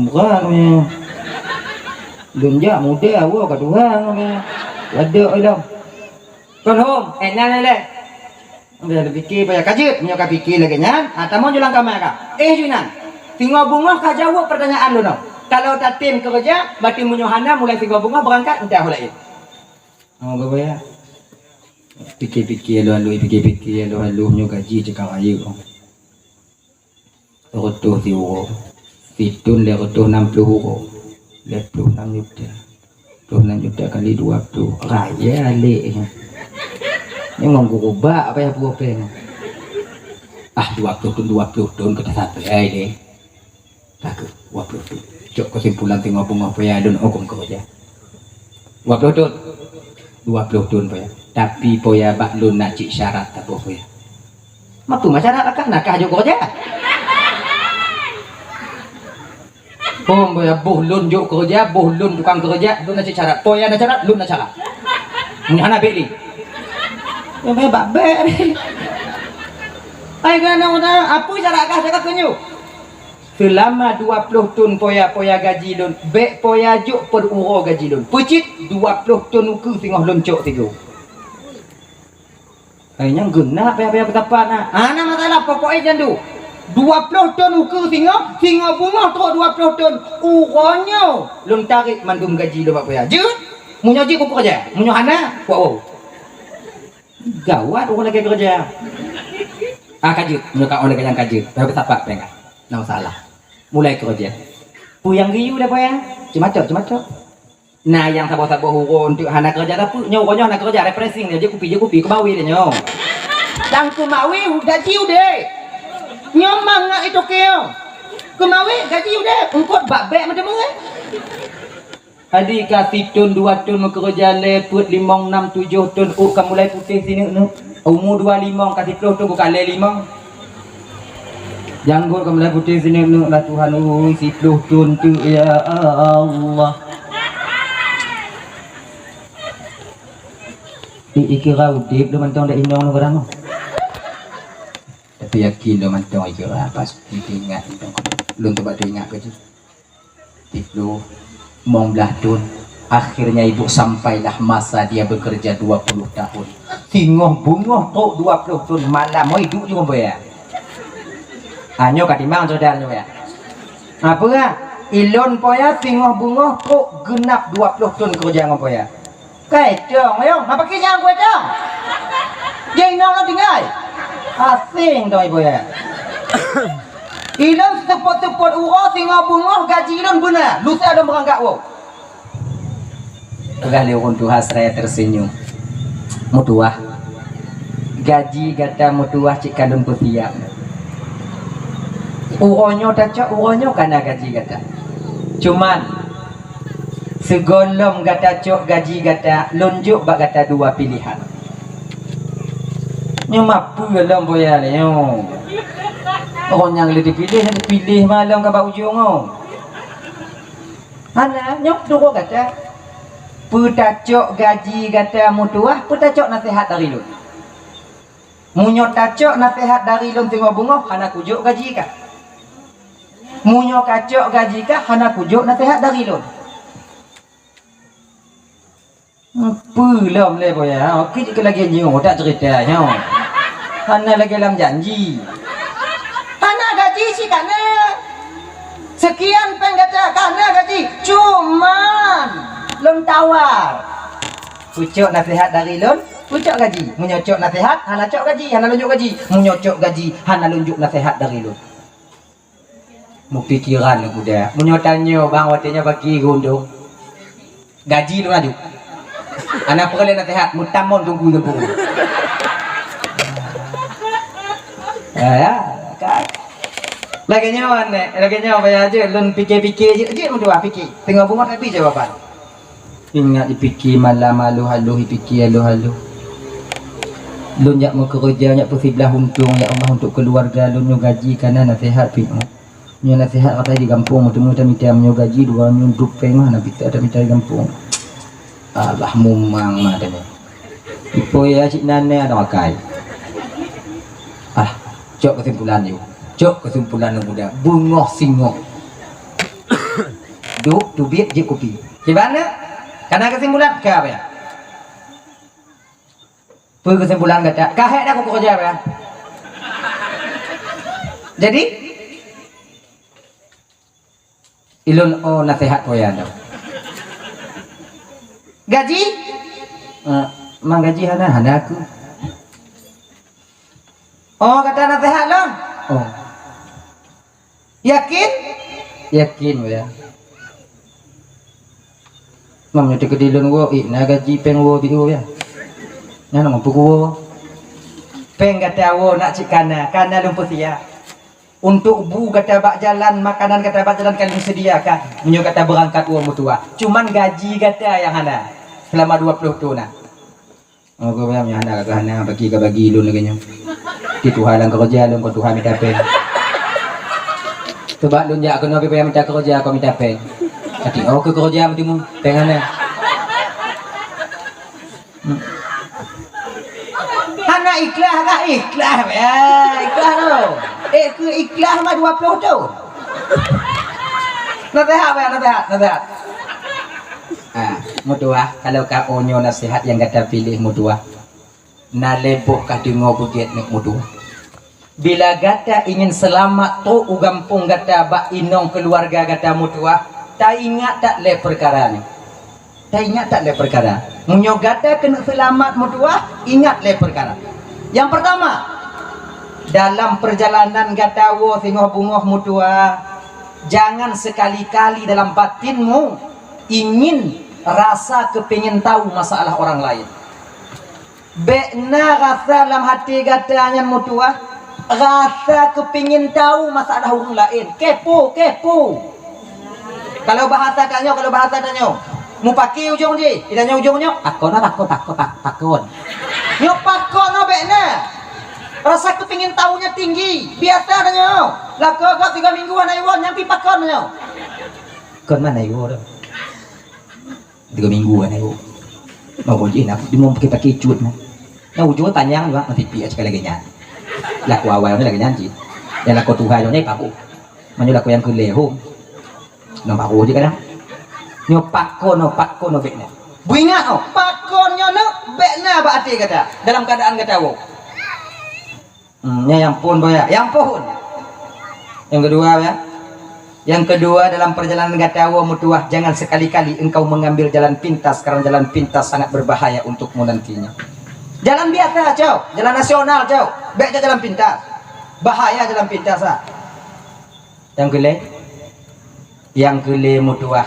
brat nyoe. Lôn jak muda, woe ka tuha nyoe. Ladek ilong. Kon hom, eh, nyan lé. Udah dipikir payah ka jeuet, meunyoe ka pikir lagée nyan, ha, tamong ju lam kama ka. Eh, ju inan. Singoh beungoh ka jaweueb peurtanyaan lôn nyoe. Kalau tatem keureuja, berarti meunyoe hana mulai singoh beungoh beurangkat, entah ho laén. Oh, Boya. Pikir-pikir alu-alu, pikir-pikir alu-alu nyoe gaji cekang rayeuk. Reutôh siuroe. Sithon lhée reutôh nam ploh uroe. Lhée ploh nam juta. Ploh nam juta kali dua ploh. Raya lé. Nyoe ngon gurubak apa ya buah peng. Ah, dua ploh thon, dua ploh thon ka tasapai lé. Ka keuh, dua ploh thon. Cok keusimpulan singoh beungoh poya lôn hukôm keureuja. Dua ploh thon. Dua ploh thon poya. Tapi poya bak lôn na cit syarat taboh poya. Mapeue ma syarat, akah na kah jok keureuja? Hom, boh lôn jok keureuja, boh lôn tukang keureuja, lôn na cit syarat. Poya na syarat, lôn na syarat. Meunyoe hana bék lé. Ya, bék bak bék. Ai, kana udah, apa syarat kah cakap keu nyoe? Seulama dua ploh thon poya-poya gaji lôn, bék poya jok peururoe gaji lôn. Peucit dua ploh thon ukeue singoh lôn cok sigoe. Hai nyang geuna payah-payah beutapat na. Hana masalah, pokok e jandu. Dua ploh thon ukeue singoh, singoh beungoh trok dua ploh thon. Uroe nyoe lôn tarek mandum gaji lôn bak poya. Jeuet? Meunyoe jeuet, kupeurcaya. Meunyoe hana, kuat woe. Gawat ureueng lagèe keureuja. Ah, ka jeuet. Meunyoe ka ureueng lagèe nyan ka jeuet. Payah beutapat, payah. Na masalah. Mulai keureuja. Peue nyang geuyue lé poya? Ceumacoh, ceumacoh. Na nyang saboh-saboh uroe eunteuk hana keureuja, tapi nyoe uroe nyoe hana keureuja, refreshing nyoe, jép kupi, jép kupi, keumawe lé nyoe. Dan keumawe gaji udép. Nyoe mangat itu keu. Keumawe gaji udeb, eungkot bak bek meuteumé. Adi ka sithon, dua thon meukeureuja, lhèe, peuet, limong, nam, tujoh thon, ôk ka mulai putéh sineuk-neuk. Umu dua limong, ka siploh thon, ka lhèe limong. Janggot ka mulai putéh sineuk-neuk lah Tuhan, ui, siploh thon teuk, ya Allah. I-, ikira udeb lôn mantong dak inong lôn barang. Tapi yakin lôn mantong ikira pas teuingat mantong. Lôn teuba teuingat keu jih. Tiga puluh, lima belas tahun. Akhirnya ibu sampailah masa dia bekerja dua puluh tahun. Singoh beungoh trok dua puluh tahun malam, oh, idup juga boya. Ah, nyoe ka timang saudara nyoe ya. Apa ya? Ilôn poya singoh beungoh trok genap dua puluh tahun kerja ngon poya. Kai tong, ayo, apa kisah gue tong? Dia inong lo tinggai. Asing tong ibu ya. Ilôn seupôt-seupôt uroe singoh beungoh gaji ilôn beuna, lusa lôn beurangkat woe. Peugah lé ureueng tuha seraya tersenyum. Meutuah. Gaji gata meutuah cit ka lôn peusiap. Uroe nyoe tacok, uroe nyoe kana gaji gata. Cuman, sigohlom gata cok gaji gata, lôn jok bak gata dua pilihan. Nyoe mapeue lom boya lé nyoe. Ureueng nyang lé dipiléh, dipiléh malom ka bak ujong nyoe. Hana, nyoe turoe gata. Peue tacok gaji gata meutuah, peue tacok naseuhat dari lôn. Meunyoe tacok naseuhat dari lôn singoh beungoh, hana kujok gaji kah. Meunyoe kacok gaji kah, hana kujok naseuhat dari lôn. Peue lom lé boya, ha? Oke, jeuet lagèe nyoe, tak cerita nyoe. Hana lagèe lam janji. Hana gaji cit kana. Sekian pèng gata kana gaji. Cuman, lôn tawar. Peue cok naseuhat dari lôn, peue cok gaji. Meunyoe cok naseuhat, hana cok gaji, hana lôn jok gaji. Meunyoe cok gaji, hana lôn jok naseuhat dari lôn. Meupikiran lôn muda. Meunyoe tanyoe bang watèe nyoe bagi geuh undong. Gaji lôn aju. Hana peureulèe naseuhat, meutamong teungku teungku. Ya, ya, kan. Lagèe nyoe, nèk. Lagèe nyoe, payah jeuet lôn pikir-pikir jeuet, jeuet meutuah pikir. Teungoh beungoh tapi jawaban. Ingat ipike malam aloh-aloh, ipike aloh-aloh. Lôn jak meukeureuja, jak peusiblah untông, ya Allah, untuk keuluwarga lôn nyoe gaji kana naseuhat pih. Nyoe naseuhat ka di gampông, meuteumé tamita meunyoe gaji dua nyoe dup péng mah, na pita tamita di gampông. Alah, mumang mah tanyoe. Ipo ya cit nan nyoe ada makai. Ah, cok kesimpulan yuk. Cok kesimpulan lôn muda. Beungoh singoh. Duek teubiet jeuet kupi. Kiban na? Kana kesimpulan ka apa ya? Peue kesimpulan gata? Ka hék dah kukeureuja apa ya? Jadi, ilôn oh naseuhat poya nyoe. Gaji? Eh, mang gaji hana, hana aku. Oh, gata naseuhat lôn? Oh. Yakin? Yakin, ya. Mam nyoe teukeudi lôn woe, ih, na gaji péng woe biôh, ya. Nyan mampu woe. Péng gata woe nak cit kana, kana lôn peusiap. Untuk bu gata bak jalan, makanan gata bak jalan ka lôn sediakan. Meunyoe gata beurangkat woe meutuah. Cuman gaji gata nyang hana selama dua puluh thon na. Oh, kau bayang nyang hana ka hana, bagi ka bagi lôn lagèe nyoe. Di tuha lam keureuja lôn kon tuha mita péng. Coba lôn jak keunoe pih payah mita keureuja, kon mita péng. Tapi oh keu keureuja meuteumé péng hana. Hmm. Hana ikhlas kah? Ikhlas, ya, ikhlas tu. Eh, keu ikhlas mah dua puluh tu. Naseuhat, ya, naseuhat, naseuhat. Ah, meutuah, kalau ka oh nyoe naseuhat nyang gata piléh meutuah. Na lé boh ka deungoe beugét nyoe meutuah. Bila gata ingin seulamat trok u gampông gata bak inong keuluwarga gata meutuah, taingat that lé peukara nyoe. Taingat that lé peukara. Meunyoe gata keuneuk seulamat meutuah, ingat lé peukara. Nyang peurtama, dalam peurjalanan gata woe singoh beungoh meutuah, jangan sekali-kali dalam batinmu ingin rasa keupengen tahu masalah orang lain. Bék na rasa lam até gata nyan meutuah, Rasa kepingin tahu masalah ureuëng laén. Kepo, kepo. Kalau bahasa tanyoe, kalau bahasa tanyoe, mupaki ujong jih, di tanyoe ujong nyoe, takon, takon, takon, takon. Nyoe pakon, nyoe bék na. Rasa kepingin tahunya tinggi. Biasa tanyoe. Lakoe gob tiga minggu hana iwoe, nyang pi pakon nyoe. Kon mana iwoe tu? Tiga minggu kan aku. Mau uji nak, dia mau pakai-pakai cut nah. Nah, ujung tanyang juga, masih piak sekali lagi nyan. Laku awal ni lagi nyan cit. Yang laku Tuhan ni paku. Maju laku yang kelih hom. Nampak aku je kadang. Nyo pakon, nyo pakon, nyo bék nyo. Beringat oh, pakon nyo nak bék na bak hati kata. Dalam keadaan kata wo. Hmm, ya, ya ampun, Boya. Ya ampun. Yang kedua, ya. Yang kedua, dalam perjalanan gata woe meutuah, jangan sekali-kali engkau mengambil jalan pintas, karena jalan pintas sangat berbahaya untukmu nantinya. Jalan biasa, cok. Jalan nasional, cok. Bék cok jalan pintas. Bahaya jalan pintas, ah. Yang keulhèe, yang keulhèe meutuah,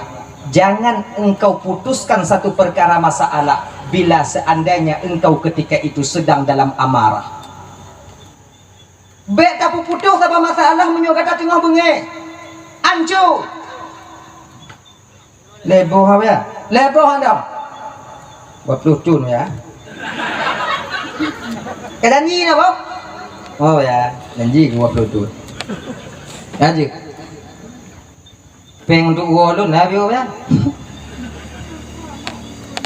jangan engkau putuskan satu perkara masalah bila seandainya engkau ketika itu sedang dalam amarah. Bék tapeuputoh saboh masalah meunyoe gata teungoh beungéh. Anco. Lhèe boh apa ya? Lhèe boh anda. Dua puluh thon ya. Ka janji dah, Bob? Oh ya, janji dua puluh thon. Janji. Péng untuk uroe lôn dah habéh ya.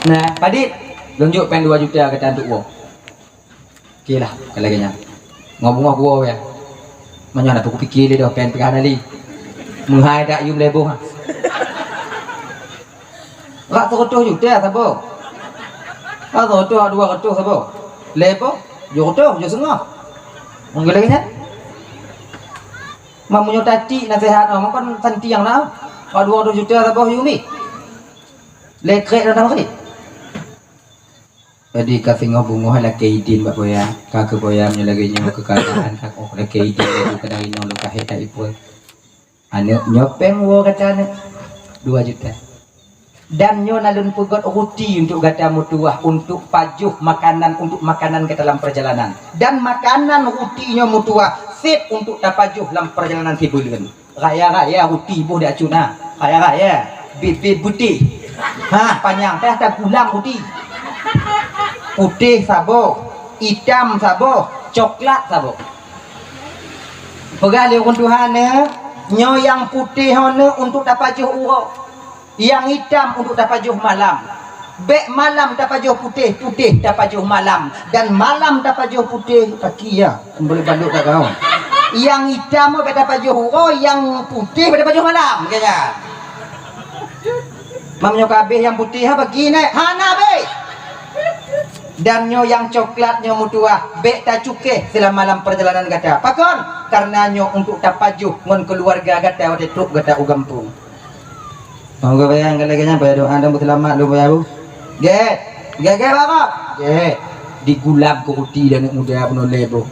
Nah, padit, lôn jok péng dua juta gata untuk uroe. Oke lah, kalau lagèe nyan. Ngobungoh gua ya. Manyang nak aku pikir lé dah péng pihak nali. Meuhai dak yum leboh. Rak seratus juta saboh. Rak seratus, dua ratus saboh. Leboh, tujuh ratus, tujuh setengah. Mungkin lagèe nyan. Mamunyo tati nasihat, oh, makan santiang dah. Rak dua ratus juta saboh yumi. Lekrek dah dah. Jadi ka singoh beungoh lakèe idin bak boya, ka keu boya meunyoe lagèe nyoe keukaadaan ka oh lakèe idin laju kadang inong lôn kahé that iphon. Aneuk nyoe péng woe gata aneuk, dua juta. Dan nyoe na lôn peugöt ruti untuk gata meutuwah, untuk pajoh makanan, untuk makanan gata lam perjalanan. Dan makanan ruti nyoe meutuwah sép untuk tapajoh lam perjalanan sibuleuen. Raya-raya ruti boh dak cuna. Raya-raya bit-bit putih. Ha, panyang teh ada gulang ruti. Putih saboh, itam saboh, coklat saboh. Peugah lé ureueng tuha neuh, nyoe nyang putih ho neuh untuk tapajoh uroe. Nyang itam untuk tapajoh malam. Bèk malam tapajoh putéh, putéh tapajoh malam, dan malam tapajoh putéh paki ya. Boleh banduk kat kau. Nyang itam bèk tapajoh uroe, nyang putéh bèk tapajoh malam, kaya. Mam nyoe kabeh nyang putéh ha paki nè, hana bèk. Dan nyoe nyang coklat nyoe meutuwah, bèk tacukéh seulama lam perjalanan gata. Pakon? Karena nyoe untuk tapajoh ngon keuluwarga gata watèe trok gata u gampông. Monggo bayang lagèe nyan, payah doa dan beuseulamat lôn bayang bu. Gèt. Gèt, gèt, Bapak. Gèt. Digulam keu ruti dan aneuk muda peunoh lé bu.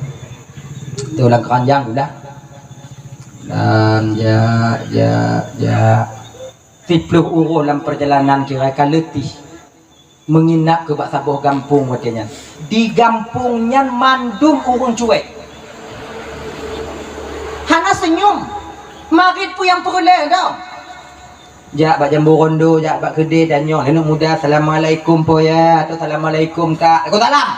Teulang keranjang gulam. Dan jak, jak, jak. Siplôh uroe lam perjalanan kira ka leutih. Meunginap keu bak saboh gampông watèe nyan. Di gampông nyan mandum ureueng cuwèk. Hana seunyum. Marit peue nyang peureulèe dong. Jak bak jambu rondo, jak bak keudè dan nyoe, aneuk muda, "Assalamualaikum, Po, ya," atau, "Assalamualaikum, Kak." "Waalaikumsalam."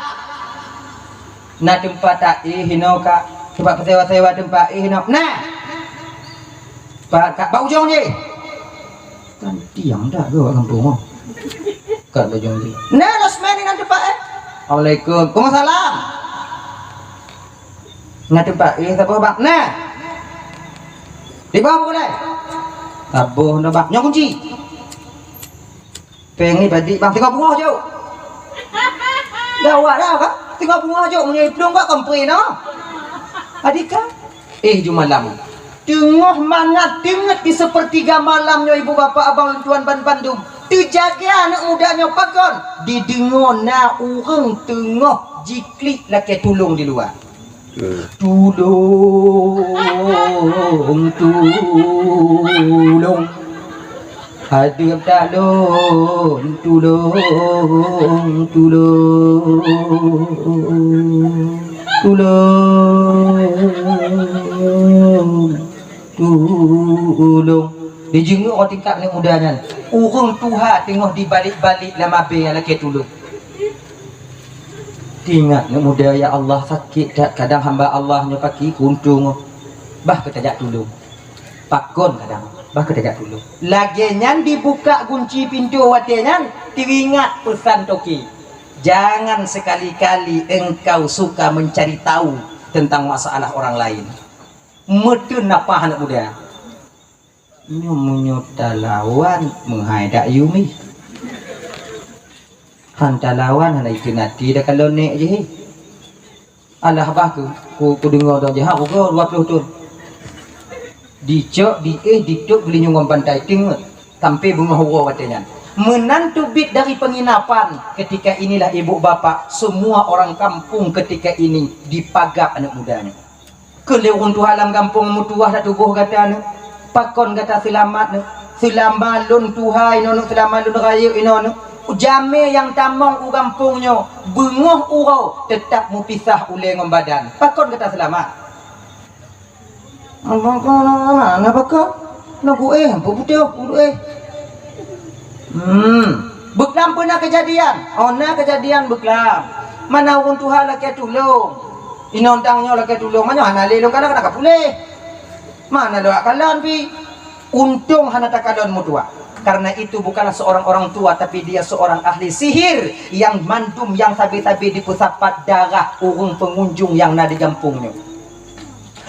"Na teumpat taéh inoe, Kak? Teumpat peusewa-sewa teumpat éh inoe?" "Na." "Pat, Kak?" "Bak ujong jih." Kan tiang dak geuh bak gampông oh. Kat bajong jih. "Na, losmen inan teumpat éh." "Assalamualaikum." "Waalaikumsalam." "Na teumpat éh saboh, Bang?" "Na." "Di bawah pukul lain." "Saboh na, Bang." "Nyoe kunci." "Péng ni padit, Bang, singoh beungoh jok." "Dah awak dah, Bang. Singoh beungoh jok, meunyoe iplueng bak kompre noh." Adika, éh ju malam. Teungoh mangat teungeut di seupeurtiga malam nyoe, ibu bapak abang lôn tuan ban bandum. Teujaga aneuk muda nyoe pakon? Dideungoe na ureueng teungoh jiklik lakèe tulông di luwa. Tulông, tulông. Hadeueng talôn, tulông, tulông. Tulông, tulông. Dijeungeuk tingkat aneuk muda nyan. Ureueng tuha teungoh dibalek-balek lam abée lakée tulông. Teuingat aneuk muda, "Ya Allah, sakét that kadang hamba Allah nyoe paki kuntung. Bah keutajak tulông." Pakon kadang, bah keutajak tulông. Lagée nyan dibuka gunci pintoe watée nyan, teuingat peusan toke. Jangan sekali-kali engkau suka mencari tahu tentang masalah orang lain. Meuteun nafah aneuk muda. Nyoe meunyoe talawan meuhai dak yumi. Han talawan hana ikeu nati dak kalon nek jih. Alah bah ku, ku, ku deungoe dong jih ha ugoe dua ploh thon. Dicok, diéh, ditôp geulinyueng ngon bantai teungeut sampai beungoh uroe watée nyan. Meunan teubiet dari penginapan, ketika inilah ibu bapak, semua orang kampung ketika ini dipagab aneuk muda nyoe. Keu lé ureueng tuha lam gampông meutuwah dak tuboh gata nyoe, pakon gata seulamat nyoe? Seulama lôn tuha inoe nyoe, seulama lôn rayeuk inoe nyoe, jamé nyang tamong u gampông nyoe beungoh uroe teutab meupisah ulée ngon badan. Pakon gata seulamat? Abang ko na pakon? Na ku éh, ampôn putôh, ku éh. Hmm, beuklam peue na keujadian? Oh, na keujadian beuklam. Mana ureueng tuha lakée tulông. Inong tang nyoe lakée tulông, meunyoe hana lé lôn kalon, hana ka puléh. Mana lôn kalon pi? Untông hana takalon meutuwah. Karena itu bukanlah seorang orang tua, tapi dia seorang ahli sihir yang mandum, yang sabe-sabe dipeusapat darah ureueng pengunjung nyang na di gampông nyoe.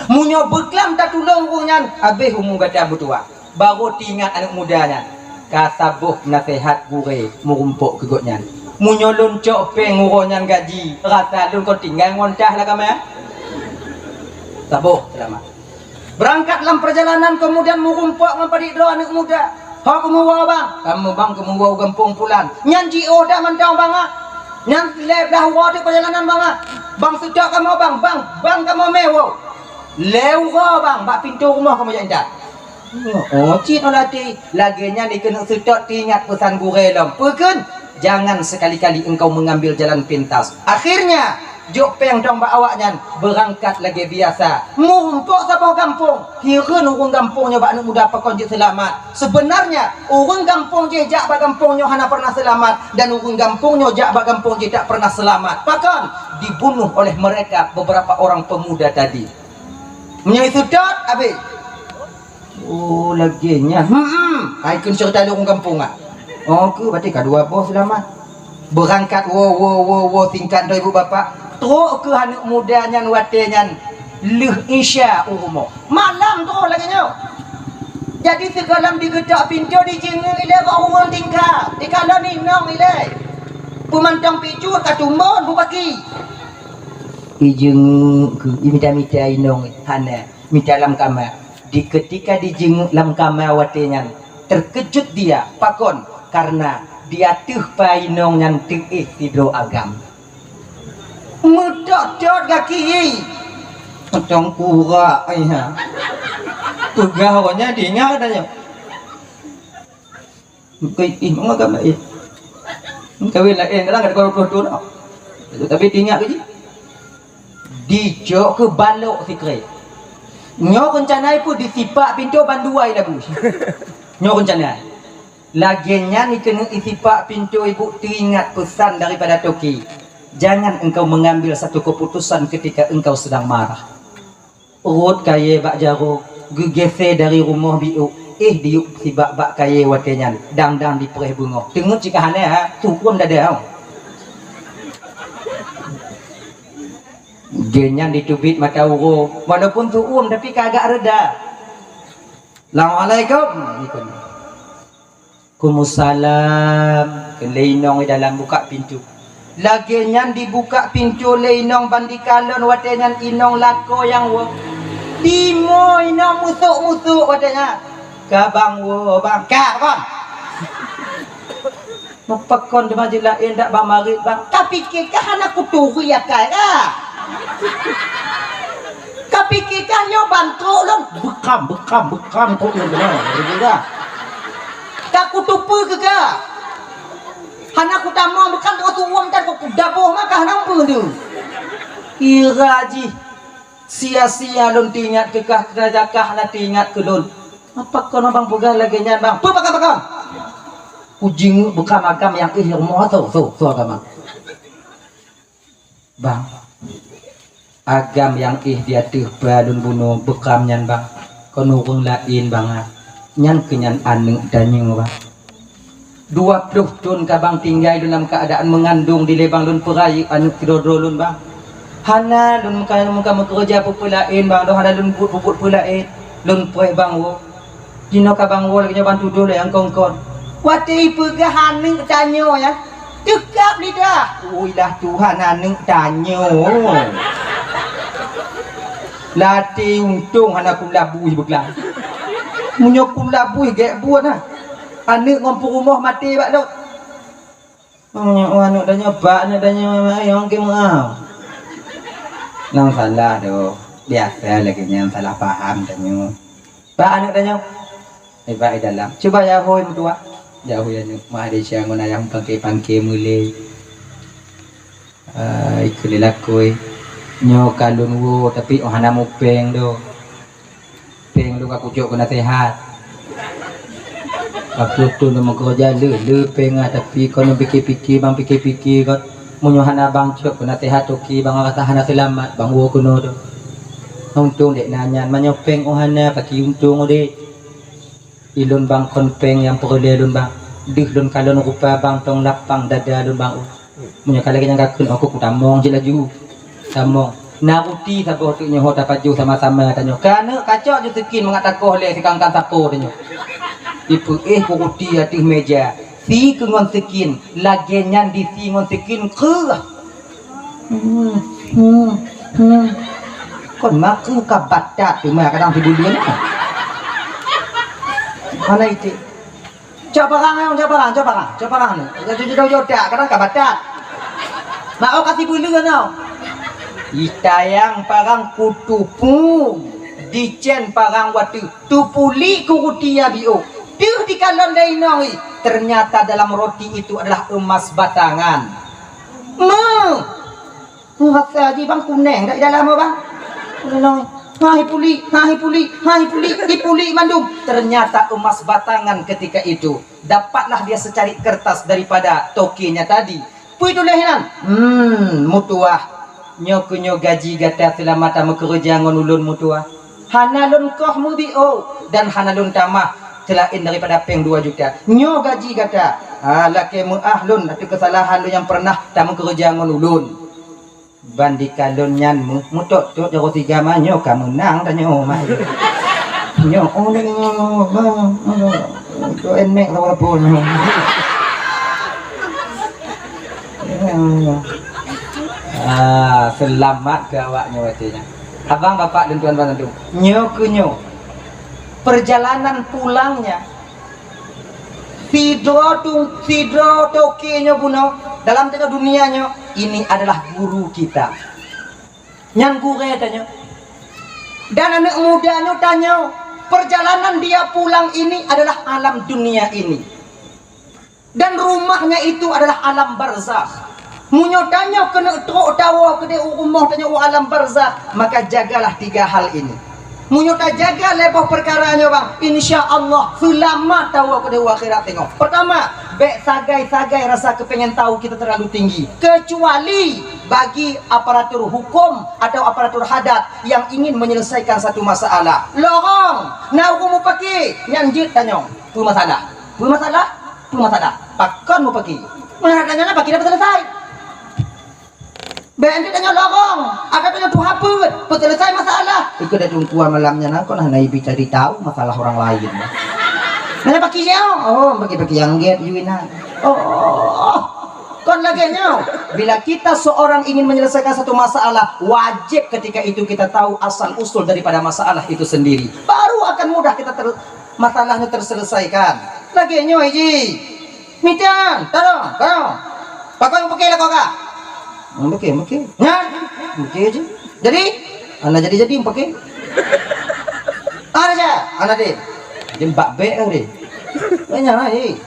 Meunyoe beuklam tatulông ureueng nyan, habéh umu gata meutuwah. Barô teuingat aneuk muda nyan, ka saboh naseuhat gurée meurumpok keu gobnyan. Meunyoe lôn cok péng uroe nyan gaji, rasa lôn kon tinggai ngon tah lam kama. Saboh seulamat. Beurangkat lam peurjalanan, keumudian meurumpok ngon padit droe aneuk muda. "Ho keumeuwoe, Bang?" "Kamoe, Bang, keumeuwoe u gampông pulan." "Nyan jiôh dak mantong, Bang, ah? Nyan lhèe blah uroe teuk peurjalanan, Bang, ah? Bang seutôt kamoe, Bang, Bang, Bang kamoe mè woe." "Lhèe uroe, Bang, bak pintoe rumoh kamoe jak intat." Oh, cit olah até. Lagée nyan dikeuneuk seutôt teuingat peusan gurée lom. Peue kheun? Jangan sekali-kali engkau mengambil jalan pintas. Akhirnya, jok péng dong bak awaknyan, beurangkat lagée biasa. Meurumpok saboh gampông. Hireuen ureueng gampông nyoe bak aneuk muda pakon jeuet seulamat. Sebenarnya, ureueng gampông jih jak bak gampông nyoe hana pernah seulamat, dan ureueng gampông nyoe jak bak gampông jih tak pernah seulamat. Pakon? Dibunuh oleh mereka beberapa orang pemuda tadi. Meunyoe seutôt, habéh. Oh, lagée nyan. Hmm, hmm. Hai kheun ceurita lôn gampông ah. Oh, keu berarti ka dua boh seulamat. Beurangkat woe, woe, woe, woe, tingkat droe ibu bapak. Trok keu aneuk muda nyan watée nyan lheueh Isya u rumoh. Malam trok lagée nyoe. Jadi sigohlom digeutok pintoe, dijeungeuk ilée bak ureueng tingkat. Dikalon inong ilée. Peumantong picut ka tumbon bupaki. Ijeungeuk keu, imita-mita inong hana. Mita lam kama. Di ketika dijeungeuk lam kama watée nyan, terkejut dia. Pakon? Karena di ateueh pai inong nyan teuéh sidroe agam. Meutot-tot gaki. Mantong kurak ai ha. Peugah awaknyan diingat dah nyoe. Bukan ih, menganggap lain. Kawin lain, kadang ada dua puluh tahun tau. Tapi ingat ke ji? Dicok keu balok sikrek. Nyoe rencana ipeue disipak pintoe ban dua lagu. Nyoe rencana. Lagée nyan ikeuneuk isipak pintoe ibu teuingat pesan daripada toke. Jangan engkau mengambil satu keputusan ketika engkau sedang marah. Rhot kayée bak jaroe, geugisé dari rumoh biôk, éh diyueb sibak bak kayée watée nyan, dang-dang dipreh beungoh. Teungeut cit ka hana ha, tuom dada. Geuh nyan diteubiet mata uroe, walaupun tuom tapi ka agak reda. Assalamualaikum. Waalaikumsalam. Kheun lé inong di dalam buka pintoe. Lagée nyan dibuka pintoe lé inong ban dikalon watée nyan inong lakoe nyang woe. Timoh inong musok-musok watée nyan. Ka bang woe bang. Ka kon. Meupakon teuma jih laén dak bamarit bang. Ka pike kah hana kuturi akai kah? Ka pike kah nyoe ban trok lôn? Beukam, beukam, beukam trok lôn keunoe. Ka kutupeue keu kah? Hana kutamong beukam trok tuom tan ku daboh mah kah hana peue tu. Kira jih sia-sia lôn teuingat keu kah, kira kah na teuingat keu lôn. Apa kon abang peugah lagèe nyan, Bang? Peue pakon-pakon? Kujingeuk beukam agam nyang éh rumoh, tho, tho, tho agam. Bang, agam nyang éh di ateueh ba lôn bunoe beukam nyan, Bang, kon ureueng laén, Bang, ah. Nyan keuh nyan aneuk tanyoe, Bang. Dua ploh thon ka, Bang, tinggai lôn lam keuadaan meungandong dilèe, Bang, lôn peurayeuk aneuk keudroe-droe lôn, Bang. Hana lôn muka, muka meukeureuja peue-peue laén, Bang, lôn hana lôn buet peue-peue laén. Lôn preh, Bang, woe. Jinoe ka, Bang, woe lagèe nyoe, Bang, tudoh lé nyang kon-kon. Watèe ipeugah aneuk tanyoe, ya, teukab lidah. Oi lah Tuhan, aneuk tanyoe. Latèe untông hana kulabui beuklam. Meunyoe kulabui gèt buet, nah. Aneuk ngon peurumoh maté bak lôn. Oh, nyoe, oh, aneuk tanyoe, bak aneuk tanyoe, ayong keu meu'ah. Nang salah doh. Biasa lagèe nyan salah paham tanyoe. Bak aneuk tanyoe. Eh, bak di dalam. Cuba jahôi meutuah. Jahôi aneuk. Mak Adisya ngon ayah pangke-pangke meulé. Ah, ikeu lé lakôi. Nyoe ka lôn woe, tapi oh hana mupeng doh. Péng lôn ka kucok keu naseuhat. Ka ploh thon lôn meukeureuja le, le péng, ah, tapi kon lôn pike-pike, Bang, pike-pike kon. Meunyoe hana Bang cok keu naseuhat toke, Bang, rasa hana seulamat, Bang, woe keunoe teuh. Untông dek na nyan, meunyoe péng oh hana, paki untông udép. Ilôn, Bang, kon péng nyang peureulèe lôn, Bang. Deuh lôn kalon rupa, Bang, tong lapang dada lôn, Bang. Meunyoe ka lagèe nyan ka kheun, oh, kutamong cit laju. Tamong. Na ruti saboh teuk nyoe ho tapajoh sama-sama tanyoe. Ka aneuk kacok ju sikin mangat takoh lé sikangkan sapo tanyoe. Ipeuéh ku ruti ateueh meja. Si keu ngon sikin, lagèe nyan disi ngon sikin kreueh. Hmm, hmm, hmm. Kon makeuh ka batat teuma kadang sibuleuen. Hana iték. Cok parang, cok parang, cok parang, cok parang. Jatuh jatuh jatuh tak, kadang ka batat. Nak oh kasih bulu kan tau. Itayang parang kutupu, dicen parang watèe, tupuli kuruti ya bio. Deuh dikalon dari nong i. Ternyata dalam roti itu adalah emas batangan. Meuh. Rasa jih bang kuneng dak di dalam, bang. Kuneng. Ha, ipuli, ha, ipuli, ha, ipuli, ipuli mandum. Ternyata emas batangan ketika itu. Dapatlah dia secari kertas daripada tokenya tadi. Peue tuléh nyan? Hmm, meutuah. Nyoe keuh nyoe gaji gata seulama tameukeureuja ngon ulôn, meutuah. Hana lôn koh meubiôh dan hana lôn tamah seulaén daripada péng dua juta. Nyoe gaji gata. Ha, lakée meu'ah lôn ateueh keusalahan lôn nyang peureunah tameukeureuja ngon ulôn. Ban dikalon nyan meu-, meutot-tot jaroe tiga ma nyoe ka meunang tanyoe ma. Nyoe, oh, nyoe, nyoe, nyoe, nyoe, nyoe, nyoe, nyoe, nyoe, nyoe, nyoe, nyoe. Ah, seulamat keu awak nyoe watée nyan. Abang, bapak, dan tuan-tuan, nyoe keuh nyoe. Perjalanan pulangnya Sidroe tu, sidroe toke nyoe bunoe, dalam teuka dunia nyoe, ini adalah guru kita. Nyan gurée tanyoe. Dan aneuk muda nyoe tanyoe, perjalanan dia pulang ini adalah alam dunia ini. Dan rumahnya itu adalah alam barzakh. Meunyoe tanyoe keuneuk trok tawoe keudeh u rumoh tanyoe u alam barzakh, maka jagalah tiga hal ini. Meunyoe tajaga lé boh peukara nyoe, bang, insya Allah seulamat tawoe keudeh u akhirat teungoh. Pertama, bék sagai-sagai rasa keupengen tahu kita terlalu tinggi, kecuali bagi aparatur hukum atau aparatur hadat yang ingin menyelesaikan satu masalah. Lorong, na ureuëng mupaki, nyan jeuet tanyong, peue masalah? Peue masalah? Peue masalah? Pakon mupaki? Meunan tanyong na paki dapat selesai. Bék ente tanyoe lorong, ada tanyoe tuha peuet, peuseuleusai masalah. Ikeu dak teungku malam nyan kon hana ibi cari tahu masalah orang lain. Nanya paki nyoe, oh, paki-paki nyang gét yuina. Oh, kon lagée nyoe. Bila kita seorang ingin menyelesaikan satu masalah, wajib ketika itu kita tahu asal usul daripada masalah itu sendiri. Baru akan mudah kita ter-, masalahnya terselesaikan. Lagée nyoe ji. Mita, tarong, tarong. Pakon mupaki lakoe kah? Mupaki, mupaki. Nyan? Mupaki je. Jadi? Hana jadi-jadi mupaki. Hana je, hana deh. Jadi bak bék deh. Banyak lah, eh.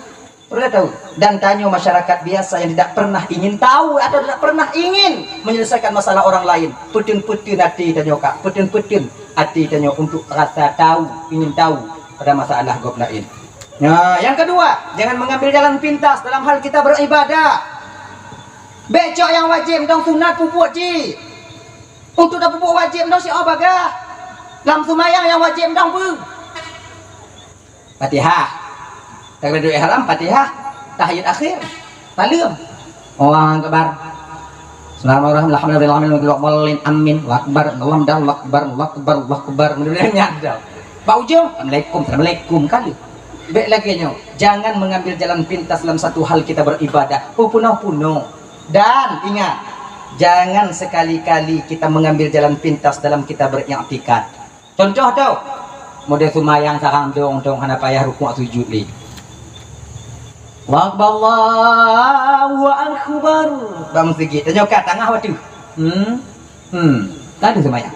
Pernah tahu? Dan tanyoe masyarakat biasa yang tidak pernah ingin tahu atau tidak pernah ingin menyelesaikan masalah orang lain. Peuteuon-peuteuon até tanyoe, Kak. Peuteuon-peuteuon até tanyoe untuk rasa tahu, ingin tahu pada masalah gob laén. Nah, yang kedua, jangan mengambil jalan pintas dalam hal kita beribadah. Bék cok nyang wajéb mantong sunat peubuet cit. Untuk tapeubuet wajéb mantong siat bagah. Lam seumayang nyang wajéb mantong peue? Fatihah. Takbiratul ihram, Fatihah, tahiyat akhir. Saleuem. Allahu akbar. Bismillahirrahmanirrahim. Alhamdulillahirabbil alamin. Amin. Allahu akbar. Allahu akbar. Allahu akbar. Allahu akbar. Mudah-mudahan nyadar. Bak ujong, assalamualaikum, assalamualaikum. Kali. Bék lagée nyoe. Jangan mengambil jalan pintas dalam satu hal kita beribadah. Oh, punoh-punoh. Dan ingat, jangan sekali-kali kita mengambil jalan pintas dalam kita beriktikad. Contoh tu, model seumayang sarang dong-dong hana payah rukuk sujud lé. Allahu akbar, Allahu akbar. Bang sigi, tanyoe ka tangah waktu. Hmm. Hmm. Tadi seumayang.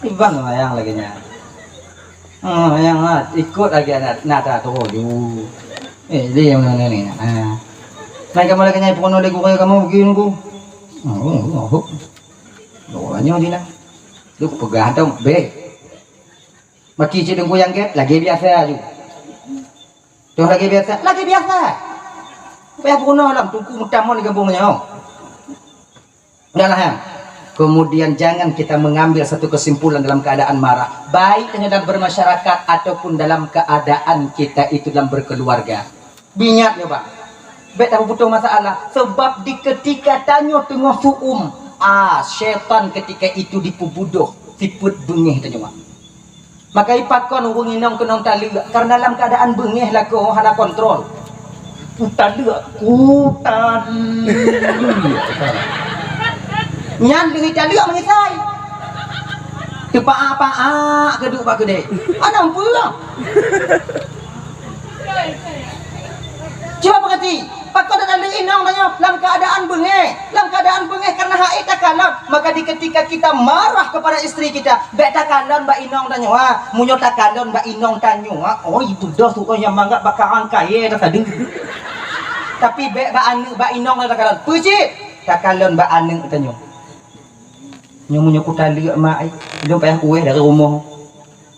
Ibang seumayang lagée nyan. Oh, yang ah, ikut lagi anak nada tu ju. Eh, dia yang mana ni? Ha. Mai kamu lagi nyai pun ada guru kamu begini ku. Oh, oh, oh. Doanya dina. Lu peugah dong, be. Maki cik dengku yang get, lagi biasa ju. Tuh lagi biasa, lagi biasa. Payah bunoh lam tungku mutamon di kampung nyoe. Udahlah, ya. Kemudian jangan kita mengambil satu kesimpulan dalam keadaan marah, baik hanya dalam bermasyarakat ataupun dalam keadaan kita itu dalam berkeluarga. Ingat nyoe, Bang. Bék tapeuputoh masalah, sebab di ketika tanyoe teungoh su'um, ah, syaitan ketika itu dipeubudoh sifeuet beungéh tanyoe. Maka ipakon ureuëng inong keunong taleuek, karena lam keadaan beungéh lakoe hana kontrol. Kutaleuek, kutaleuek. Nyan deungon taleuek meungisai. Teupaak-paak keuduek bak keudè. Hana peue. Cuba peugati, pakon tataleuek inong tanyoe lam keadaan beungéh. Lam keadaan beungéh karena hak takalon, maka di ketika kita marah kepada istri kita, bék takalon bak inong tanyoe, ha. Meunyoe takalon bak inong tanyoe, ha, oi, tudoh tu nyang mangat bak karang kayèe dah tadi. Tapi bék bak aneuk, bak inong takalon. Peue cit? Takalon bak aneuk tanyoe. Nyoe meunyoe kutaleuek mak ai, lôn payah kueh dari rumoh.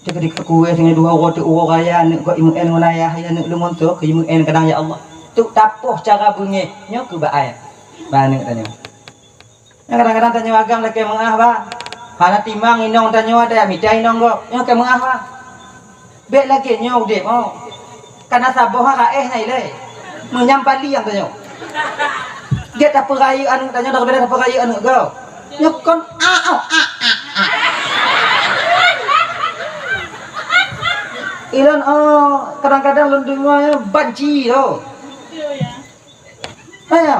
Cit keudeh kueh singoh dua uroe teuk uroe raya aneuk kok imeu'en ngon ayah, ya aneuk lôn ngon soe keu imeu'en kadang ya Allah. Teuk tapoh cara beungéh nyoe keu bak ai. Bak aneuk tanyoe. Nyan kadang-kadang tanyoe agam lakée meu'ah, Bang. Hana timang inong tanyoe ada mita inong gob. Nyoe kée meu'ah, Bang. Bék lagée nyoe udeb, oh. Kana saboh ha raéh na ilée. Meunyam paliang tanyoe. Gét tapeurayeuk aneuk tanyoe daripada tapeurayeuk aneuk gob. Nyoe kon a, a, a, a, a. Ilôn, oh, kadang-kadang lôn deungoe banci tu. Ayo.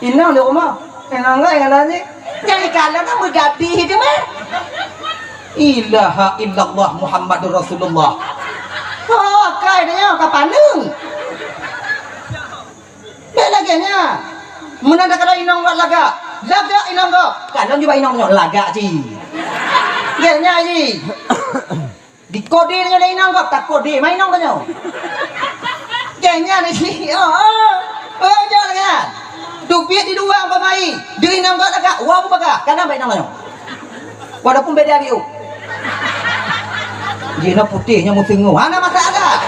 Inong di rumoh. Inong ngai ngon lanyék. Nyang ikalon na meugadih teuma. Ilaha illallah Muhammadur Rasulullah. Oh, akai nyoe ka paneuk. Bék lagée nyan. Meunan takalon inong gob lagak. Lagak inong gob. Kalon jubah inong nyoe lagak cit. Gét nyan cit. Dikode nyoe lé inong gob, takode ma inong tanyoe. Gét nyan cit. Oh, oh. Oh, jok lagée nyan. Teubiet di luwa umpama i. Deuh inong gob lagak, wa bubaka. Kana bak inong tanyoe. Walaupun beda biu. Jinoe putéh nyoe meuteungoh. Hana masalah.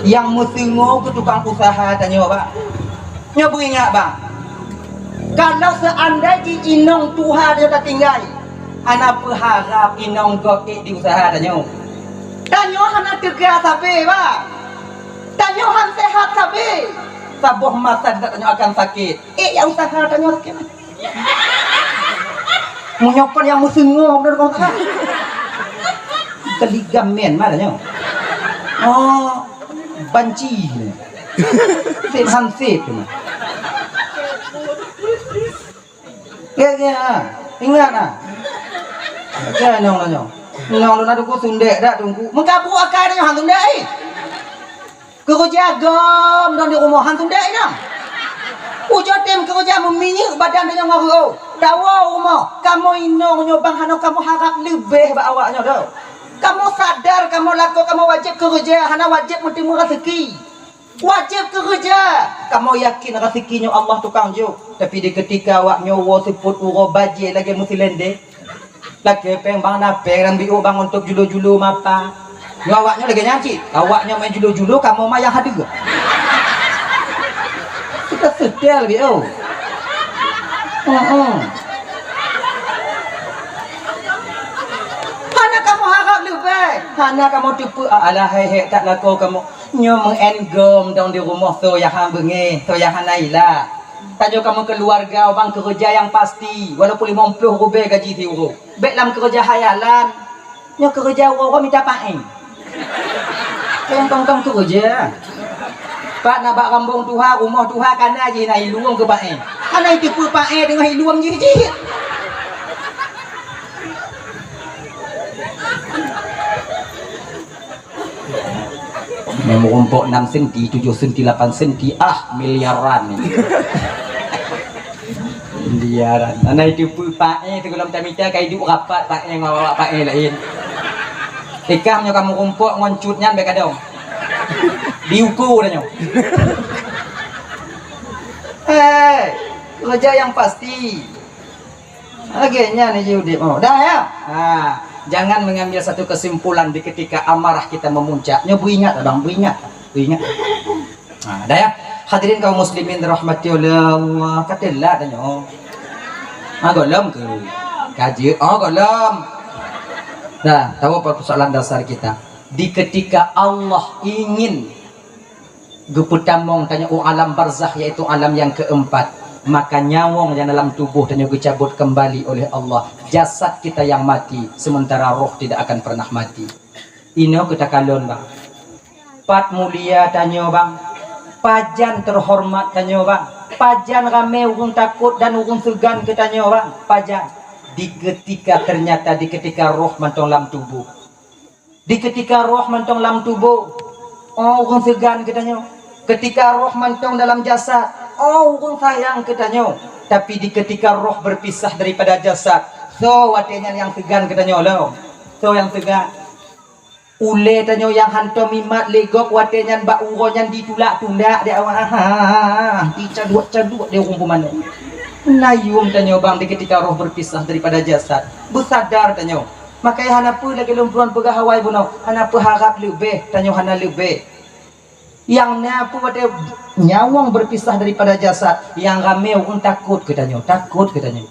Nyang meuteungoh keu tukang usaha tanyoe, Bang. Nyoe beuingat, Bang. Kalau seandai jih inong tuha tanyoe tatinggai, hana peuharab inong gob ék di usaha tanyoe. Tanyoe hana teuga sabe, Bang. Tanyoe han sehat sabe. Saboh masa tanyoe akan sakét. Ék jak usaha tanyoe sakét. Meunyoe kon nyang meuteungoh beudôh kon ka. Keu ligamen mah nyoe. Oh, banci. Sép han sép. Gét, gét, ha. Ingat, ha. Gét, nyoe, nyoe. Nyoe, lôn adu ku sundek dak, Teungku. Meukabuk akai nyoe, han sundek, eh. Keureuja gom lôn di rumoh, han sundek inong. Ujoe tem keureuja meuminyeuk badan tanyoe ngon reuôh. Tawoe u rumoh, kamoe inong nyoe bang hana kamoe harab leubeh bak awak nyoe teuh. Kamoe sadar, kamoe lakoe, kamoe wajéb keureuja, hana wajéb meuteumé raseuki. Wajéb keureuja. Kamoe yakin raseuki nyoe Allah tukang jok. Tapi di keutika awak nyoe woe seupôt uroe bajée lagée meusilendé, lagée péng bang na péng, ram biôh bang untuk julo-julo mapa. Nyoe awak nyoe lagée nyan cit. Awak nyoe main julo-julo, kamoe ma nyang hadeue. Kita setel biôh. Heeh. Hana kamoe harab leubeh. Hana kamoe teupeue, alah, hék-hék that lakoe kamoe. Nyoe meu'en gom dong di rumoh, soe nyang han beungéh, soe nyang hana ila. Tanyoe kamoe keuluwarga, ubang keureuja nyang pasti, walaupun limong ploh rubée gaji siuroe. Bék lam keureuja khayalan. Nyoe keureuja uroe-uroe mita paéh. Nyang tong-tong keureuja. Pat na bak rambong tuha, rumoh tuha, kana jih na ilueng keu paéh. Hana iteupeue paéh deungon ilueng jih-jih. Nyang meurumpok enam senti, tujoh senti, lapan senti, ah, miliaran ni. Miliaran. Hana iteupeue paéh, teugohlom tamita ka iduek rapat paéh ngon awak paéh laén. Ikah nyoe ka meurumpok ngon cut nyan bék kadong. Diuko dah nyoe. Hei, keureuja nyang pasti. Lagée nyan jih udeb. Oh, dah ya? Ha, jangan mengambil satu kesimpulan di ketika amarah kita memuncak. Nyoe beuingat, abang, beuingat. Beuingat. Ha, dah ya? Hadirin kaum muslimin dirahmati oleh Allah. Ka teulat dah nyoe. Ha, gohlom ke? Ka jeuet. Oh, gohlom. Dah, tahu apa persoalan dasar kita? Di ketika Allah ingin geupeutamong tanyoe u alam barzakh, yaitu alam yang keempat, maka nyawong nyang dalam tuboh tanyoe geucabot kembali oleh Allah. Jasad kita yang mati, sementara roh tidak akan pernah mati. Inoe keu takalon, bang. Pat mulia tanyoe, bang. Pajan teuhoreumat tanyoe, bang. Pajan ramé ureuëng takot dan ureuëng seugan keu tanyoe, bang. Pajan. Di ketika ternyata, di ketika roh mantong lam tuboh. Di ketika roh mantong lam tuboh, oh, ureuëng seugan keu tanyoe. Ketika roh mantong dalam jasad, oh, ureuëng sayang keu tanyoe. Tapi di ketika roh berpisah daripada jasad, soe watée nyan nyang seugan keu tanyoe lom? Soe nyang seugan? Ulée tanyoe nyang hantom mimat lé gob watée nyan bak uroe nyan ditulak-tulak di awak, ha, dicaduek-caduek di ureuëng pumanö. Hana yuem tanyoe, bang, di ketika roh berpisah daripada jasad. Beusadar tanyoe. Makanya hana peue lagée lôn tuan peugah awai bunoe, hana peuharab leubeh, tanyoe hana leubeh. Nyang na peue watée nyawong berpisah daripada jasad, nyang ramé ureuëng takot keu tanyoe, takot keu tanyoe.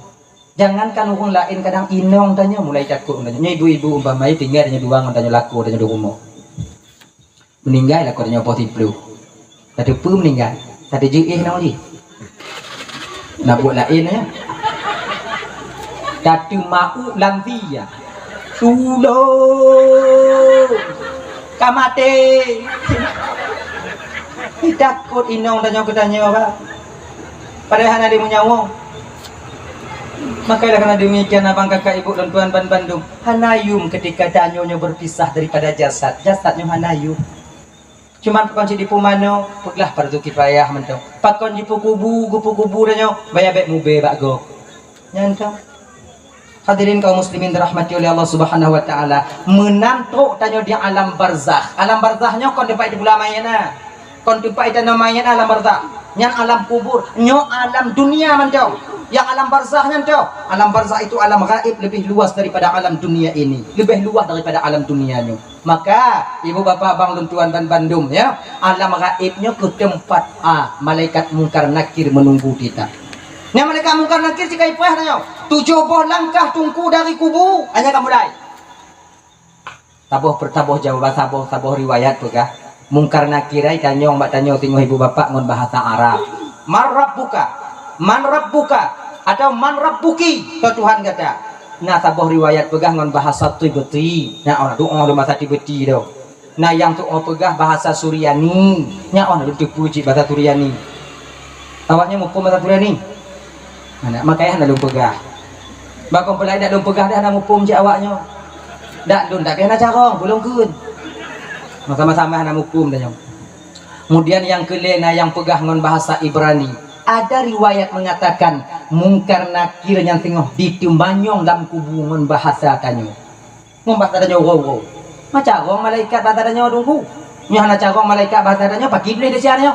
Jangankan ureuëng laén, kadang inong tanyoe mulai takot ngon tanyoe. Nyoe ibu-ibu umpama tinggai tanyoe dua ngon tanyoe lakoe tanyoe di rumoh. Meuninggai lakoe tanyoe poh siplôh. Tateupeue meuninggai? Tateujeue éh inong jih. Na buet laén nyan. Tateuma'u lam dia. Tulông! Ka maté! Takot inong tanyoe keu tanyoe, Pak. Padahai hana lé meunyawoe. Maka oleh karena demikian, abang, kakak, ibu, lôn tuan ban bandum, hana yuem ketika tanyoe nyoe berpisah daripada jasad. Jasad nyoe hana yuem. Cuman pakon cit jipeumanoe, peugah fardu kifayah mantong. Pakon jipeukubu, geupeukubu tanyoe, baya bék mubée bak gob. Nyan kan? Hadirin kaum muslimin dirahmati oleh Allah Subhanahu wa taala, meunan trok tanyoe di alam barzakh. Alam barzakh nyoe kon teumpat iteupula manyét na. Kon teumpat itanoe manyét na alam barzakh. Nyan alam kubur, nyoe alam dunia mantong. Nyang alam barzakh nyan toh. Alam barzakh itu alam gaib, lebih luas daripada alam dunia ini. Lebih luas daripada alam dunia nyoe. Maka, ibu bapa, abang lôn tuan ban bandum, ya, alam gaib nyoe keu teumpat, ah, malaikat Mungkar Nakir menunggu kita. Nyan malaikat Mungkar Nakir sikai peugah tanyoe, tujoh boh langkah teungku dari kubu, hanya ka mulai. Saboh per-, saboh jawaban, saboh, saboh riwayat peugah, Mungkar Nakir ai tanyong bak tanyoe singoh ibu bapak ngon bahasa Arab. "Man rabbuka?" "Man rabbuka?" Atau "Man rabbuki?" Soe Tuhan gata? Na saboh riwayat peugah ngon bahasa Qibti. Na, oh, doa lom bahasa Qibti tu. Na nyang tuoh peugah bahasa Suryani. Nyan oh na lôn teupeue cit bahasa Suryani. Awaknyan muphom bahasa Suryani? Hana, makajih hana lôn peugah. Bak kon peulaén dak lôn peugah dah hana muphom cit awaknyoe. Dak lôn dak keuh hana carông, peue lôn kheun. Sama-sama hana muphom tanyoe. Kemudian nyang keulhèe na nyang peugah ngon bahasa Ibrani. Ada riwayat mengatakan Mungkar Nakir nyan singoh diteumanyong lam kubu ngon bahasa tanyoe. Ngon bahasa tanyoe uroe-uroe. Meucarông malaikat basa tanyoe Teungku. Nyoe hana carông malaikat basa tanyoe, pakri tuléh desya nyoe.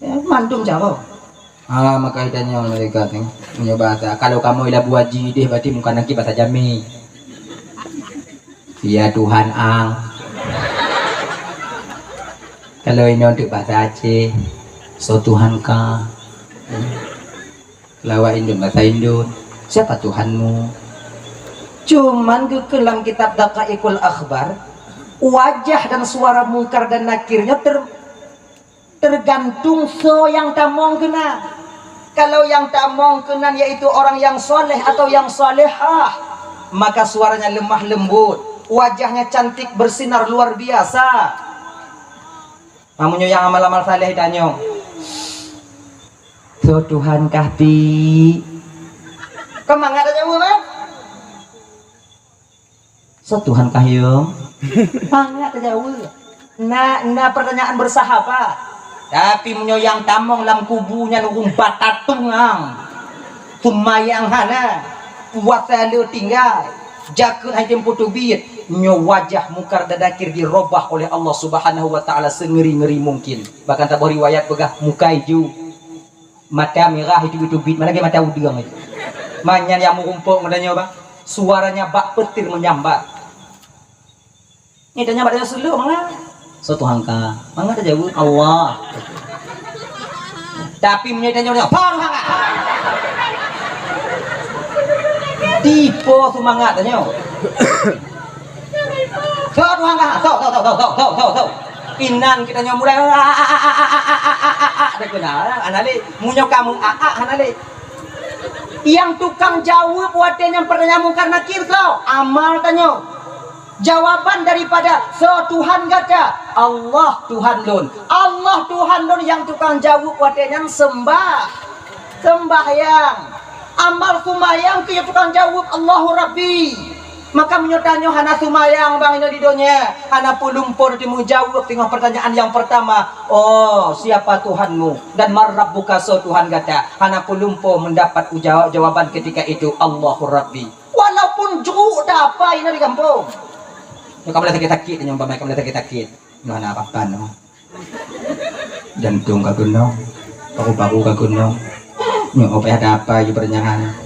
Ya, mandum carông. Ah, maka tanyoe malaikat nyoe. Meunyoe basa, kalau kamoe i Labuhan Bajo deh, berarti mungkar nakir basa Jamé. Ya Tuhan ang. Kalau inoe teuk basa Aceh, soe Tuhan kah? Lawak Indon basa Indon, siapa Tuhanmu? Cuman geukheun lam kitab Daqaiqul Akhbar, wajah dan suara Mungkar dan Nakir nyoe ter-, tergantung soe nyang tamong keunan. Kalau nyang tamong keunan yaitu orang yang soleh atau yang solehah, maka suaranya lemah lembut, wajahnya cantik bersinar luar biasa. Meunyoe nyang amal-amal saleh tanyoe, "Soe Tuhan kah, Pi?" Kan mangat tajaweueb, kan? "Soe Tuhan kah, Yong?" Mangat tajaweueb. Na, na pertanyaan bersahabat. Tapi meunyoe nyang tamong lam kubu nyan ureueng batatung ang, seumayang hana, puasa le tinggai, jakeuet han jitem teubiet, nyoe wajah Mungkar dan Nakir dirobah oleh Allah Subhanahu wa Ta'ala seungeri-ngeri mungkin. Bahkan saboh riwayat peugah, mukai ju, mata mirah, itu-itu bit, mana lagèe mata udeueng itu. Manyan nyang meurumpok ngon tanyoe, bah. Suaranya bak petir menyambar. Nyan tanyoe bak tanyoe seuleuek mangat. "Soe Tuhan kah?" Mangat tajaweueb, "Allah." Tapi meunyoe tanyoe, "Soe Tuhan kah?" Tipe seumangat tanyoe. "Soe Tuhan kah? Soe, soe, soe." Inan geutanyoe mulai, "Ah, ah, ah, ah, ah, ah, ah, ah, ah, ah." Dak keunan, hana lé. Meunyoe kamoe, "Ah, ah," hana lé. Nyang tukang jaweueb watèe nyan pertanyaan Mungkar Nakir soe? Amal tanyoe. Jawaban daripada "Soe Tuhan gata?" "Allah Tuhan lôn." "Allah Tuhan lôn," nyang tukang jaweueb watèe nyan sembah. Sembahyang. Amal seumayang keuh nyang tukang jaweueb, "Allahu Rabbi." Maka meunyoe tanyoe hana seumayang bang inoe di donya, hana peulumpo teumeujaweueb teungoh pertanyaan nyang pertama, "Oh, siapa Tuhanmu?" Dan "Man Rabbuka?" Soe Tuhan gata? Hana peulumpo meudapat jawab, jawaban ketika itu, "Allahu Rabbi." Walaupun jruk taapa inoe di gampông. Nyoe ka mulai sakét-sakét nyoe, umpama ka mulai sakét-sakét. Nyoe hana apa-apa nyoe. Jantong ka keunong, paru-paru ka keunong. Nyoe payah taapa ju peurtanyaan.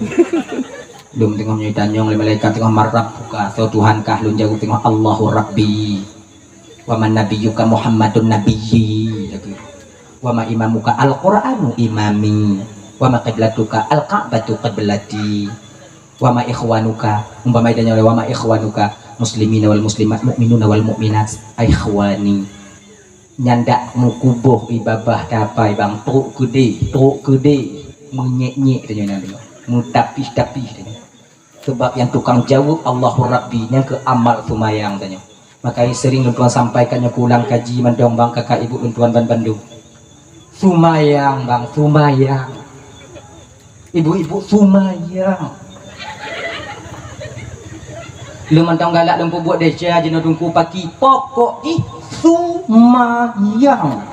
Lom teungoh nyoe tanyong lé malaikat teungoh, "Man Rabbuka?" "Soe Tuhan kah?" Lôn jaweueb teungoh, "Allahu Rabbi." "Wa man nabiyyuka?" "Muhammadun nabiyyi." "Wa ma imamuka?" "Al-Qur'anu imami." "Wa ma qiblatuka?" "Al-Ka'batu qiblati." "Wa ma ikhwanuka?" Umpama tanyoe, "Wa ma ikhwanuka?" "Muslimina wal muslimat, mu'minuna wal mu'minat." "Ikhwani." Nyan dak meukuboh ié babah taapa bang, trok keudéh, trok keudéh. Meunyék-nyék tanyoe nyan, meutapih-tapih tanyoe. Sabab nyang tukang jaweueb Allahu Rabbi, nyang keu amal seumayang tanyoe. Makajih seuring lôn tuan sampaikan nyoe keu ulang kaji mandum bang, kakak ibu lôn tuan ban bandum. Seumayang bang, seumayang. Ibu-ibu seumayang. Lôn mantong galak lôn peubuet desya jinoe Teungku paki, pokok jih seumayang.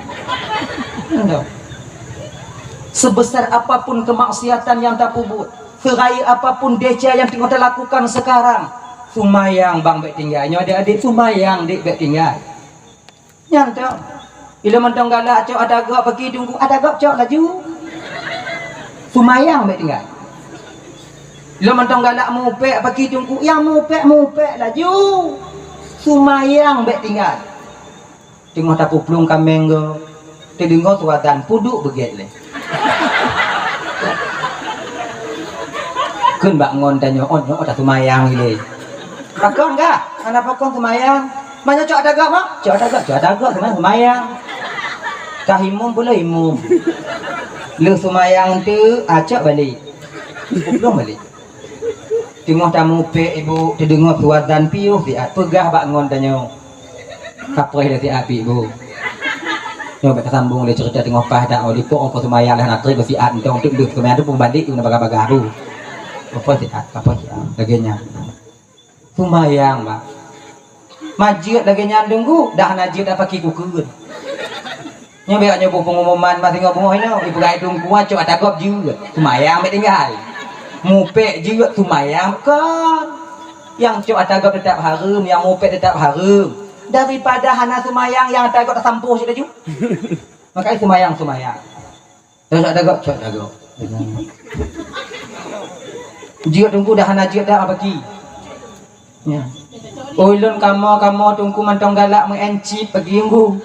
Sebesar apapun kemaksiatan yang tapubuet, Seurayeuk apapun desya nyang teungoh talakukan seukarang, seumayang bang bék tinggai. Nyoe adék-adék seumayang dék bék tinggai. Nyan toh. Ilée mantong galak cok ata gob paki Teungku, ata gob cok laju. Seumayang bék tinggai. Ilée mantong galak mupék paki Teungku, nyang mupék, mupék laju. Seumayang bék tinggai. Teungoh tapeuplueng kaméng gob, teudeungoe suara azan, peuduek beugét lé. Kheun bak ngon tanyoe, "Oh, nyoe taseumayang ilée." Pakon kah? Hana pakon seumayang. Meunyoe cok ata gob, ha? Cok ata gob, cok ata gob, seumayang, seumayang. Ka imum pula imum. Lheueh seumayang teuk, ah, cok balek. Peuplueng balek. Teungoh tamupék ibu, teudeungoe suara azan piôh siat, peugah bak ngon tanyoe. Ka preh lé siat pih ibu. Nyoe bék tasambong lé ceurita teungoh paih dak, oh, lipok oh, seumayang lé hana trép siat, entong teuk lheueh seumayang teuk peubalek guna bagah-bagah bu. Ka preh siat, ka preh siat, lagée nyan. Seumayang, bah. Ma jeuet lagée nyan Teungku, dah hana jeuet dak paki kukheun. Nyoe bék nyoe bu pengumuman ma singoh beungoh inoe, ipeugah Teungku cok ata gob jeuet, seumayang bék tinggai. Mupék jeuet, seumayang kon. Nyang cok ata gob teutap hareuem, nyang mupet teutap hareuem. Daripada hana seumayang, nyang ata gob tasampôh cit laju. Makajih seumayang, seumayang. Cok ata gob, cok ata gob. Jeuet teungku dah hana jeuet dah bagi. Ya. Ulôn kamoe-kamoe teungku mantong galak meu'en cit bagi teungku.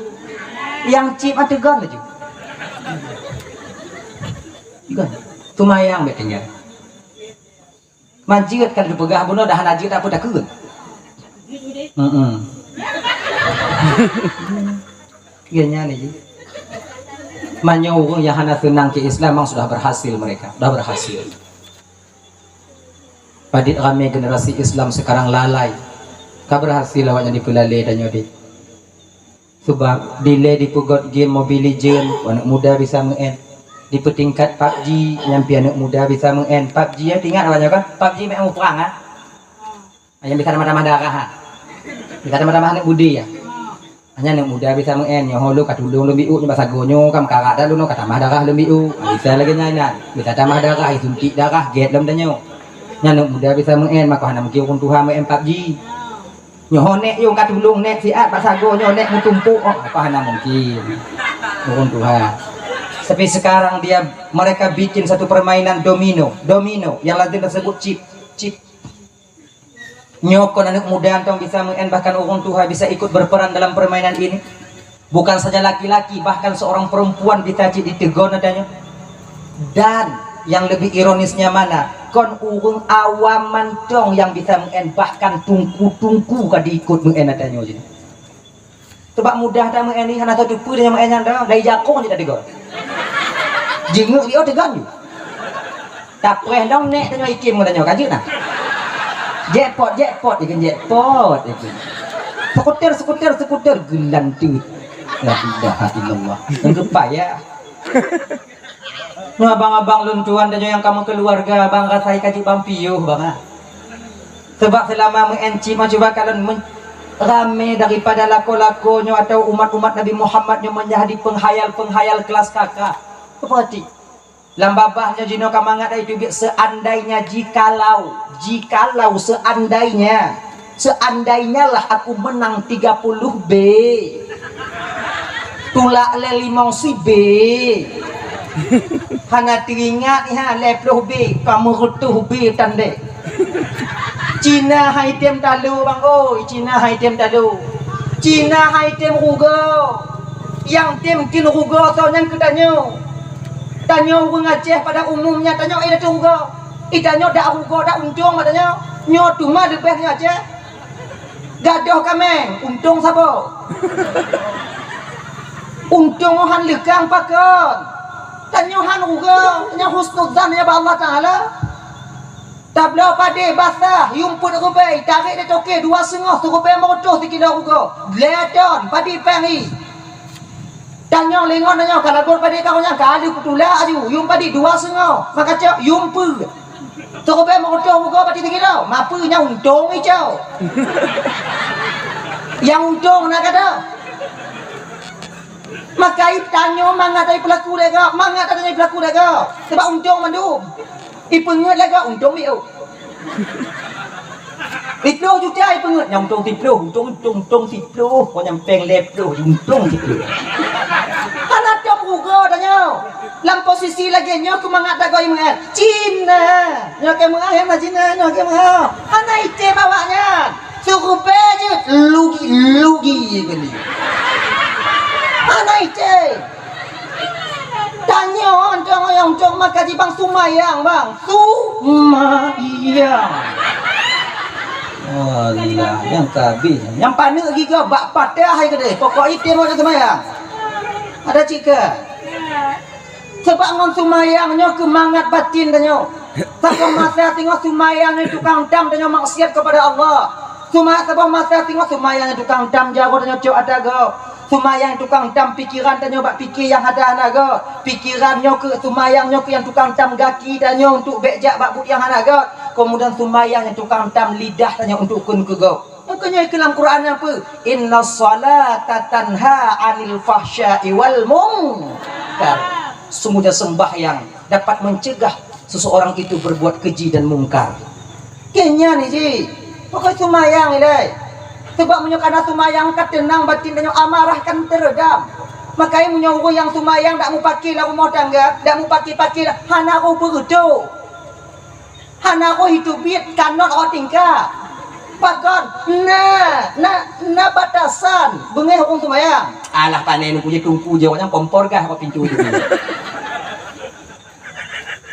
Nyang cit mah teugon laju. Teugon. Seumayang bèk tinggai. Man jeuet ka lheueh peugah bunoe dah hana jeuet, tak peue takheun. Heeh. Iya nyan ni. Meunyoe ureueng nyang hana seunang keu Islam memang sudah berhasil mereka, sudah berhasil. Padit ramé generasi Islam sekarang lalai. Ka berhasil awaknyan dipeulalé tanyoe deh. Sebab dilèe dipeugot game Mobile Legend, aneuk muda bisa meu'en. Dipeutingkat PUBG, nyan pih aneuk muda bisa meu'en. PUBG, ya, ingat awaknyan kan? PUBG meu'en muprang, ah. Nyang bisa tamah-tamah darah, ah. Bisa tamah-tamah aneuk budi, ya. Hanya aneuk muda bisa meu'en, nyoe ho lôn ka tulông lôn bi'uk, nyoe bak sagoe nyoe ka meukarat dah lôn, ka tamah darah lôn bi'uk. Ah, bisa lagèe nyan, nyan. Bisa tamah darah, suntik darah, gèt lom tanyoe. Nyan aneuk muda bisa meu'en, maka hana mungkin ureueng tuha meu'en PUBG. Nyoe ho nèk yong ka tulông nèk siat bak sagoe nyoe nèk meutumpôk, oh, apa hana mungkin. Ureueng tuha. Tapi sekarang dia, mereka bikin satu permainan domino, domino yang lazim tersebut chip, chip. Nyoe kon aneuk muda mantong bisa meu'en, bahkan ureueng tuha bisa ikut berperan dalam permainan ini. Bukan saja laki-laki, bahkan seorang perempuan bisa cit diteugon ata nyoe. Dan yang lebih ironisnya mana? Kon ureueng awam mantong nyang bisa meu'en, bahkan tungku-tungku ka diikut meu'en ata nyoe jih. Sebab mudah that meu'en ni, hana tatupeue tanyoe meu'en nyan dah, dari jakong jih tateugon. Jingeuk riôh teugon jih. Tapreh dong nèk tanyoe ikim ngon tanyoe, ka jeuet nah. Jackpot, jackpot, ikin jackpot, ikin. Skuter, skuter, skuter, geulanteut. La ilaha illallah. Nyang geupayah. Nyoe abang-abang lôn tuan dan nyoe nyang ka meukeuluwarga, abang rasai ka jeuet bang piôh, bang, ah. Sebab seulama meu'en cit mah cuba kalon men-, ramé daripada lakoe-lakoe nyoe atawa umat-umat Nabi Muhammad nyoe meunjadi peunghayal-peunghayal kelas kakap. Peuhati. Lam babah nyoe jinoe ka mangat ai teubiet, seandainya, jikalau, jikalau, seandainya, seandainya lah aku menang tiga puluh B, tulak lé limong sibe, hana teuingat, ha, lhèe ploh B, ka meureutôh B tandék. Cina hai tem talo, bang oi, Cina hai tem talo. Cina hai tem rugoe. Nyang tem kheun rugoe soe nyan keu tanyoe. Tanyoe ureueng Aceh pada umumnya tanyoe eh teurugoe. Eh, tanyoe dak rugoe dak untông bak tanyoe. Nyoe teuma leubeh nyoe Aceh. Gadoh kaméng, untông saboh. Untông han leukang pakon. Tanyoe han rugoe, tanyoe husnuzan nyoe bak Allah Taala. Tabloe padé basah, yum peuet rubée, tarek di toke dua seungoh, sirubée meureutôh sikilo rugoe. Lhèe ton, padé péng hi. Tanyoe lingon tanyoe ka lagot padé ka nyan ka lheueh peutulak aju, yum padé dua seungoh, maka cok yum peuet. Sirubée meureutôh rugoe padé sikilo, mapeue nyang untông icok. Nyang untông na gata. Maka tanyoe mangat dari peulaku dega, mangat dari peulaku dega. Sebab untông mandum. Ipeungeut lagak untông miôh. Siploh juta ipeungeut, nyang untông siploh, untông, untông, untông siploh, kon nyang péng lhèe ploh, untông siploh. Hana tom rugoe tanyoe. Lam posisi lagèe nyoe keumangat tagoe meu'ah. Cina, nyoe keu meu'ah, nyang na Cina, nyoe keu meu'ah. Hana item awaknyan. Sirubée jeuet, lugi, lugi kali. Hana item. Tanyoe, untông, untông maka jibang sumayang, bang. Sumayang. Alah, nyang ka habéh. Nyang paneuk gigoe bak patah hai keudeh. Pokok item hana sumayang. Ada cit keu? Sebab ngon sumayang nyoe keumangat batin tanyoe. Saboh masa singoh sumayang nyoe tukang dam tanyoe maksiat kepada Allah. Suma-, saboh masa singoh sumayang nyoe tukang dam jaroe tanyoe cok ata gob. Sumayang tukang dam pikeran tanyoe bak pike nyang hana-hana gob. Pikeran nyoe keu sumayang nyoe keu nyang tukang dam gaki tanyoe untuk bék jak bak buet nyang hana gob. Kemudian sumayang nyang tukang dam lidah tanyoe untuk kheun keu gob. Maka nyoe keu lam Quran nyan peue? Inna salata tanha 'anil fahsya'i wal munkar. Sungguhnya sembahyang dapat mencegah seseorang itu berbuat keji dan mungkar. Keu nyan jih. Pakon seumayang ilée? Sabab meunyoe kana seumayang ka teunang batin tanyoe, amarah kan teureudam. Makajih meunyoe ureuëng nyang seumayang dak mupaki lam rumoh tangga, dak mupaki-paki, hana roh beureutoh. Hana roh itu biet kanot roh tingka. Pakon? Na, na, na batasan beungéh ureuëng seumayang. Alah, pane nungku je tungku je, awaknyan kompor gah bak pintu itu.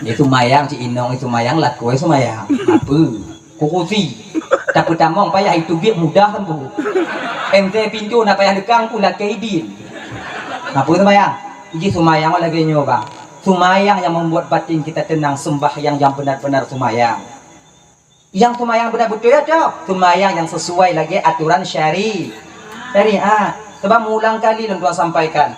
Dia seumayang, cik inong seumayang, lakoe seumayang. Apa? Kurusi. Tapi tamong payah itu biet mudah kan, Bu. M T pintu na payah dekang pun lakée idin. Apa seumayang? Iji seumayang lagée nyoe, bang. Seumayang yang membuat batin kita tenang, sembahyang yang benar-benar seumayang. Yang seumayang beuna beutôi ya, cok. Seumayang yang sesuai lagée aturan syari-, syariat. Sebab meulang kali lôn tuan sampaikan.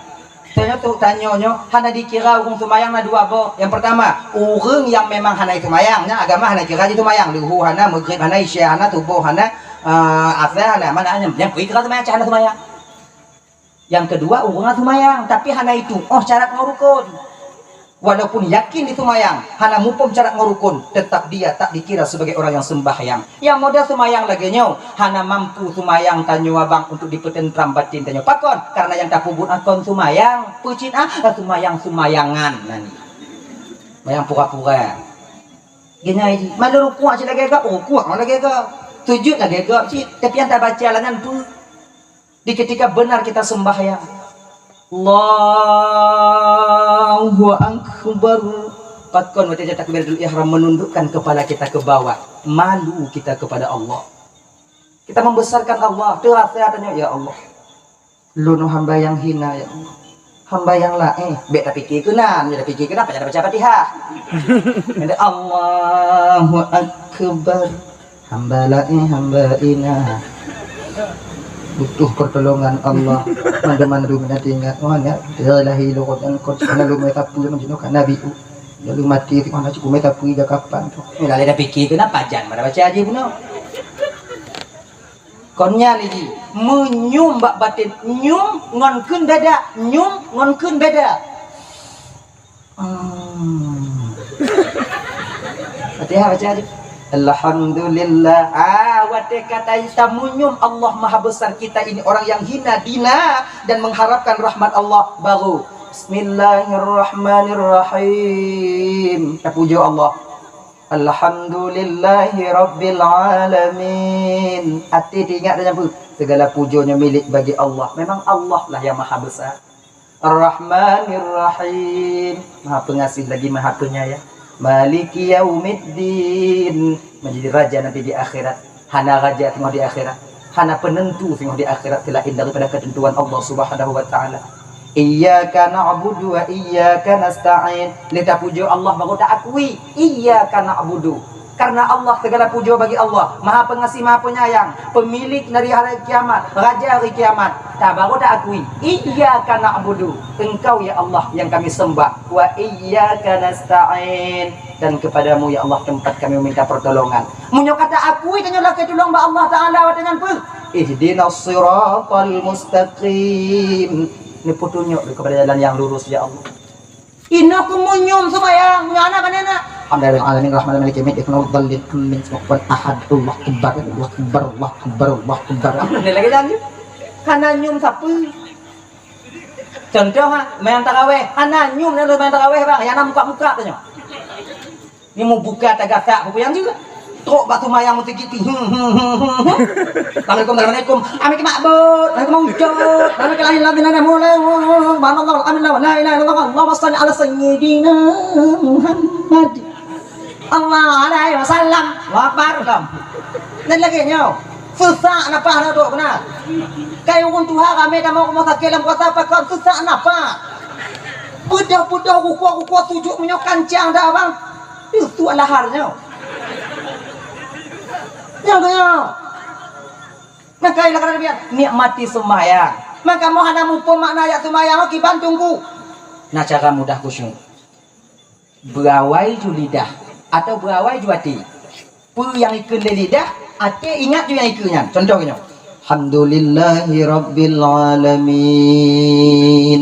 Tanyoe tu, tanyoe nyoe hana dikira ureuëng seumayang na dua boh. Yang pertama, ureuëng yang memang hana seumayang, nya agama hana kira jih seumayang. Luhu hana, maghrib hana, isya hana, suboh hana, eh, asar hana, mana hana. Yang pui kira seumayang, cah hana seumayang. Yang kedua, ureuëng seumayang, tapi hana itu, oh, syarat ngon rukun. Walaupun yakin di seumayang, hana muphom syarat ngon rukun, tetap dia tak dikira sebagai orang yang sembahyang. Yang model seumayang lagée nyoe, hana mampu seumayang tanyoe abang untuk dipeutentram batin tanyoe. Pakon? Karena yang tapeubuet akon seumayang, peucit ah, seumayang-seumayangan nani. Seumayang pura-pura. Geunyai jih, malu rukuk cit lagée gop, rukuk lagée gop, sujud lagée gop cit, tapi yang tabaca lah nyan peue? Di ketika benar kita sembahyang, Allahu Akbar. Pakon watée takbiratul ihram menundukkan kepala kita ke bawah, malu kita kepada Allah. Kita membesarkan Allah, terasa tanya, "Ya Allah, lôn hamba yang hina, ya Allah. Hamba yang laén." Bék tapike keunan, ya tapike keunan, payah baca Fatihah. Ada Allahu Akbar. Hamba laén, hamba hina. Butuh pertolongan Allah. Mandum-mandum na teuingat. Wah, nya, ilahi lughatan qad kana lu mai sapu lama jinoe ka nabi u. Lalu mati ti mana cukup mai sapu ija kapan tu. Ni lalai dah fikir keunan pajan mana baca aja bunoe. Kon nyan lagi, meunyoe bak batin, nyoe ngon kheun beda, nyoe ngon kheun beda. Hmm. Fatihah baca aja. Alhamdulillah. Ah, watée kata tamunyum Allah Maha Besar, kita ini orang yang hina dina dan mengharapkan rahmat Allah, baru Bismillahirrahmanirrahim. Tapujoe Allah. Alhamdulillahi Rabbil Alamin. Até teuingat dan nyampu, segala pujoe nyoe milék bagi Allah. Memang Allah lah yang maha besar. Ar-Rahmanir Rahim, Maha Pengasih lagi Maha Penyayang. Maliki Yaumiddin, menjadi raja nanti di akhirat. Hana raja singoh di akhirat. Hana penentu singoh di akhirat selain daripada ketentuan Allah Subhanahu wa Taala. Iyyaka na'budu wa iyyaka nasta'in. Lé tapujoe Allah baru taakui, iyyaka na'budu. Karena Allah, segala pujoe bagi Allah, Maha Pengasih, Maha Penyayang, pemilik dari hari kiamat, Raja hari kiamat. Tabaru taakui, iyyaka na'budu, Engkau ya Allah yang kami sembah, wa iyyaka nasta'in, dan kepadamu ya Allah tempat kami meminta pertolongan. Meunyoe ka taakui, tanyoe lakée tulông bak Allah Taala watée nyan peue? Ihdinas siratal mustaqim. Neupeutunyok kepada jalan yang lurus ya Allah. Inoe keuh meunyoe seumayang, nyoe hana bani na. Alhamdulillahirabbil alamin, arrahmanirrahim, maliki yaumiddin, iyyaka na'budu wa iyyaka nasta'in, ihdinas siratal mustaqim, ihdinas siratal mustaqim. Ni lagée nyan. Hana nyoe sapeue. Contoh ha, main taraweh, hana nyoe na main taraweh bang, nyang na muka-muka tu nyoe. Ni mubuka tagasak peue nyang jeuet. Trok bak seumayang meuseujid ti. Hmm, hmm, hmm, hmm, hmm. Assalamualaikum, assalamualaikum. Amin ke makbut, amin ke maujud, amin ke lahir lam dinana mulai. Subhanallah, amin la ilaha illallah. Allahumma shalli ala sayyidina Muhammad. Allah alaihi wasallam. Allahu Akbar. Dan lagi nyoe. Susah nafah na tu beuna. Kai ureuëng tuha ramé tamong rumoh sakét lam puasa pakon susah nafah. Beudôh-beudôh rukuk-rukuk sujud meunyoe kancang dah abang. Itu lahar nyoe. Nyang keuh nyoe. Maka ilah kata Nabi, nikmati sembahyang. Maka mau hana muphom makna ayat sembahyang, kiban tunggu. Nah, cara mudah khusyuk. Beuawai ju lidah atau beuawai ju até. Peue nyang ikheun lé lidah, até ingat ju nyang ikheun nyan. Contoh nyoe. Alhamdulillahi rabbil alamin.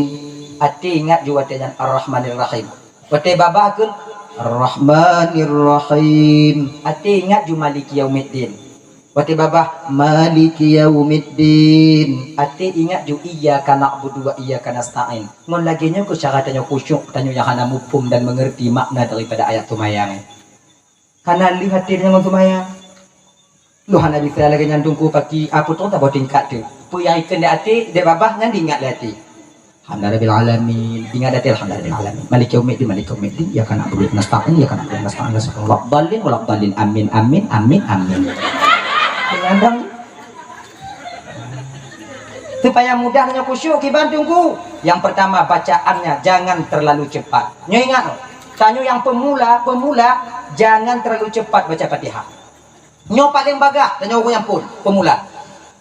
Até ingat ju watée nyan Ar-Rahmanir Rahim. Watée babah kheun Ar-Rahmanir Rahim. Até ingat ju Maliki Yaumiddin. Watée babah, "Maliki yaumiddin." Até ingat ju, "Iyyaka na'budu wa iyyaka nasta'in." Ngon lagée nyoe keuh cara tanyoe khusyuk, tanyoe nyang hana muphom dan meungeurti makna daripada ayat seumayang. Hana lheueh até tanyoe ngon seumayang. Lôn hana bisa lagée nyan Teungku, paki, a, peue troh saboh tingkat teuh. Peue nyang ikheun di até, di babah nyan diingat lé até. Alhamdulillahirabbil alamin. Ingat até, alhamdulillahirabbil alamin. Maliki yaumiddin, maliki yaumiddin. Iyyaka na'budu wa iyyaka nasta'in, iyyaka na'budu wa iyyaka nasta'in. Waladdallin, waladdallin. Amin, amin, amin, amin. Kadang supaya mudah nyoe khusyuk kiban Teungku. Yang pertama, bacaannya jangan terlalu cepat. Nyoe ingat, tanyoe nyang pemula, pemula, jangan terlalu cepat baca Fatihah. Nyoe paleng bagah, tanyoe ureuëng nyang phon, pemula.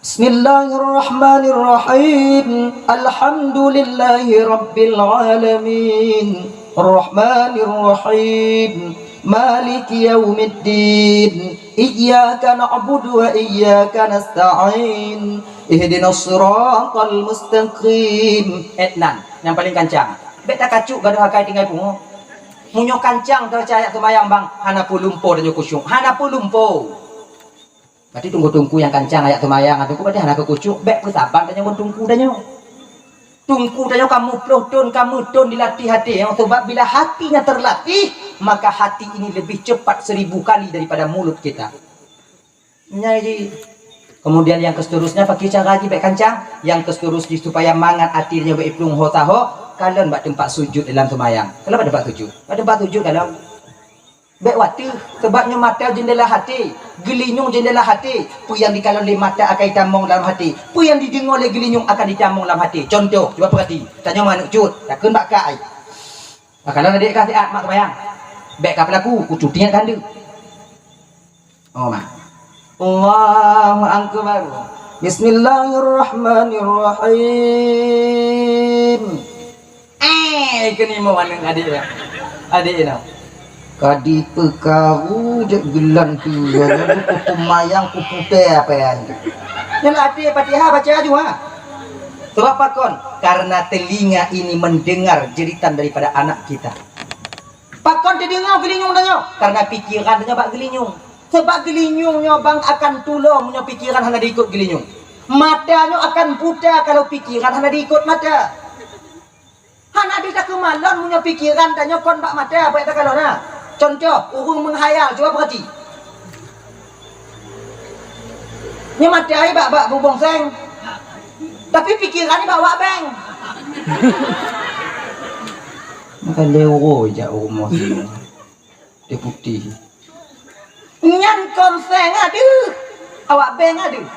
Bismillahirrahmanirrahim. Alhamdulillahirabbil alamin. Rahmanirrahim. Maliki yaumiddin. Iyyaka na'budu wa iyyaka nasta'in. Ihdinas siratal mustaqim. Etnan, nyang paleng kancang. Bék takacuk gadoh akai tinggai pungo. Meunyoe kancang teubaca ayat seumayang bang, hana peulumpo tanyoe khusyuk, hana peulumpo. Berarti teungku-teungku nyang kancang ayat seumayang, teungku berarti hana keu khusyuk, bék peusaban tanyoe ngon teungku tanyoe. Teungku tanyoe ka meuploh thon, ka meuthon dilatih até, nyang sabab bila hati nyang terlatih, maka hati ini lebih cepat seribu kali daripada mulut kita. Nyan jih. Kemudian nyang keuseterusnya, pakri cara jih bék kancang. Nyang keuseterus jih supaya mangat até nyoe bék iplueng ho taho, kalon bak teumpat sujud dalam seumayang. Kalon bak teumpat sujud. Bak teumpat sujud kalon. Bék wateuh, sabab nyoe mata jeundela até, geulinyueng jeundela até. Peue nyang dikalon lé mata akan jitamong lam até. Peue nyang dideungoe lé geulinyueng akan jitamong lam até. Contoh, cuba peurati. Tanyoe manok cut, takheun bak kai. Maka lôn adik ka siat mak seumayang. Bék ka peulaku, kucuti nyan ka handeuh. Oh, mak. Allahu Akbar. Bismillahirrahmanirrahim. Eh, keuneuk mo aneuk adik ya. Adik inoe. Ka dipeukaru jeuet geulan tu, lalu kupemayang kuputée apa ya. Nyan até Fatihah baca aju ha. Sebab pakon? Karena telinga ini mendengar jeritan daripada anak kita. Pakon teudeungoe geulinyueng tanyoe? Karena pikiran tanyoe bak geulinyueng. Sebab geulinyueng nyoe bang akan tulông meunyoe pikiran hana diikot geulinyueng. Mata nyoe akan buta kalau pikiran hana diikot mata. Hana deuh takeumalon meunyoe pikiran tanyoe kon bak mata, bék takalon na. Contoh, ureuëng meukhayal, cuba peurati. Nyoe mata ai bak, bak bubông seng. Tapi pikiran ni bak wak beng. Maka lé uroe jak u rumoh si Deputi. Nyan kon seng adeuh. Awak beng adeuh.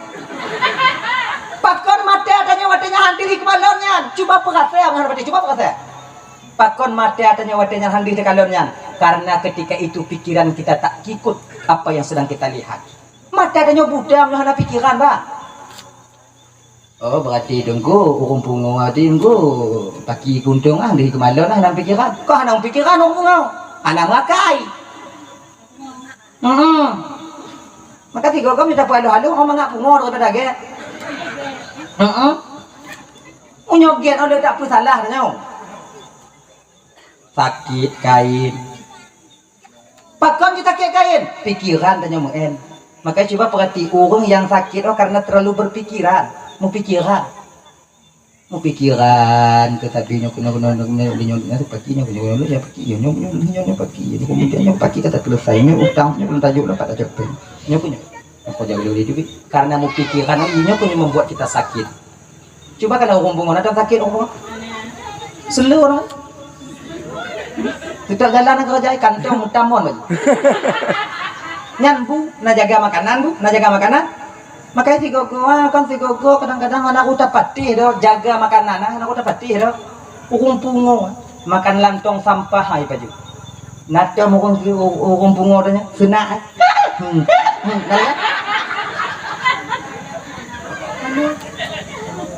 Pakon mata tanyoe watée nyan han deuh takalon nyan? Cuba peurasa ngon watée, cuba peurasa. Pakon mata tanyoe watée nyan han deuh takalon nyan? Karena ketika itu pikiran kita tak ikut apa yang sedang kita lihat. Mata tanyoe buta meunyoe hana pikiran, bah. Oh, berarti teungku ureuëng pungo, berarti teungku paki kuntong ah, deuh takalon ah lam pikiran. Kok hana pikiran ureuëng pungo? Hana meuakai. Hmm. Maka tiga kami dapat alu-alu orang mangat pungo daripada gét. Hmm. Meunyoe gét, oh, tak peusalah tanyoe. Sakét kain. Pakon jisakét kain? Pikiran tanyoe meu'en. Maka cuba peurati ureuëng nyang sakét oh karena terlalu berpikiran, meupikiran. Meupikiran keu sabe nyoe keunoe keunoe nyoe nyoe nyoe nyoe paki nyoe nyoe nyoe nyoe paki nyoe nyoe nyoe nyoe paki nyoe kemudian nyoe paki ka teuseuleusai nyoe utang nyoe belum tajok dapat tajok pen. Nyoe punyo. Aku jaga dulu duit karena meupikiran nyoe punyo membuat kita sakit. Cuba kalau ureuëng pungo, na sakét ureuëng pungo? Seuleu ureuëng. Teutap jalan keureuja kantong mutamon baju. Nyan bu, na jaga makanan bu, na jaga makanan. Makanya sigogo, ah, kan sigogo kadang-kadang hana ruta patéh do jaga makanan, ah, hana ruta patéh do. Ureuëng pungo, makan lam tong sampah hai baju. Na teuh ureuëng, ureuëng pungo tanya, seunak, eh? Hmm. Hmm, kan, ya?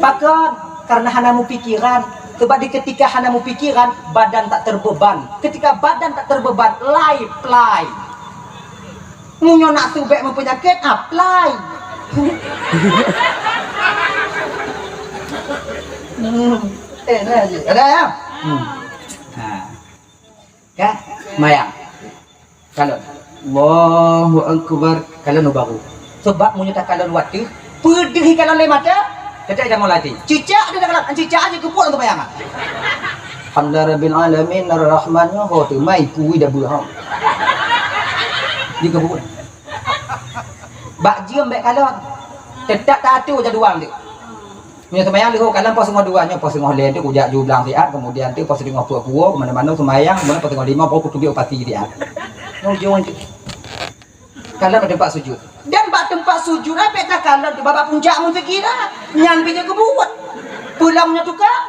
Pakon? Karena hana meupikiran. Sebab di ketika hana meupikiran, badan tak terbeban. Ketika badan tak terbeban, lai plai. Meunyoe nak subek meupeunyakét, apply. Hmm. Eh, ada, ada, ya? Hmm. Ha. Kan? Mayang. Kalon. Allahu Akbar. Kalon baru. Sabab meunyoe takalon watèe, peudeuh ikalon lé mata, teutap ita mulai. Cicak dia takalon, cicak aja keubuet lam seumayang. Alhamdulillahirabbil alamin, arrahman, ho teumai kui dah beuh. Dia keubuet. Bak jeuem bèk kalon. Teutap taatur jadual dia. Meunyoe seumayang leuhô kalon poh singoh dua, nyoe poh singoh lhèe tu kujak ju blang siat, kemudian tu poh singoh peuet kuwoe, keumanö-manö seumayang, kemudian poh singoh limong baru kutubiet u pasi siat. Nyoe ujong cit. Kalon bak teumpat sujud. Dan bak teumpat sujud, bèk takalon tu bak puncak meuseugi dah. Nyan pih nyoe keubuet. Pulang nyoe tukang.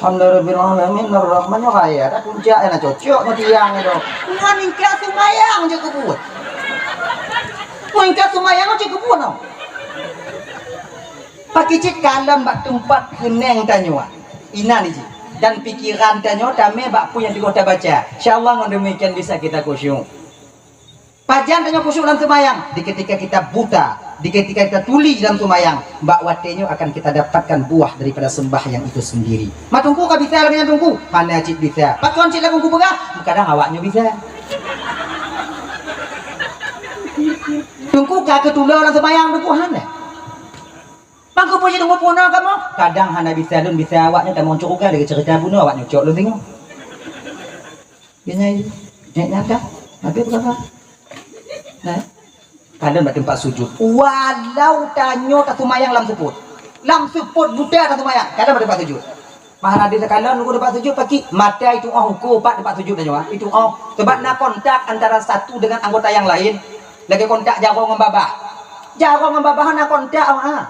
Alhamdulillahirabbil alamin, arrahman, nyoe raya dah puncak, na cocok ngon tiang tu. Nyan ingkat seumayang jeuet keubuet. Nyan ingkat seumayang jeuet keubuet, no. Pakicit kalon bak teumpat keunong tanyoe, inan jih, dan pikiran tanyoe tamè bak peue nyang teungoh tabaca. Insya Allah, ngon demikian bisa kita khusyuk. Pajan tanyoe khusyuk lam seumayang? Di ketika kita buta, di ketika kita tuli dalam seumayang, bak watèe nyoe akan kita dapatkan buah daripada sembahyang itu sendiri. Ma Teungku ka bisa lagèe nyan Teungku? Hana cit bisa. Pakon cit lagèe Teungku peugah? Kadang awak nyoe bisa. Teungku ka keutulo lam seumayang Teungku? Hana. Bang keupeue jeuet deungon peunoh kamoe? Kadang hana bisa lôn, bisa awak nyoe tamong syeuruga lagèe ceurita bunoe awak nyoe cok lôn deungoe. Geunyai, nyak nyata, habéh peugah. Nah, kalon bak teumpat sujud. Walau tanyoe taseumayang lam seupôt. Lam seupôt buta taseumayang, kalon bak teumpat sujud. Mah hadis takalon nunggu teumpat sujud paki, mata itu oh uku pat teumpat sujud tanyoe, ah. Itu oh, sebab na kontak antara satu dengan anggota yang lain. Lagèe kontak jaroe ngon babah. Jaroe ngon babah na kontak, ah.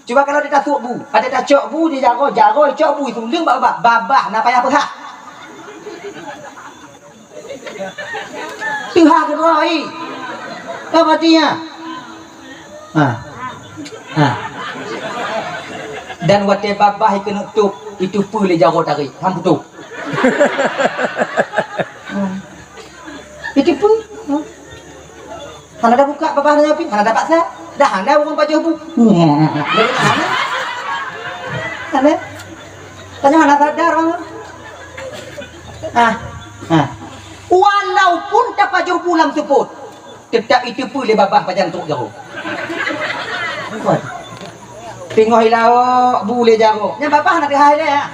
Cuba kalau di tasuk bu, ada tacok bu di jaroe, jaroe cok bu itu leueng bak babah, babah na payah peuhah. Teuhah keudroe, apa artinya? Ha. Ha. Dan watèe babah ikeuneuk tôp, itu peue lé jaroe tarék, han putôh. Hmm. Itu peue? Hmm. Hana tabuka babah nyoe pih, hana tapaksa. Dah hana ureueng pajoh bu. Hana. Hana. Tanyoe hana sadar, ah. Ah. Ah. Walaupun tapajoh bu lam seupôt, teutap iteupeue lé babah pajan trok jaroe. Teungoh ilaok bu lé jaroe. Nyan babah na teuhah ilèe, ya.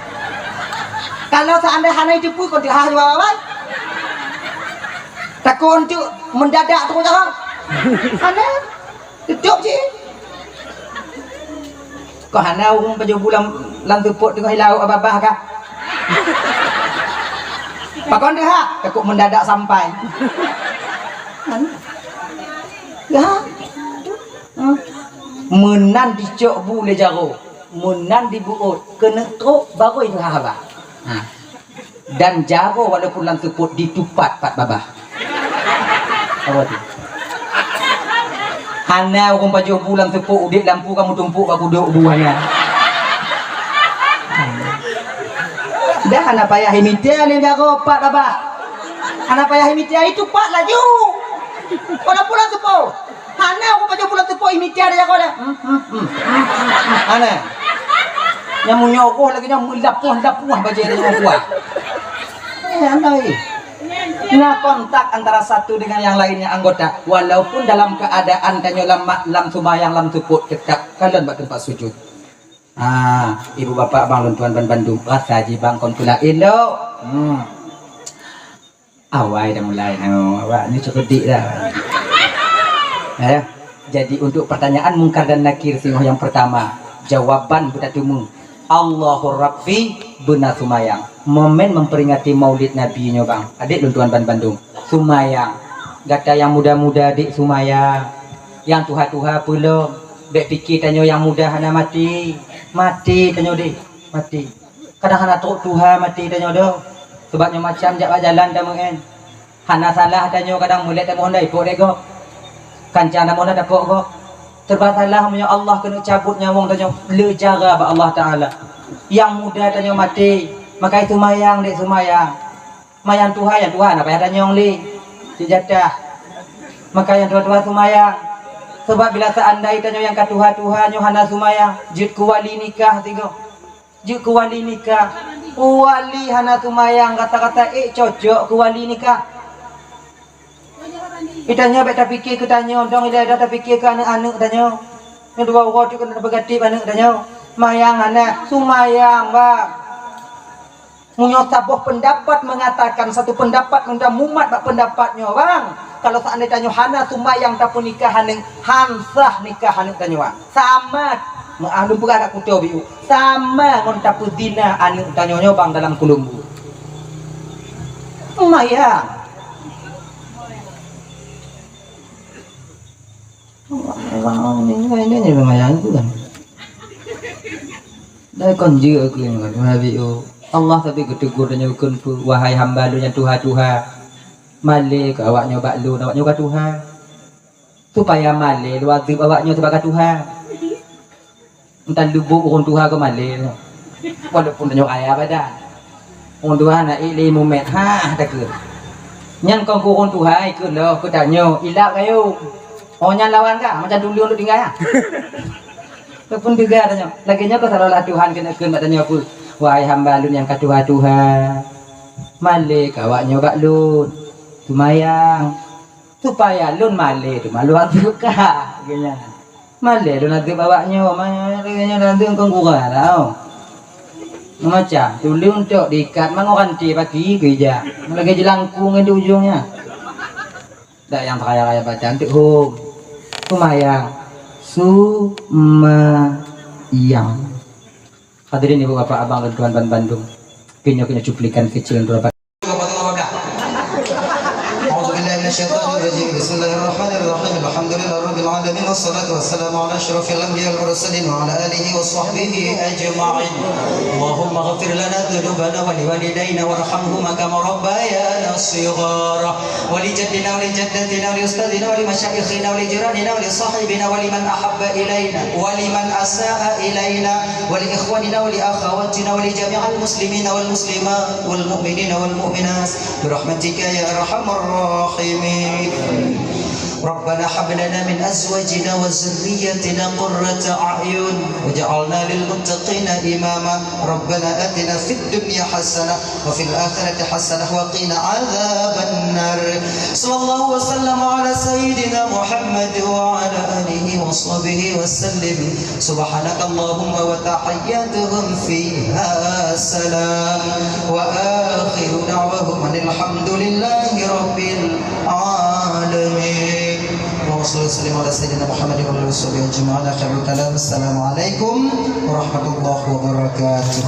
Kalau seandai hana iteupeue kon teuhah jaweueb awai. Takot untuk mendadak trok jaroe. Hana. Tutup cit. Kok hana ureueng pajoh bu lam, lam seupôt teungoh ilaok babah ka. Pakon teuhah, takot mendadak sampai. Hana. Ya. Hmm. Meunan dicok bu lé jaroe, meunan dibeuôt, keuneuk trok baru itu haba. Ha. Dan jaroe walaupun lam seupôt ditupat pat babah. Apa tu? Hana ureueng pajoh bu lam seupôt udép lampu ka meutumpôk bak kudok bu hana. Dah hana payah imita lé jaroe pat babah. Hana payah imita, itupat laju. Walaupun lam seupôt. Hana ureueng pajoh bu lam seupôt imita lé jaroe dah. Hmm, hmm, hmm, hmm, hmm, hmm. Hana. Nyang meunyoe roh lagèe nyan meulapoh-lapoh bajèe lé nyoe kuah. Eh, hana, eh. Na kontak antara satu dengan yang lainnya anggota, walaupun dalam keadaan tanyoe lam ma-, lam seumayang lam seupôt teutap kalon bak teumpat sujud. Ah, ibu bapak bang lôn tuan ban bandum, rasa jih bang kon peula elok. Hmm. Awai dah mulai, ha, awak ni cerdik dah. Ya. Jadi untuk pertanyaan Mungkar dan Nakir singoh yang pertama, jawaban beutateumeung, Allahu Rabbi beuna seumayang. Momen memperingati Maulid Nabi nyoe bang, adék lôn tuan ban bandum, seumayang. Gata nyang muda-muda dék seumayang, nyang tuha-tuha peulom. Bèk pike tanyoe nyang muda hana maté, maté tanyoe dék, maté. Kadang hana trok tuha maté tanyoe doh, sabab nyoe macam jak bak jalan tameu'en. Hana salah tanyoe kadang meulét tamoh hana ipok lé gob. Kancang tamoh hana tapok gob. Serba salah meunyoe Allah keuneuk cabot nyawöng tanyoe lé cara bak Allah Taala. Nyang muda tanyoe maté, makai seumayang dék seumayang. Seumayang tuha, nyang tuha hana payah tanyong lé. Cit jatah. Makai nyang tuha-tuha seumayang. Sabab bila seandai tanyoe nyang ka tuha-tuha nyoe hana seumayang, jeuet keu wali nikah sigoe. Jeuet keu wali nikah. Wali hana seumayang, rasa-rasa ék cocok keu wali nikah. Geutanyoe bèk tapike keu tanyoe, dong ilèe dah tapike keu aneuk-aneuk tanyoe. Nyoe dua uroe teuk keuneuk tapeugah tiep aneuk tanyoe. Mayang hana, seumayang, bang. Meunyoe saboh peundapat meungatakan satu peundapat, meunyoe mumat bak peundapat nyoe, bang. Kalau seandai tanyoe hana seumayang tapeunikah aneuk, han sah nikah aneuk tanyoe, bang. Sama, meuah lôn peugah dak kuto biu, sama ngon tapeuzina aneuk tanyoe nyoe, bang, dalam kulumbu. Seumayang. Orang-orang ni, ni, ni, ni, ni, ni, ni, ni. Dah kon jeuet keu nyan, Tuhan, oh. Allah tapi geutegur tanyoe kheun peue, "Wahai hamba Lôn nyang tuha-tuha, malèe keu awak nyoe bak Lôn, awak nyoe ka tuha." Supaya malèe Lôn azeueb awak nyoe sibagoe tuha. Entan lubuk ureueng tuha keu malèe. Walaupun tanyoe kaya badan. Ureueng tuha na ék lé limong mét, ha, takheun. Nyan kon keu ureueng tuha, ikheun lom keu tanyoe, ilap kayém. Oh, nyan lawan ka, macam dulu untuk tinggai, ha. Ataupun teuga tanyoe. Lagèe nyoe keu seolah-olah Tuhan keuneuk kheun bak tanyoe peue? Wahai hamba Lôn nyang ka tuha-tuha, malèe keu awak nyoe bak Lôn. Seumayang. Supaya Lôn malèe teuma Lôn azeueb ka, geuh nyan. Malèe Lôn azeueb awak nyoe, malèe nyoe azeueb kon gura tau. Macam tuleueng tok diikat mangat ranté baki keu ija. Lagèe jeulangkung nyan di ujong nyan. Dak nyang raya-raya baca anteuk hom. Seumayang. Seumayang. Hadirin ibu bapak abang dan tuan-tuan bandum. Keunoe keunoe cuplikan kecil untuk bapak. أعوذ بالله من الشيطان الرجيم. بسم الله الرحمن الرحيم. الحمد لله رب العالمين. والصلاة والسلام على أشرف الأنبياء والمرسلين وعلى آله وصحبه أجمعين. اللهم اغفر لنا ذنوبنا ولوالدينا وارحمهما كما ربيانا صغارا. ولجدنا ولجدتنا ولأستاذنا ولمشايخنا ولجيراننا ولصاحبنا ولمن أحب إلينا ولمن أساء إلينا ولإخواننا ولأخواتنا ولجميع المسلمين والمسلمات والمؤمنين والمؤمنات برحمتك يا أرحم الراحمين. ربنا هب لنا من أزواجنا وذرياتنا قرة أعين واجعلنا للمتقين إماما. ربنا آتنا في الدنيا حسنة وفي الآخرة حسنة وقنا عذاب النار. صلى الله وسلم على سيدنا محمد وعلى آله وصحبه وسلم. سبحانك اللهم وتحياتهم فيها سلام. وآخر دعواهم أن الحمد لله رب العالمين. اللهم صل وسلم على سيدنا محمد وعلى آله وصحبه أجمعين. آخر الكلام. السلام عليكم ورحمة الله وبركاته.